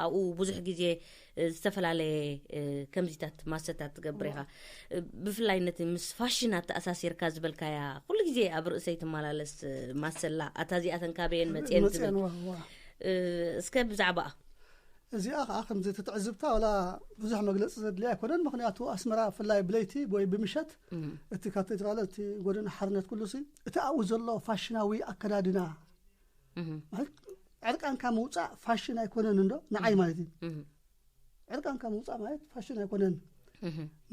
ኣብኡ ብዙሕ ግዜ ዝተፈላለየ ከምዚታት ማሰታት ትገብር ኢኻ ብፍላይ ነቲ ምስ ፋሽን ኣተኣሳሲርካ ዝበልካያ ኩሉ ግዜ ኣብ ርእሰይ ትመላለስ ማሰላ ኣታ እዚኣተን ካበየን መፅየን ትብል እስከ ብዛዕባኣ እዚኣ ከዓ ከምዚ እቲ ትዕዝብታ ዋላ ብዙሕ መግለፂ ዘድልያ ኣይኮነን ምክንያቱ ኣስመራ ብፍላይ ብለይቲ ወይ ብምሸት እቲ ካቴድራል እቲ ጎደና ሓርነት ኩሉ ሲ እቲ ኣብኡ ዘሎ ፋሽናዊ ኣከዳድና ማለት ዕርቃንካ ምውፃእ ፋሽን ኣይኮነን እንዶ ንዓይ ማለት እዩ ዕርቃንካ ምውፃእ ማለት ፋሽን ኣይኮነን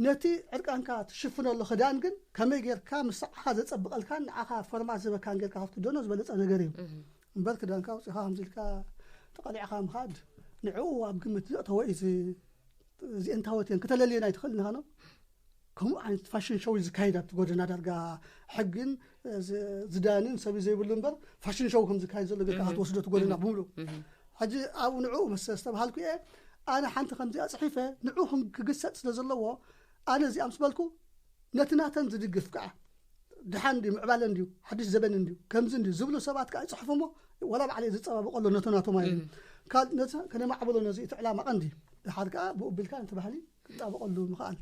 ነቲ ዕርቃንካ ትሽፍነሉ ክዳን ግን ከመይ ጌርካ ምስ ንዓኻ ዘጸብቐልካን ንዓኻ ፎርማት ዝህበካን ጌርካ ክትክደኖ ዝበለጸ ነገር እዩ። እምበር ክዳንካ ኣውጺኻ ከምዚ ኢልካ ተቐሊዕኻ ምኻድ ንዕኡ ኣብ ግምት ዘእተወ እዩ። እዚ እዚአን ታወት እየን ክተለልየን ኣይትኽእልን ኢኻ ነው። ከምኡ ዓይነት ፋሽን ሾው እዩ ዝካየድ ኣብቲ ጎደና። ዳርጋ ሕግን ዝ- ዝዳንን ሰብ ዘይብሉ እምበር ፋሽን ሾው ከም ዝካየድ ዘሎ ጌርካ ክትወስዶ እቲ ጎደና ብምሉ። ሕጂ ኣብኡ ንዕኡ መሰ ዝተባሃልኩ እየ ኣነ ሓንቲ ከምዚኣ ጽሒፈ ንዕኡ ክም- ክግሰጥ ስለ ዘለዎ ኣነ እዚኣ ምስ በልኩ ነቲ ናተን ዝድግፍ ከዓ ድሓን እንድዩ ምዕባለ እንድዩ ሓድሽ ዘበን እንድዩ ከምዚ እንድዩ ዝብሉ ሰባት ከዓ ይፅሕፉ እሞ ወላ ባዕለ ዝፀባበቆ ኣሎ ነቶ ናቶ ማለት እዩ። ካብ ነቲ ከነማዕብሎ ነዚ እቲ ዕላማ ቀንዲ ድሓር ከዓ ብኡ ቢልካ ነቲ ባህሊ ክጣበቀሉ ምኽኣል።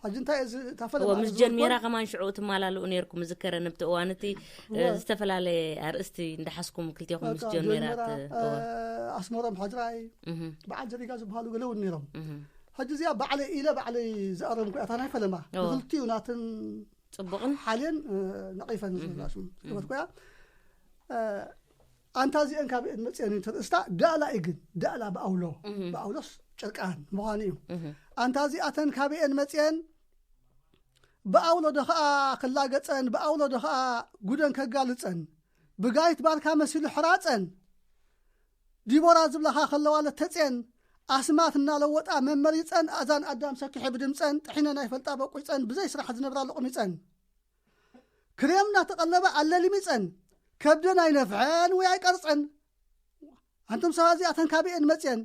ሕጂ እንታይ እዚ እታ ፈለማ እዎ፣ ምስ እዚ ጀንሜራ ዝኮን- ከማን ሽዑ ትማላልኡ ነይርኩም። ዝከረ ንብቲ እዋን እቲ እወ። ዝተፈላለየ ኣርእስቲ እንዳሓዝኩም ክልቴኹም ምስ በቃ ጀንሜራ ጀንሜራ፣ ት- እወ። እ፣ ኣስመሮም ሕጅራይ እህ፣ በዓል ጀሪጋ ዝበሃሉ ገለ እውን ነይሮም። እህ። ሕጂ እዚኣ ባዕለይ ኢለ ባዕለይ ዝኣረምኩ እያ እታ ናይ ፈለማ እወ። ንክልቲኡ ናትን ጽቡቕን ሓልየን እ፣ ነቒፈን እህ፣ ዝብላ ሽም እህ። ዝገበርኩ እያ። እ፣ ኣንታ እዚአን ካብ እየን መፅየን እዩ ተርእስታ ዳእላ እዩ ግን ዳእላ ብኣውሎ እህ። ብኣውሎስ ጨርቃን ምዃኑ እዩ። እህ። ኣንታ እዚኣተን ካብ እየን መፅየን ብኣውሎ ዶ ኸኣ ክላገጸን ብኣውሎ ዶ ኸኣ ጉደን ከጋልጸን ብጋይት ባርካ መሲሉ ሕራጸን ዲቦራ ዝብላኻ ከለዋ ለተጼን ኣስማት እናለወጣ መመሪጸን ኣዛን ኣዳም ሰኪሐ ብድምጸን ጥሒነን ኣይፈልጣ በቂጸን ብዘይ ስራሕ ዝነብራ ለቑሚጸን ክሬም እናተቐለባ ኣለሊሚጸን ከብደን ኣይነፍሐን ወይ ኣይቀርጸን። ኣንቱም ሰባት እዚኣተን ካበየን መፅየን?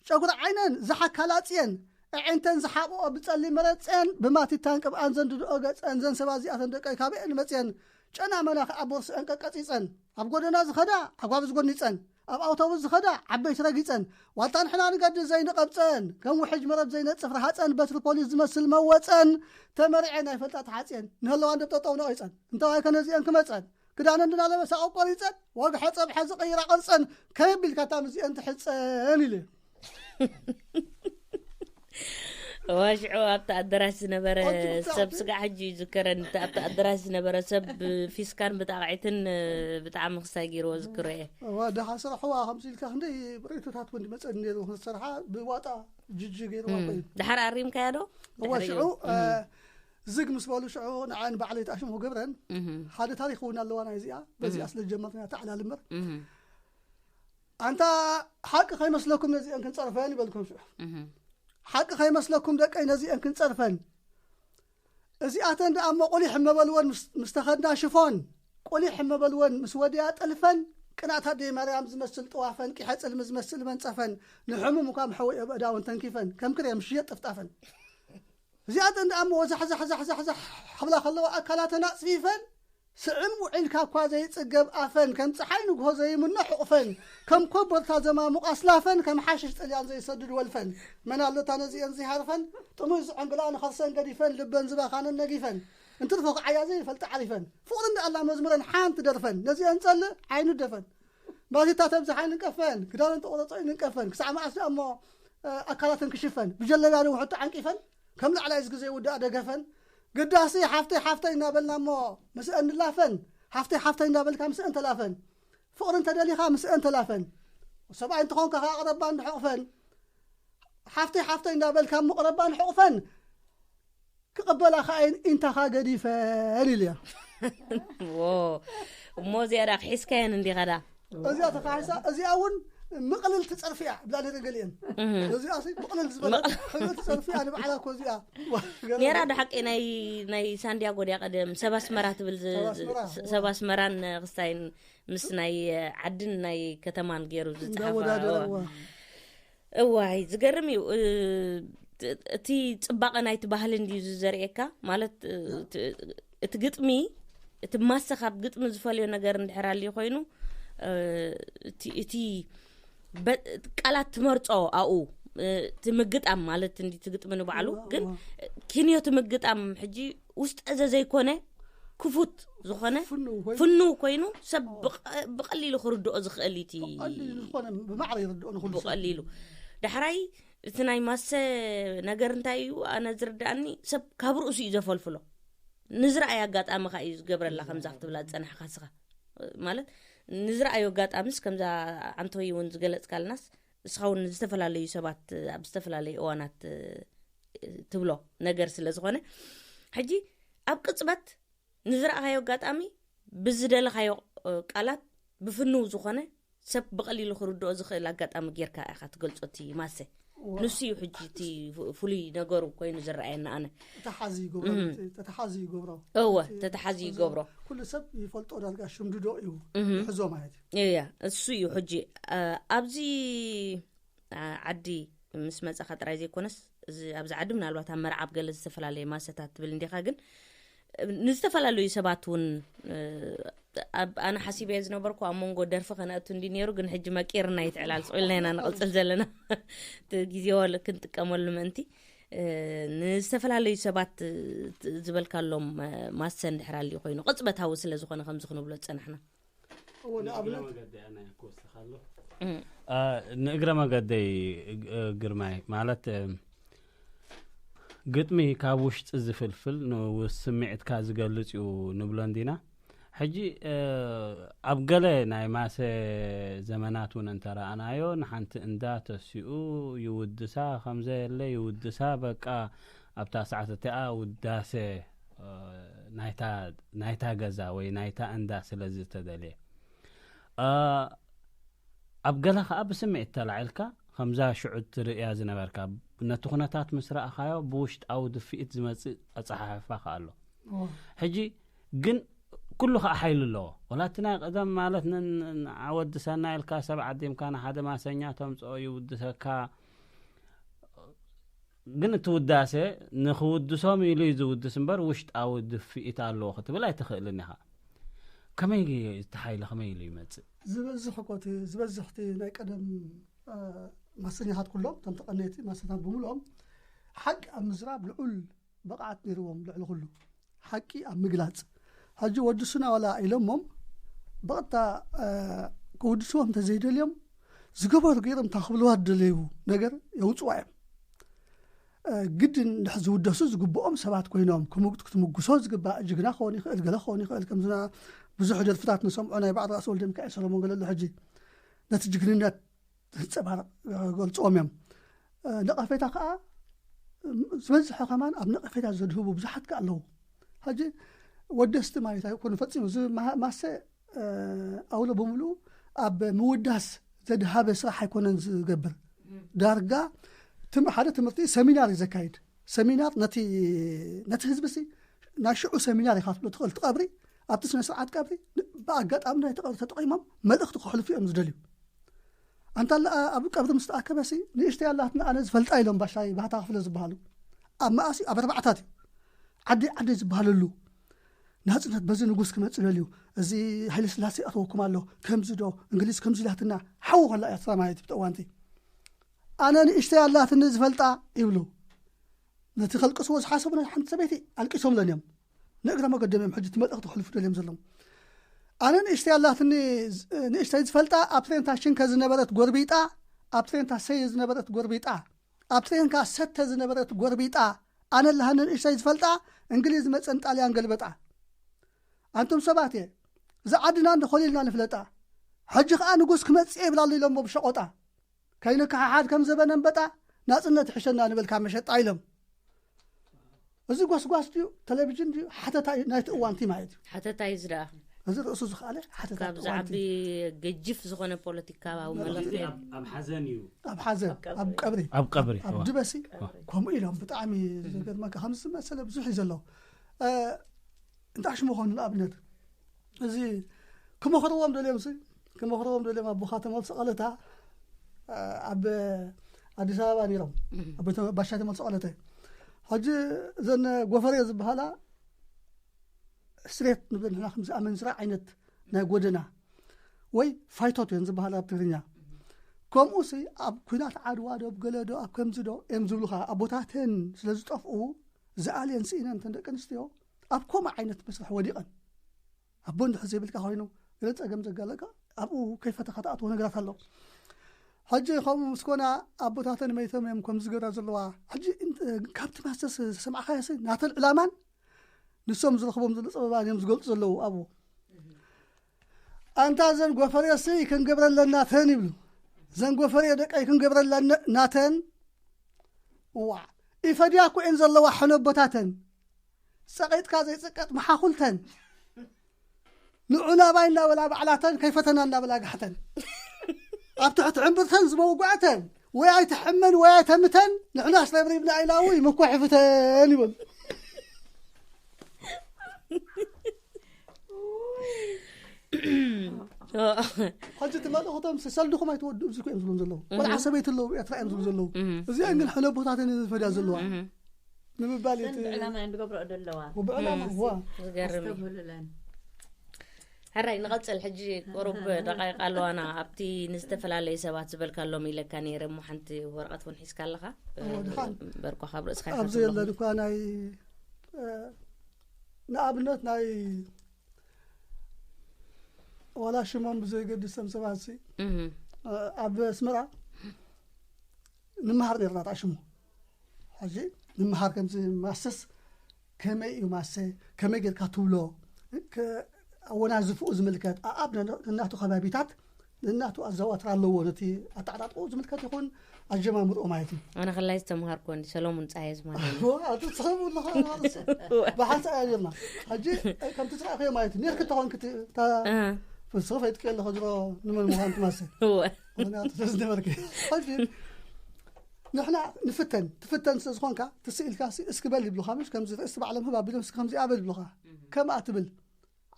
ጨጉሪ ዓይነን ዝሓካላፅየን ኣዒንተን ዝሓብኦ ብፀሊም መረፅየን ብማቲታን ቅብኣን ዘንድድኦ ገፀን ዘን ሰባት እዚኣተን ደቀይ ካበየን መፅየን? ጨና መና ከዓ ቦርስአን ቀቀፂፀን ኣብ ጎደና ዝኸዳ ዓጓቢ ዝጎኒፀን ኣብ ኣውቶቡስ ዝኸዳ ዓበይቲ ረጊፀን ዋልታ ንሕና ንገዲ ዘይንቐብፀን ከም ውሕጅ መረብ ዘይነፅፍ ረሃፀን በትሪ ፖሊስ ዝመስል መወፀን ተመሪዐን ኣይፈልጣ ተሓፅየን ንህለዋን ደብ ጠጠው ነቒፀን እንተዋይ ከነዚአን ክመፀን ክዳነን ድና ለበሳ ቆሪፀን ወግሐ ፀብሐ ዝቐይራ ቅርፀን ከቢልካ እታ ምስዚአን ትሕፀን ኢሉ እዩ። ዋሽዑ ኣብቲ ኣደራሽ ዝነበረ ሰብ ስጋዕ ሕጂ ይዝከረን ኣብቲ ኣደራሽ ዝነበረ ሰብ ፊስካን ብጣቕዒትን ብጣዕሚ ክሳይ ገይርዎ ዝክሮ እየ። እዋ ደሓ ስራሕዋ ከምዚ ኢልካ ክንደይ ርእቶታት እውን ይመፀኒ ነይሩ ክሰርሓ ብዋጣ ጅጂ ገይርዋ እኮ እዩ። ድሓር ኣሪምካያ ዶ? እዋ ሽዑ ዝግ ምስ በሉ ሽዑ ንዓን ባዕለይ ተኣሽሙ ክገብረን ሓደ ታሪክ እውን ኣለዋ ናይ እዚኣ በዚኣ ስለ ዝጀመርና ተዓላል እምበር ኣንታ ሓቂ ከይመስለኩም ነዚአን ክንፀርፈን ይበልኩም ሽዑ ሓቂ ከይመስለኩም ደቀይ ነዚአን ክንፀርፈን እዚኣተን ደኣ እሞ ቁሊሕ እመበልወን ምስ ተኸድና ሽፎን ቁሊሕ እመበልወን ምስ ወድያ ጥልፈን ቅናት ኣደይ ማርያም ዝመስል ጥዋፈን ቂሐ ፅልሚ ዝመስል መንፀፈን ንሕሙም እኳ ምሐወዮ ብእዳወን ተንኪፈን ከም ክሬም ሽየጥ ጥፍጣፈን እዚኣተን ደኣ እሞ ዛሕዛሕዛሕዛሕዛሕ ክብላ ከለዋ ኣካላተን ኣፅፊፈን ስዕም ውዒልካ እኳ ዘይፅገብ ኣፈን ከም ፀሓይ ንግሆ ዘይምኖ ሕቑፈን ከም ኮቦርታ ዘማሙቕ ኣስላፈን ከም ሓሽሽ ጥልያን ዘይሰድድ ወልፈን መን ኣለታ ነዚአን ዘይሃርፈን ጥሙይ ዝዕንግላ ንኸርሰን ገዲፈን ልበን ዝባኻነን ነጊፈን እንትርፎ ክዓያ ዘይፈልጣ ዓሪፈን ፍቕሪ እንዳኣላ መዝሙረን ሓንቲ ደርፈን ነዚአን ፀልእ ዓይኑ ደፈን ባቲታ ተብዝሓ ይንቀፈን ክዳነን ተቆረፀ ይንቀፈን ክሳዕ መዓስ ደኣ እሞ ኣካላተን ክሽፈን ብጀለብያ ንውሕጡ ዓንቂፈን ከም ላዕላይ ዝግዜ ውዳእ ደገፈን ግዳሲ ሓፍተይ ሓፍተይ እናበልና እሞ ምስአን ንላፈን ሓፍተይ ሓፍተይ እናበልካ ምስአን ተላፈን ፍቕሪ እንተደሊኻ ምስአን ተላፈን ሰብኣይ እንትኾንካ ከዓ ቅረባ እንድሕቑፈን ሓፍተይ ሓፍተይ እናበልካ እሞ ቅረባ እንድሕቑፈን ክቕበላ ከዓ ኢንታኻ ገዲፈን ኢልያ እሞ እዚኣ ዳ ክሒዝካየን እንዲኻ ዳ እዚኣ ተካሒሳ እዚኣ እውን ምቕልል ትፀርፊ እያ ብላ ነረ ገሊአን እዚኣ ምቕልል ዝበለት ሕብሪ ትፀርፊ እያ ንባዕላ እኮ እዚኣ ኔራ ዶ ሓቂ ናይ ናይ ሳንዲያጎ ድያ ቀደም ሰብ ኣስመራ ትብል ሰብ ኣስመራን ክስታይን ምስ ናይ ዓድን ናይ ከተማን ገይሩ ዝፅሓፋ እዋይ ዝገርም እዩ እቲ ፅባቐ ናይቲ ባህሊ እንድዩ ዝዘርእየካ ማለት እቲ ግጥሚ እቲ ማሰ ካብ ግጥሚ ዝፈልዮ ነገር እንድሕር ኣልዩ ኮይኑ እቲ ቃላት ትመርፆ ኣኡ እቲ ምግጣም ማለት እንዲ ትግጥሚ ንባዕሉ ግን ኪንዮ ትምግጣም ሕጂ ውስጠ ዘዘይኮነ ክፉት ዝኾነ ፍንው ኮይኑ ሰብ ብቐሊሉ ክርድኦ ዝኽእል እቲ ብቐሊሉ ዳሕራይ እቲ ናይ ማሰ ነገር እንታይ እዩ ኣነ ዝርዳእኒ ሰብ ካብ ርእሱ እዩ ዘፈልፍሎ ንዝረኣይ ኣጋጣሚ ካ እዩ ዝገብረላ ከምዛ ክትብላ ዝፀናሕካ ስኻ ማለት ንዝረኣዩ ኣጋጣሚስ ከምዛ ዓንተወይ እውን ዝገለፅካልናስ እስኻ እውን ዝተፈላለዩ ሰባት ኣብ ዝተፈላለዩ እዋናት ትብሎ ነገር ስለ ዝኾነ፣ ሕጂ ኣብ ቅጽበት ንዝረኣኻዮ ኣጋጣሚ ብዝደለኻዮ ቃላት ብፍንው ዝኾነ ሰብ ብቐሊሉ ክርድኦ ዝኽእል ኣጋጣሚ ጌርካ ኢኻ ትገልጾ እቲ ማሰ። ንሱ እዩ ሕጂ እቲ ፍሉይ ነገሩ ኮይኑ ዝረኣየና ኣነ። ተተሓዚ ይገብሮ። እወ፣ ተተሓዚ ይገብሮ። ኩሉ ሰብ ይፈልጦ፣ ዳርጋ ሽምድዶ እዩ ሕዞ ማለት እዩ። እያ፣ እሱ እዩ ሕጂ ኣብዚ ዓዲ ምስ መጻኻ ጥራይ ዘይኮነስ፣ እዚ ኣብዚ ዓዲ ምናልባት ኣብ መርዓብ ገለ ዝተፈላለየ ማሰታት ትብል እንዲኻ፣ ግን ንዝተፈላለዩ ሰባት እውን ኣነ ሓሲበየ ዝነበርኩ ኣብ መንጎ ደርፊ ከነእቱ እንዲ ነይሩ፣ ግን ሕጂ መቂርና ይትዕላል ስቕ ኢልና ኢና ንቕፅል ዘለና። እቲ ግዜ ክንጥቀመሉ ምእንቲ ንዝተፈላለዩ ሰባት ዝበልካሎም ማሰ እንድሕር ኣልዩ ኮይኑ ቅፅበታዊ ስለ ዝኾነ ከምዚ ክንብሎ ዝፀናሕና። ንእግረ መገደይ ግርማይ ማለት ግጥሚ ካብ ውሽጢ ዝፍልፍል ንስምዒትካ ዝገልፅ እዩ ንብሎ እንዲና። ሕጂ ኣብ ገለ ናይ ማሰ ዘመናት እውን እንተረኣናዮ ንሓንቲ እንዳ ተሲኡ ይውድሳ፣ ከምዘየለ ይውድሳ። በቃ ኣብታ ሰዓት እቲኣ ውዳሴ ናይታ ገዛ ወይ ናይታ እንዳ ስለ ዝተደልየ፣ ኣብ ገለ ከዓ ብስምዒት ተላዒልካ ከምዛ ሽዑ ትርእያ ዝነበርካ፣ ነቲ ኩነታት ምስ ረኣኻዮ ብውሽጣዊ ድፍኢት ዝመፅእ ኣፀሓሕፋ ከዓ ኣሎ። ሕጂ ግን ኩሉ ከዓ ሓይሊ ኣለዎ። ወላ እቲ ናይ ቀደም ማለት ንዓወድሰና ኢልካ ሰብ ዓዲምካ ንሓደ ማሰኛ ተምፅኦ ይውድሰካ። ግን እቲ ውዳሴ ንኽውድሶም ኢሉ እዩ ዝውድስ እምበር ውሽጣዊ ድፍኢት ኣለዎ ክትብል ኣይትኽእልን ኢኻ። ከመይ እቲ ሓይሊ ከመይ ኢሉ ይመፅእ? ዝበዝሕ እኮ እቲ ዝበዝሕ እቲ ናይ ቀደም ማሰኛታት ኩሎም እቶም ተቐነይቲ ማሰኛታት ብምልኦም ሓቂ ኣብ ምዝራብ ልዑል ብቕዓት ነይርዎም ልዕሊ ኩሉ ሓቂ ኣብ ምግላፅ። ሕጂ ወድሱና ዋላ ኢሎሞም ብቐጥታ ክውድስዎም እንተዘይደልዮም ዝገበሩ ገይሮም እታ ክብልዋ ዝደለዩ ነገር የውፅዋ እዮም። ግድን እንድሕር ዝውደሱ ዝግብኦም ሰባት ኮይኖም ክትምጉሶ ዝግባእ ጅግና ክኸውን ይኽእል፣ ገለ ክኸውን ይኽእል። ከምዝና ብዙሕ ደርፍታት ንሰምዖ ናይ በዓል ራእሲ ወልደ ሚካኤል ሰሎሞን ገለሉ ሕጂ ነቲ ጅግንነት ዘንፀባርቕ ገልፅዎም እዮም። ነቐፌታ ከዓ ዝበዝሐ ከማን ኣብ ነቐፌታ ዘድህቡ ብዙሓት ከ ኣለዉ። ሕጂ ወደስቲ ማለት ኣይኮኑ ፈፂሙ። እዚ ማሰ ኣውሎ ብምሉኡ ኣብ ምውዳስ ዘድሃበ ስራሕ ኣይኮነን ዝገብር። ዳርጋ ሓደ ትምህርቲ ሰሚናር እዩ ዘካይድ። ሰሚናር ነቲ ህዝቢ ሲ ናይ ሽዑ ሰሚናር ኢኻ ትብሎ ትኽእል። ትቐብሪ ኣብቲ ስነ ስርዓት ቀብሪ ብኣጋጣሚ ናይ ተቐብሪ ተጠቒሞም መልእኽቲ ክሕልፉ እዮም ዝደልዩ። ኣንታ ኣብ ቀብሪ ምስ ተኣከበሲ ንእሽተይ ኣላትና ኣነ ዝፈልጣ ኢሎም ባሻይ ባህታ ክፍለ ዝበሃሉ ኣብ መኣሲ ኣብ ኣርባዕታት እዩ ዓዲ ዓዲ ዝበሃለሉ ናፅነት በዚ ንጉስ ክመፅእ ደልዩ እዚ ሃይለ ስላሴ ኣተወኩም ኣሎ ከምዚ ዶ እንግሊዝ ከምዚ ኢላትና ሓዉ ከላ ኤርትራ ማለት እዩ ብተእዋንቲ ኣነ ንእሽተይ ኣላትኒ ዝፈልጣ ይብሉ። ነቲ ከልቅስዎ ዝሓሰቡ ናይ ሓንቲ ሰበይቲ ኣልቂሶምለን እዮም። ንእግረ መገዶም እዮም ሕጂ እቲ መልእኽቲ ክሕልፉ ደልዮም ዘለዉ። ኣነ ንእሽተይ ኣላትኒ ንእሽተይ ዝፈልጣ ኣብ ትሬንታ ሽንከ ዝነበረት ጎርቢጣ ኣብ ትሬንታ ሰየ ዝነበረት ጎርቢጣ ኣብ ትሬንካ ሰተ ዝነበረት ጎርቢጣ ኣነ ኣላሃኒ ንእሽተይ ዝፈልጣ እንግሊዝ መፀን ጣልያን ገልበጣ። ኣንቱም ሰባት እየ ዝዓድና እንዶ ኮሊልና ንፍለጣ። ሕጂ ከዓ ንጉስ ክመፅእ ይብላሉ ኢሎሞ ብሸቆጣ ከይንከሓሓድ ከም ዘበነ እምበጣ ናፅነት ይሕሸና ንበልካ መሸጣ ኢሎም። እዚ ጓስጓስ ድዩ ቴሌቪዥን ድዩ ሓተታ እዩ ናይቲ እዋንቲ ማለት እዩ። ሓተታ እዩ ዝደኣ። እዚ ርእሱ ዝኸኣለ ሓተታ ካብ እቲ እዋንቲ። ዝዓቢ ገጅፍ ዝኾነ ፖለቲካዊ መልእኽቲ እዩ። ኣብ ሓዘን እዩ። ኣብ ሓዘን ኣብ ቀብሪ ኣብ ቀብሪ ኣብ እዋ። ድበሲ ከምኡ ኢሎም ብጣዕሚ ዝገርመካ ከምዚ ዝመሰለ ብዙሕ እዩ ዘሎ። እንታይ ሽሙ ኾኑ ንኣብነት እዚ ክመኽርዎም ደልዮም ሲ ክመኽርዎም ደልዮም ኣቦኻ ተመልሶ ቀለታ ኣብ ኣዲስ ኣበባ ነይሮም። ኣቦ ባሻይ ተመልሶ ቀለተ ሕጂ እዘን ጎፈርዮ ዝበሃላ ስትሬት ንብል ንሕና ከምዚ ኣመንዝራ ዓይነት ናይ ጎደና ወይ ፋይቶት እየን ዝበሃላ ኣብ ትግርኛ። ከምኡ ሲ ኣብ ኩናት ዓድዋ ዶ ኣብ ገለ ዶ ኣብ ከምዚ ዶ እዮም ዝብሉኻ ኣቦታተን ስለ ዝጠፍኡ ዝኣልየን ስኢነን እተን ደቂ ኣንስትዮ ኣብ ከምኡ ዓይነት መስርሕ ወዲቐን ኣቦ እንድሕር ዘይብልካ ኮይኑ ገለ ፀገም ዘጋለካ ኣብኡ ከይፈተኻ ትኣትዎ ነገራት ኣሎ። ሕጂ ከምኡ ምስ ኮና ኣቦታተን መይቶም እዮም ከም ዝገብራ ዘለዋ። ሕጂ ካብቲ ማስተርስ ዝሰማዕካዮ ሲ ናተን ዕላማን ንሶም ዝረኽቦም ዘሎ ፀበባን እዮም ዝገልፁ ዘለዉ ኣብኡ። ኣንታ ዘን ጎፈርዮ ሲ ክንገብረለን ናተን ይብሉ። ዘን ጎፈርዮ ደቀይ ክንገብረለን ናተን። እዋ ኢፈድያ እኮ እየን ዘለዋ ሕነቦታተን። ጸቒጥካ ዘይጽቀጥ መሓኹልተን። ንዑ ናባይ እናበላ ባዕላተን፣ ከይፈተና እናበላ ጋሕተን። ኣብ ትሕቲ ዕምብርተን ዝመውጓዕተን፣ ወይ ኣይትሕመን ወይ ኣይተምተን፣ ንሕናስ ረብሪብና ኢላ እውን ምኮሕ ይፍተን ይበሉ። ሕጂ እቲ መልእኽቶም ሰልድኹም ኣይትወድኡ፣ እዚ እኮ እዮም ዝብሎም ዘለዉ። ቆልዓ ሰበይቲ ኣለዉ፣ ኤርትራ እዮም ዝብሉ ዘለዉ። እዚኣን ግን ሕነ ቦታተን ፈድያ ዘለዋ ንምባል እቲ ብዕላማ እየን ዝገብረኦ ዘለዋ። ብዕላማ፣ ዋ። ዝገርም እዩ። ኣስተብህሉለን። ሕራይ ንቐጽል። ሕጂ ቁሩብ ደቃይቕ ኣለዋና። ኣብቲ ንዝተፈላለዩ ሰባት ዝበልካሎም ኢለካ ነይረ እሞ ሓንቲ ወረቐት እውን ሒዝካ ኣለኻ። እዎ፣ ድሓን። በርኳ ካብ ርእስኻ ኣብዚ ይኸፍለኹም። የለን እኳ ናይ፣ እ፣ ንኣብነት ናይ ዋላ ሽሞም ብዘይገድሶም ሰባት ሲ፣ እህ። እ፣ ኣብ ኣስመራ ንምሃር ነርና ጣሽሙ። ሕጂ ንምሃር ከምዚ ማሰስ ከመይ እዩ ማሰ፣ ከመይ ጌርካ ትብሎ፣ ከ-፣ ኣወናዝፍኡ ዝምልከት፣ ኣኣብ ነን-፣ ነናቱ ከባቢታት፣ ነናቱ ኣዘዋትራ ኣለዎ፣ ነቲ ኣተዓጣጥቕኡ ዝምልከት ይኹን ኣጀማምርኡ ማለት እዩ። ኣነ ከላይ ዝተምሃርኩ እንዲ ሰሎሙን ጻየ ዝማለ እዩ። ዋ፣ ኣቲ ትስሕቡ ኣለኻ ማለት እዩ። ብሓንሳእ እያ ጌርና። ሕጂ፣ እ፣ ከምቲ ትረኣኽዮ ማለት እዩ። ኔርክ ተኾንክ እቲ፣ እታ እህ። ፍልስፍ ፈይጥክ ኣለኹ ድሮ ንመን ምዃን ትማሰል። እወ። ምኽንያቱ ስለ ዝነበርክ። ሕጂ፣ ንሕና ንፍተን፣ ትፍተን ስለ ዝኾንካ፣ ትስኢልካ ሲ-፣ እስኪ በል ይብሉኻ፣ ምሽ ከምዚ ርእሲ ባዕሎም ህብ ኣቢሎም እስኪ ከምዚ ኣበል ይብሉኻ። ከምኣ ትብል፣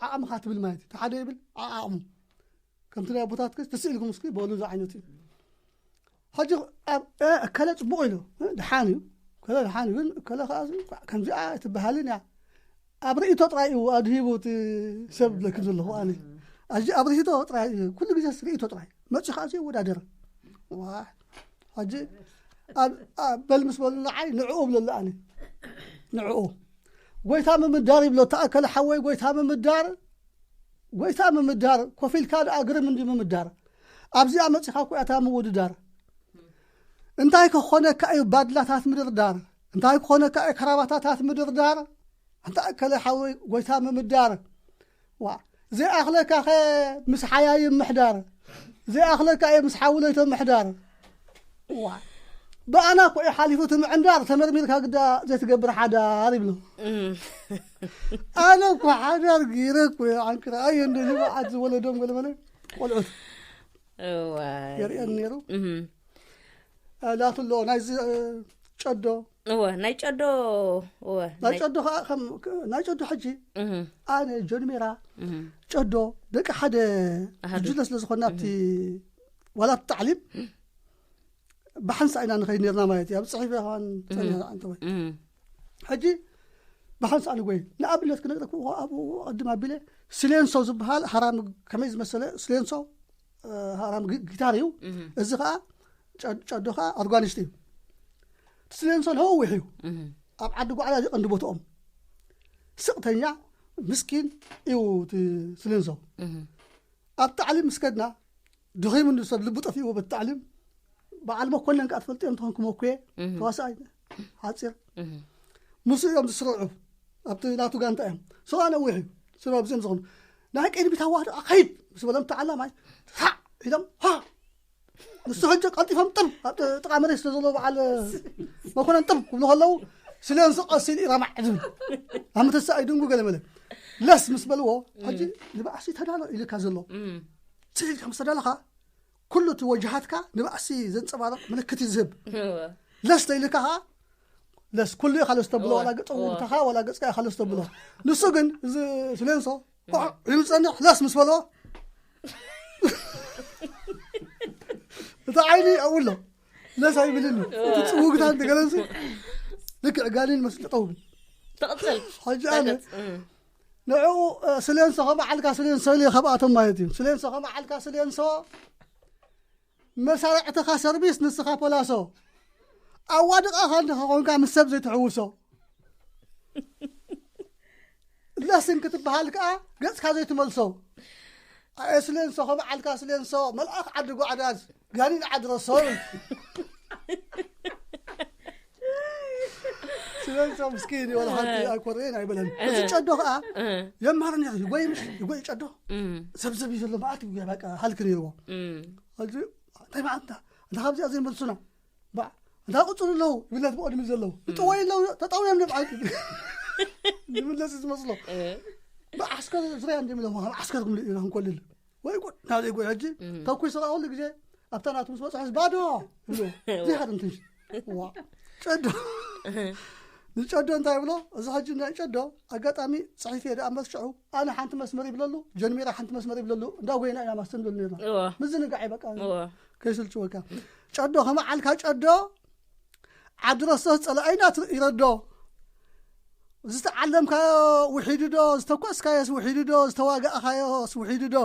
ዓቕምኻ ትብል ማለት እዩ። እቲ ሓደ ይብል፣ ዓዓቕሙ። ከምቲ ናይ ኣቦታትክስ፣ ትስኢልኩም እስኪ በሉ፣ እዚ ዓይነት እዩ። ሕጂ ኣብ፣ እ፣ እከለ ጽቡቕ ኢሉ፣ እ፣ ደሓን እዩ። እከለ ደሓን እዩ፣ ግን እከለ ከኣ ከምዚኣ ኣይትበሃልን እያ። ኣብ ርእይቶ ጥራይ እዩ ኣድሂቡ እቲ ሰብ ዝብለክን ዘለኹ ኣነ። ኣዚ ኣብ ርእይቶ ጥራይ እዩ፣ ኩሉ ግዜስ ርእይቶ ጥራይ። መጺኡ ከኣ ዘይወዳደር። ዋ፣ ሕጂ ኣብ፣ ኣብ በል ምስ በሉ ንዓይ ንዕኡ እብለሉ ኣነ። ንዕኡ። ጎይታ ምምዳር ይብሎ፣ ተኣከለ ሓወይ፣ ጎይታ ምምዳር፣ ጎይታ ምምዳር፣ ኮፍ ኢልካ ደኣ ግርም እንዲ ምምዳር። ኣብዚኣ መጺኻ እኮ እያ እታ ምውድዳር። እንታይ ክኾነካ እዩ ባድላታት ምድርዳር? እንታይ ክኾነካ እዩ ከራባታታት ምድርዳር? ኣንታ እከለ ሓወይ ጎይታ ምምዳር። ዋ፣ ዘይኣኽለካ ኸ ምስ ሓያይም ምሕዳር? ዘይኣኽለካ እዩ ምስ ሓውለይቶም ምሕዳር? ዋ፣ ብኣና እኮ እዩ ሓሊፉ እቲ ምዕንዳር፣ ተመርሚርካ ግዳ ዘይትገብር ሓዳር ይብሎ። እም። ኣነ እኮ ሓዳር ገይረ እኮ እየ፣ ዓንክራ ኣየ እንዶ ንብዓት ዝወለዶም ገለመለ ቆልዑት። እዋይ። የርእየኒ ነይሩ። እም። እ፣ ላቱ ኣሎ፣ ናይዚ፣ እ፣ ጨዶ። እወ፣ ናይ ጨዶ፣ እወ፣ ናይ ናይ ጨዶ ኸዓ ከም፣ ክ-፣ ናይ ጨዶ ሕጂ እህ። ኣነ ጆን ሜራ እህ። ጨዶ ደቂ ሓደ ኣሃዱ። ጉጅለ ስለ ዝኾንና ኣብቲ እህ። ዋላ ኣብቲ ታዕሊም ብሓንሳእ ኢና ንኸይድ ነርና ማለት እዩ። ኣብ ጽሒፍ ኢኻን ጸኒሕና እህ። ኣንተ ወይ። እህ። ሕጂ ብሓንሳእ ንጎይ። ንኣብነት ክነግረኩም እኮ ኣብኡ ቅድም ኣቢለ ስሌንሶ ዝበሃል ሃራም ከመይ ዝመሰለ ስሌንሶ፣ እ፣ ሃራም ጊ-፣ ጊታር እዩ። እህ። እዚ ኸዓ ጨ-፣ ጨዶ ኸዓ ኣርጓኒስት እዩ። እቲ ስሌንሶ ነዊሕ እዩ። እህ። ኣብ ዓዲ ጓዕላ እዚ ቀንዲ ቦትኦም። ስቕተኛ፣ ምስኪን እዩ እቲ ስሌንሶ። እህ። ኣብ ታዕሊም ምስ ከድና፣ ድኺሙ ንሰብ ልቡ ጠፊእዎ በቲ ታዕሊም። በዓል መኮነን ከኣ ትፈልጥዮ እንተኾንኩም መኩየ፣ እህ። ተዋሳኣይ ሓጺር። እህ። ምስኡ እዮም ዝስርዑ። ኣብቲ ናቱ ጋንታ እዮም። ስዋ ነዊሕ እዩ። ስዋ ብዚኦም ዝኾኑ። ናይ ቅድሚት ኣዋህዶ ኣኸይድ ምስ በሎም ተዓላማይ፣ ሳዕ ኢሎም፣ ሃ! ንሱ ሕጂ ቀልጢፎም ጥም፣ ኣብ ጥ-፣ ጥቓ መሬት ስለ ዘለዎ በዓል መኮነን ጥም ክብሉ ከለዉ፣ ስሌንሶ ቀስ ኢሉ ኢራማዕ ዝብል። ኣብ ምትሳእ ይድንጉ ገለ መለ። ለስ ምስ በልዎ፣ ሕጂ እም። ንባዕሲ ተዳሎ ኢልካ ዘሎ። እም። ስኢልካ ምስ ተዳለኻ፣ ኩሉ እቲ ወጅሃትካ ንባዕሲ ዘንጸባርቕ ምልክት እዩ ዝህብ። እወ። ለስ ተኢልካ ኸዓ፣ ለስ ኩሉ ኢኻ ለስ ተብሎ፣ እወ፣ ዋላ ገጸ እወ። ውግታኻ፣ ዋላ ገጽካ ኢኻ ለስ ተብሎ። ንሱ ግን፣ እዚ ስሌንሶ፣ እወ። ኮዕ ኢሉ ዝጸንሕ ለስ ምስ በሎ፣ እቲ ዓይኒ ኣብኡ ኣሎ። ለስ ኣይብልን እዩ። እወ። እቲ ጽውግታ እንተገለንሲ፣ ልክዕ ጋኔን መስል ጠጠው ብል። ትቕጽል። ሕጂ ኣነ፣ ተገጽ-፣ እም። ንዕኡ፣ እ፣ ስሌንሶ ከመዓልካ ስሌንሶ ኢሉ ካብኣቶም ማለት እዩ። ስሌንሶ ከመዓልካ ስሌንሶ፣ መሳርዕትኻ ሰርቪስ፣ ንስኻ ፖላሶ። ኣዋድቓኻ እንድኻ ኾንካ ምስ ሰብ ዘይትሕውሶ። ለስን ክትበሃል ከኣ ገጽካ ዘይትመልሶ። ኣየ ስሌንሶ፣ ከመዓልካ ስሌንሶ፣ መልኣኽ ዓዲ ጓዕዳዝ፣ ጋኒን ዓዲ ረሶ። ስሌንሶ ምስኪን እዩ፣ ወላ ሓንቲ እ። ኣይኮረየን ኣይበለን። እ። እዚ ጨዶ ከኣ እ። የምሃረኒ፣ ይጎይ ምሽ፣ ይጎይ ጨዶ። እም። ዘብዘብ እዩ ዘሎ፣ መዓት እዩ፣ በቃ ሃልክ ነይርዎ። እም። ሕጂ እንታይ መዓት እንታ፣ እንታ ካብዚኣ ዘይመልሱና። ባዕ፣ እንታይ ቅፅሉ ኣለዉ ይብለት ብቕድሚ ዘለዉ እጥወይ ኣለዉ ተጠውዮም ንብዓል ዝምለስ ዝመስሎ ብዓስከር ዙርያ እንዲም ኢሎም ከም ዓስከር ክምልእ ኢና ክንኮልል ወይ ጉድ ናዘይ ጉድ ሕጂ ተኩስ ስራ ኩሉ ግዜ ኣብታ ናቱ ምስ በፅሐስ ባዶ ይብሎ ዘይሓደ እንትንሽ ዋ ጨዶ ንጨዶ እንታይ ይብሎ እዚ ሕጂ ናይ ጨዶ ኣጋጣሚ ፅሒት እየ ደኣ መስሽዑ ኣነ ሓንቲ መስመር ይብለሉ ጀንሜራ ሓንቲ መስመር ይብለሉ እንዳ ጎይና ኢና ማስተን ይብለሉ ነርና እዋ ምዝንጋዕ እዩ በቃ እዋ ከይስልችወካ ጨዶ ከመዓልካ ጨዶ ዓዲ ረስቶስ ጸላኢና ይረዶ ዝተዓለምካዮ ውሒዱ ዶ ዝተኮስካዮስ ውሒዱ ዶ ዝተዋጋእካዮስ ውሒዱ ዶ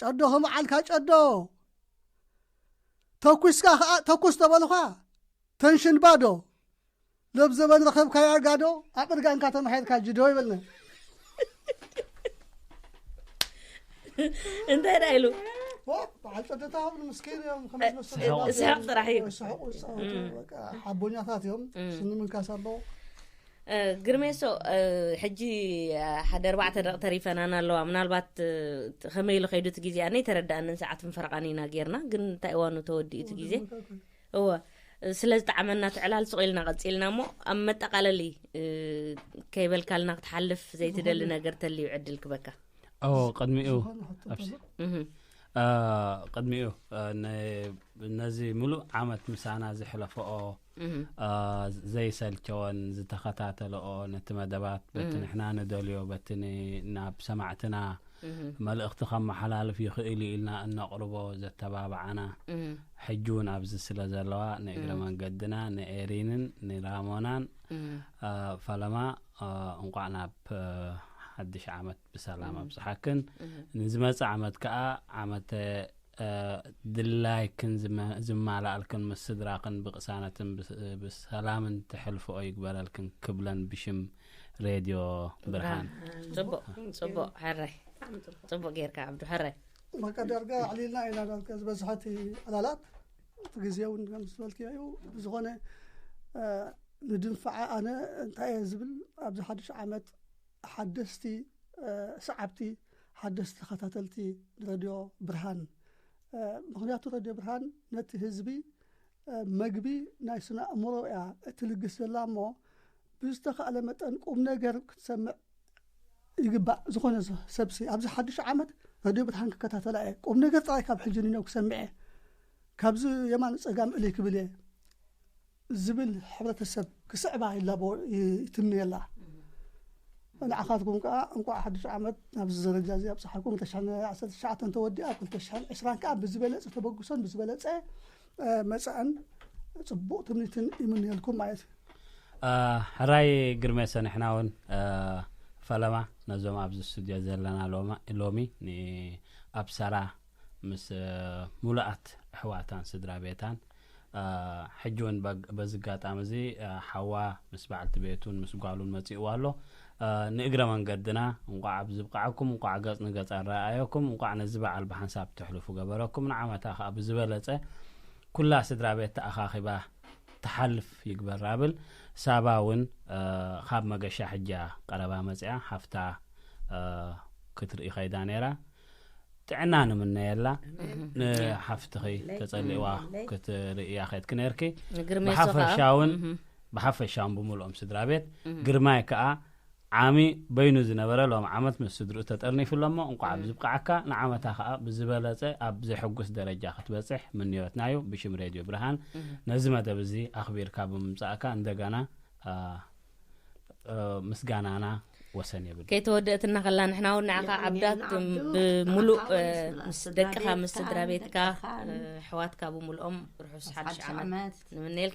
ጨዶ ከመዓልካ ጨዶ ተኩስካ ከዓ ተኩስ ተበልኳ ተንሽን ባዶ ለብ ዘበን ረኸብካያ ጋዶ ኣብ እርጋንካ ተማሒርካ ጅዶ ይበልና እንታይ ዳ ኢሉ በዓል ጨደታ ምስኪን እዮም ከመዝመስል ስሕቕ ጥራሕ እዩ ስሕቁ ዝፃወቱ ሓቦኛታት እዮም ስኒ ምንካስ ኣለዎ ግርሜሶ ሕጂ ሓደ ኣርባዕተ ደቂ ተሪፈናና ኣለዋ ምናልባት ከመይ ኢሉ ከይዱ እቲ ግዜ ኣነይ ተረዳእንን ሰዓትን ፈረቓን ኢና ጌርና ግን እንታይ እዋኑ ተወዲኡ እቲ ግዜ እወ ስለ ዝጠዓመና ትዕላል ስቕ ኢልና ቀፂልና እሞ ኣብ መጠቃለሊ ከይበልካልና ክትሓልፍ ዘይትደሊ ነገር ተልዩ ዕድል ክበካ ኦ ቅድሚኡ ኣብሲ ቅድሚኡ ነዚ ሙሉእ ዓመት ምሳና ዘሕለፈኦ ዘይሰልቸወን ዝተኸታተለኦ ነቲ መደባት በቲ ንሕና ንደልዮ በቲ ናብ ሰማዕትና መልእኽቲ ከመሓላልፍ ይኽእል እዩ ኢልና እነቕርቦ ዘተባብዓና ሕጂ እውን ኣብዚ ስለ ዘለዋ ንእግረ መንገድና ንኤሪንን ንራሞናን ፈለማ እንቋዕ ናብ ሓድሽ ዓመት ብሰላም ኣብፅሓክን ንዝመፅእ ዓመት ከዓ ዓመተ ድላይክን ዝመላእልክን ምስ ስድራክን ብቅሳነትን ብሰላምን ተሕልፍኦ ይግበረልክን ክብለን ብሽም ሬድዮ ብርሃን ፅቡቅ ፅቡቅ ሕራይ ፅቡቅ ጌርካ ዓብዱ ሕራይ በቃ ዳርጋ ኣዕሊልና ኢና ዳርጋ ዝበዝሐቲ ዕላላት እቲ ግዜ እውን ከም ዝበልክዮ እዩ ብዝኾነ ንድንፋዓ ኣነ እንታይ እየ ዝብል ኣብዚ ሓድሽ ዓመት ሓደስቲ ሰዓብቲ ሓደስቲ ተኸታተልቲ ረድዮ ብርሃን ምኽንያቱ ረድዮ ብርሃን ነቲ ህዝቢ መግቢ ናይ ስነ ኣእምሮ እያ እትልግስ ዘላ እሞ ብዝተኻእለ መጠን ቁም ነገር ክትሰምዕ ይግባእ ዝኾነ ሰብሲ ኣብዚ ሓድሽ ዓመት ረድዮ ብርሃን ክከታተላ እየ ቁም ነገር ጥራይ ካብ ሕጂ ንነው ክሰምዕ እየ ካብዚ የማን ፀጋም እልይ ክብል እየ ዝብል ሕብረተሰብ ክስዕባ ይላቦ ይትምንየላ ንዓኻትኩም ከዓ እንቋዕ ሓድሽ ዓመት ናብዚ ደረጃ እዚ ኣብፅሓኩም ክልተ ሽሕን ዓሰርተ ትሽዓተን ተወዲኣ ክልተ ሽሕን ዕስራን ከዓ ብዝበለፀ ተበግሶን ብዝበለፀ መፃእን ፅቡቅ ትምኒትን ይምንየልኩም ማለት እዩ ሕራይ ግርሜ ሰኒሕና እውን ፈለማ ነዞም ኣብዚ ስቱድዮ ዘለና ሎሚ ኣብ ሰራ ምስ ሙሉኣት ኣሕዋታን ስድራ ቤታን ሕጂ እውን በዚ ኣጋጣሚ እዚ ሓዋ ምስ በዓልቲ ቤቱን ምስ ጓሉን መፂእዋ ኣሎ ንእግረ መንገድና እንቋዕ ኣብ ዝብቃዕኩም እንቋዕ ገፅ ንገፅ ኣረኣየኩም እንቋዕ ነዚ በዓል ብሓንሳብ ትሕልፉ ገበረኩም ንዓመታ ከዓ ብዝበለፀ ኩላ ስድራ ቤት ተኣኻኺባ ትሓልፍ ይግበር ብል ሳባ እውን ካብ መገሻ ሕጃ ቀረባ መፅያ ሓፍታ ክትርኢ ከይዳ ነይራ ጥዕና ንምነየላ ንሓፍትኺ ተፀሊእዋ ክትርእያ ከድኪ ነርኪ ብሓፈሻውን ብሓፈሻውን ብምልኦም ስድራ ቤት ግርማይ ከዓ ዓሚ በይኑ ዝነበረ ሎም ዓመት ምስ ስድርኡ ተጠርኒፉ ኣሎሞ እንቋዕ ብዝብቃዓካ ንዓመታ ከዓ ብዝበለፀ ኣብ ዘሐጉስ ደረጃ ክትበፅሕ ምንዮትና እዩ ብሽም ሬድዮ ብርሃን ነዚ መደብ እዚ ኣኽቢርካ ብምምፃእካ እንደገና ምስጋናና ወሰን የብል ከይተወደእትና ከላ ንሕና እውን ንዓኻ ዓብዳት ብምሉእ ምስ ደቅኻ ምስ ስድራ ቤትካ ኣሕዋትካ ብምልኦም ርሑስ ሓድሽ ዓመት ንምነየልካ